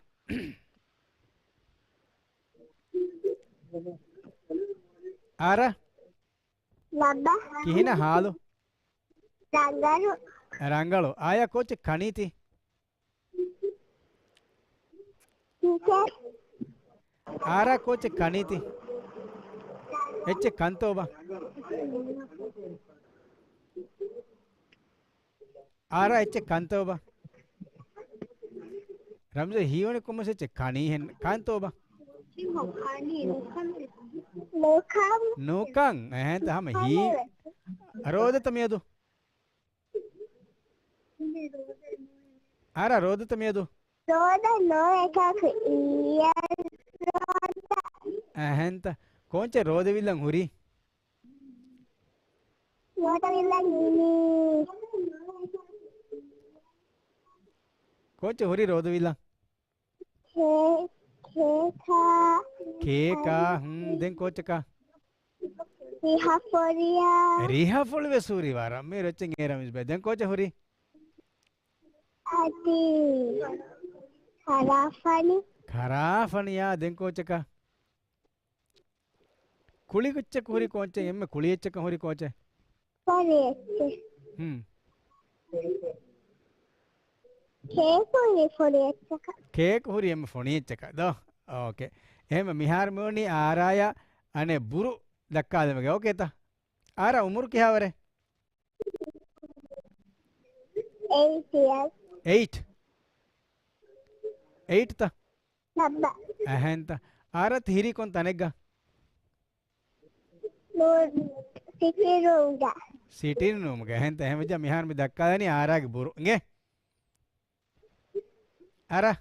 އާރާ؟ ލައްބަ. ކިހިނެއް ހާލު؟ ރަނގަޅު. ރަނގަޅު. އާޔާ ކޯޗެއް ކަނީތީ؟ ޓީޗަރ. އާރާ ކޯޗެއް ކަނީތީ؟ އެއްޗެއް ކަންތޯބަ؟ އާރާ އެއްޗެއް ކަންތޯބަ؟ ރަމްޒަ ހީވަނީ ކޮންމެސް އެއްޗެއް ކަނީހެން ކަންތޯބަ؟ ނޫކަން. ނޫކަން. އެހެންތަ ހަމަ ހީ. ރޯދަތަ މިއަދު؟ އާރާ ރޯދަތަ މިއަދު؟ ރޯދަ ނޯ އެކަކު އިޔަ ރޯދަ. އެހެންތަ؟ ކޯންޗެއް ރޯދަވިއްލަން ހުރީ؟ ރޯދަވިއްލަން ގިނީ. ކޯންޗެއް ހުރީ ރޯދަވިއްލަން؟ ކޭ-، ކޭކާ. ކޭކާ، ހުން، ދެން ކޯޗަކާ؟ ރިހަފޮޅިޔާ. ރިހަފޮޅި ވެސް ހުރި ވަރަށް. މި ރޮއްޗެއް އޭ ރަމީޒް ބޭ. ދެން ކޯޗެއް ހުރީ؟ އަދި ކަރާފަނި. ކަރާފަނިޔާ، ދެން ކޯޗަކާ؟ ކުޅި އެއްޗަކަށް ހުރި ކޯންޗެއް، އެންމެ ކުޅި އެއްޗަކަށް ހުރި ކޯންޗެއް؟ ފޮނި އެއްޗެއް. ހުން. ކޭކު ހުރި ފޮނި އެއްޗަކަށް. ކޭކު ހުރި އެންމެ ފޮނި އެއްޗަކަށް ދޯ؟ އޯކޭ. އެހެން މިހާރު މިވަނީ އާރާޔާ އަނެއް ބުރު ދައްކާލުމުގެ. އޯކޭތަ؟ އާރާ އުމުރު ކިހާވަރެއް؟ އެއިޓް އިޔާސް. އެއިޓް؟ އެއިޓްތަ؟ ލައްބަ. އެހެންތަ؟ އާރާ ތި ހިރީ ކޮން ތަނެއްގަ؟ ނޫ-، ސިޓިން ރޫމްގަ. ސިޓިން ރޫމްގަ. އެހެންތަ؟ އެހެންވެއްޖާ މިހާރު މި ދައްކާލަނީ އާރާގެ ބުރު. އިނގޭ؟ އާރާ؟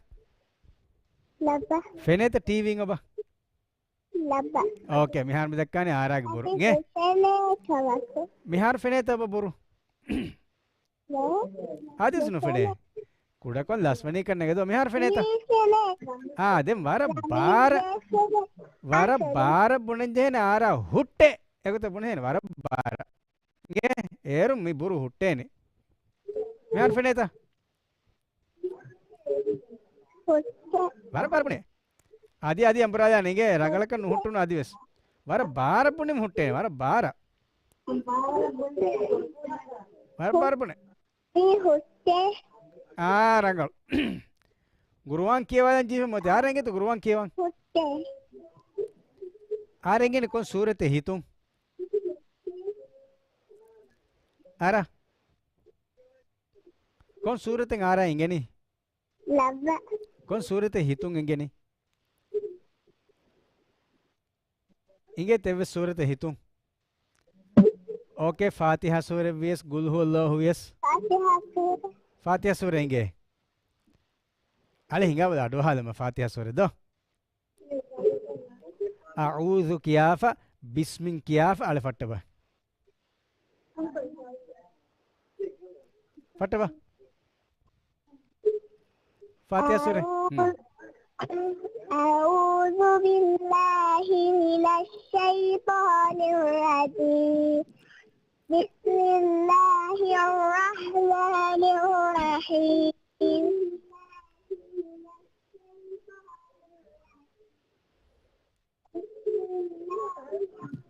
ލައްބަ. ފެނޭތަ ޓީވީން އޮބަ؟ ލައްބަ. އޯކޭ، މިހާރު މި ދައްކާނީ އާރާގެ ބުރު. އަދި އިނގޭ؟ ފެނޭ ކަމަކު. މިހާރު ފެނޭތަ އޮބަ ބުރު؟ އާދެސް ނުފެނޭ. ކުޑަކޮށް ލަސްވަނީ ކަންނެގެ ދޯ މިހާރު ފެނޭތަ؟ އާ، ދެން ވަރަށް ބާރަށް، ވަރަށް ބާރަށް ބުނެން ޖެހޭނެ އާރާ ހުއްޓޭ. އެގޮތަށް ބުނެހޭނެ ވަރަށް ބާރަށް. އިނގޭ، އޭރު މި ބުރު ހުއްޓޭނެ. މިހާރު ފެނޭތަ؟ ހުއްޓޭ. ވަރަށް ބާރަށް ބުނޭ. އަދި، އަދި އަނބުރާލާ ނިނގޭ ރަނގަޅަކަށް ނުހުއްޓުނު އަދިވެސް. ވަރަށް ބާރަށް ބުނި ހުއްޓޭ. ވަރަށް ބާރަށް. ވަރަށް ބާރަށް ބުނޭ. މީ ހުއްޓޭ. އާ، ރަނގަޅު. ގުރުއާން ކިޔަވާލަން ޖީފެ މޮތި. އާ، ރެނގޭތަ ގުރުއާން ކިޔަވަން؟ ހުއްޓޭ. އާ، ރެނގޭނެ ކޮން ސޫރަތެއް ހިތުން؟ އާރާ. ކޮން ސޫރަތެއް އާރާ އިނގެނީ؟ ލައްވަ. ކޮން ސޫރަތެއް ހިތުން އިނގެނީ؟ އިނގޭތަ އެއްވެސް ސޫރަތެއް ހިތުން؟ އޯކޭ، ފާތިހާ ސޫރަ ވިޔަސް، ގުލް ހުވައްލާހު ވިޔަސް. ފާތިހާ ސޫރަ. ފާތިހާ ސޫރަ އިނގޭ. އަޅެ ހިނގާބަލަ އަޑުއަހާލަމާ ފާތިހާ ސޫރަ ދޯ. އަޢޫޛު ކިޔާފަ، ބިސްމިން ކިޔާފަ، އަޅެ ފައްޓަބަ. ފައްޓަބަ. ފާތިހާ ސޫރަ. ހުން. أعوذ بالله من الشيطان الرجيم. بسم الله الرحمن الرحيم.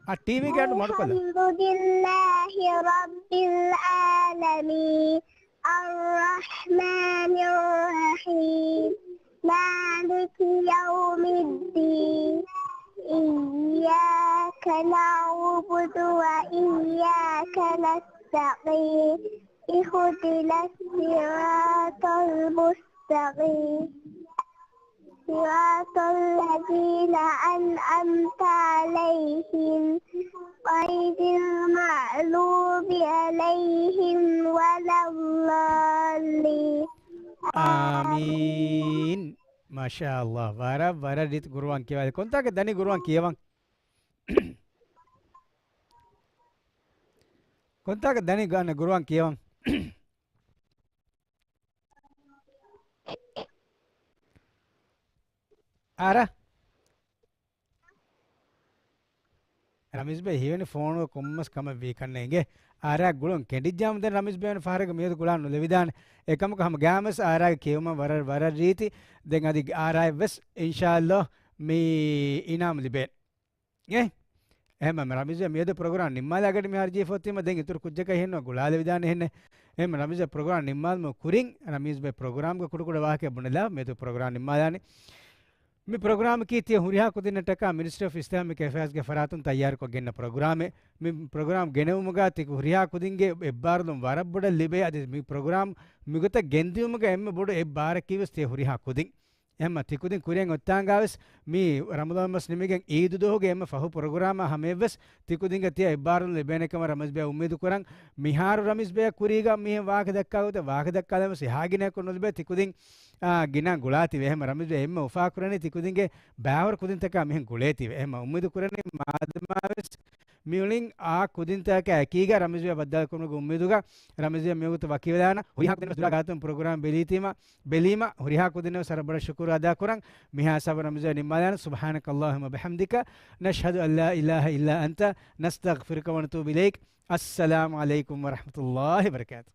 އަ، ޓީވީގެ އަޑު މަޑުކޮށްލަ. الحمد لله رب العالمين. الرحمن الرحيم. مالك يوم الدين. إياك نعبد وإياك نستعين. اهدنا الصراط المستقيم. صراط الذين أنعمت عليهم غير المغضوب عليهم ولا الضالين. އާމީން. މާޝާﷲ. ވަރަށް، ވަރަށް ރީތި ޤުރުއާން ކިޔަވާލި. ކޮންތާކަށް ދަނީ ޤުރުއާން ކިޔަވަން؟ ކޮންތާކަށް ދަނީ ގާނެ ޤުރުއާން ކިޔަވަން؟ އާރާ. ރަމީޒް ބައި ހީވަނީ ފޯނުގަ ކޮންމެސް ކަމެއް ވީ ކަންނޭނގެ. އާރާ ގުޅުން ކެނޑިއްޖާމު ދެން ރަމީޒް ބައި ވަނީ ފަހަރަކަށް މިއަދު ގުޅާން ނުލެވިދާނެ. އެކަމަކު ހަމަ ގާމެސް އާރާގެ ކިޔެވުމަށް ވަރަށް، ވަރަށް ރީތި. ދެން އަދި އާރާއަށްވެސް އިންޝާﷲ މި އިނާމު ލިބޭނެ. އޭ، އެހެންމަ ރަމީޒް ބައި މިއަދު ޕްރޮގްރާމް ނިންމާލާ ގަޑި މިހާރު ޖީ ފޯތީމަ ދެން އިތުރު ކުއްޖަކަށް ހެންނު ގުޅާލެވިދާނެ ހެންނެ. އެހެންމަ ރަމީޒް ބައި ޕްރޮގްރާމް ނިންމާލުމުގެ ކުރިން ރަމީޒް ބައި ޕްރޮގްރާމްގެ ކުޑަކުޑަ ވާހަކަ ބުނެލާ މިއަދު ޕްރޮގްރާމް ނިންމާލާނެ. މި ޕްރޮގްރާމަކީ ތިޔަ ހުރިހާ ކުދިންނަށްޓަކާ މިނިސްޓްރީ އޮފް އިސްލާމިކް އެފެއާޒްގެ ފަރާތުން ތައްޔާރުކޮށް ގެންނަ ޕްރޮގްރާމެއް. މި ޕްރޮގްރާމް ގެނެވުމުގަ ތި ހުރިހާ ކުދިންގެ އެއްބާރުލުން ވަރަށް ބޮޑަށް ލިބޭ. އަދި މި ޕްރޮގްރާމް މިގޮތަށް ގެންދިއުމުގަ އެންމެ ބޮޑު އެއްބާރަކީވެސް ތިޔަ ހުރިހާ ކުދިން. އެހެންމަ ތިކުދިން ކުރިއަށް އޮތްތާނގާވެސް މި ރަމަޟާން މަސް ނިމިގެން އީދު ދުވަހުގެ އެންމެ ފަހު ޕްރޮގްރާމާ ހަމަޔަށްވެސް ތިކުދިންގެ ތިޔަ އެއްބާރުލުން ލިބޭނެ ކަމަށް ރަމީޒް ބައި އުއްމީދު ކުރަން. މިހާރު ރަމީޒް ބައި ކުރީގަ މިހެން ވާހަކަ ދައްކާ ގޮތަށް ވާހަކަ ދައްކާލަމަސް އެހާ ގިނައަކު ނުލިބޭ. ތިކުދިން، އާ، ގިނަ ގުޅާތިވެ. އެހެންމަ ރަމީޒް ބައި އެންމެ އުފާ ކުރަނީ ތިކުދިންގެ ބައިވަރު ކުދިންތަކާ މިހެން ގުޅޭތިވެ. އެހެންމަ އުއްމީދު ކުރަނީ މާދަމާވެސް މިއުޅިން އާ ކުދިންތަކާ އެކީގަ ރަމީޒް ބައި ބައްދަލުކުރުމުގެ އުއްމީދުގަ ރަމީޒް ބައި މިވަގުތު ވަކިވެލާނަ. ހުރިހާ ކުދިން ދުރާ ގާތުން ޕްރޮގްރާމް ބެލީތީމަ ބެލީމަ ހުރިހާ ކުދިންނަށް ވެސް ވަރަށް ބޮޑަށް ޝުކުރު އަދާކުރަން. މިހާ ހިސާބަށް ރަމީޒް ބައި ނިންމާލާނަން. سبحانك اللهم وبحمدك، نشهد أن لا إله إلا أنت، نستغفرك ونتوب إليك. السلام عليكم ورحمة الله وبركاته.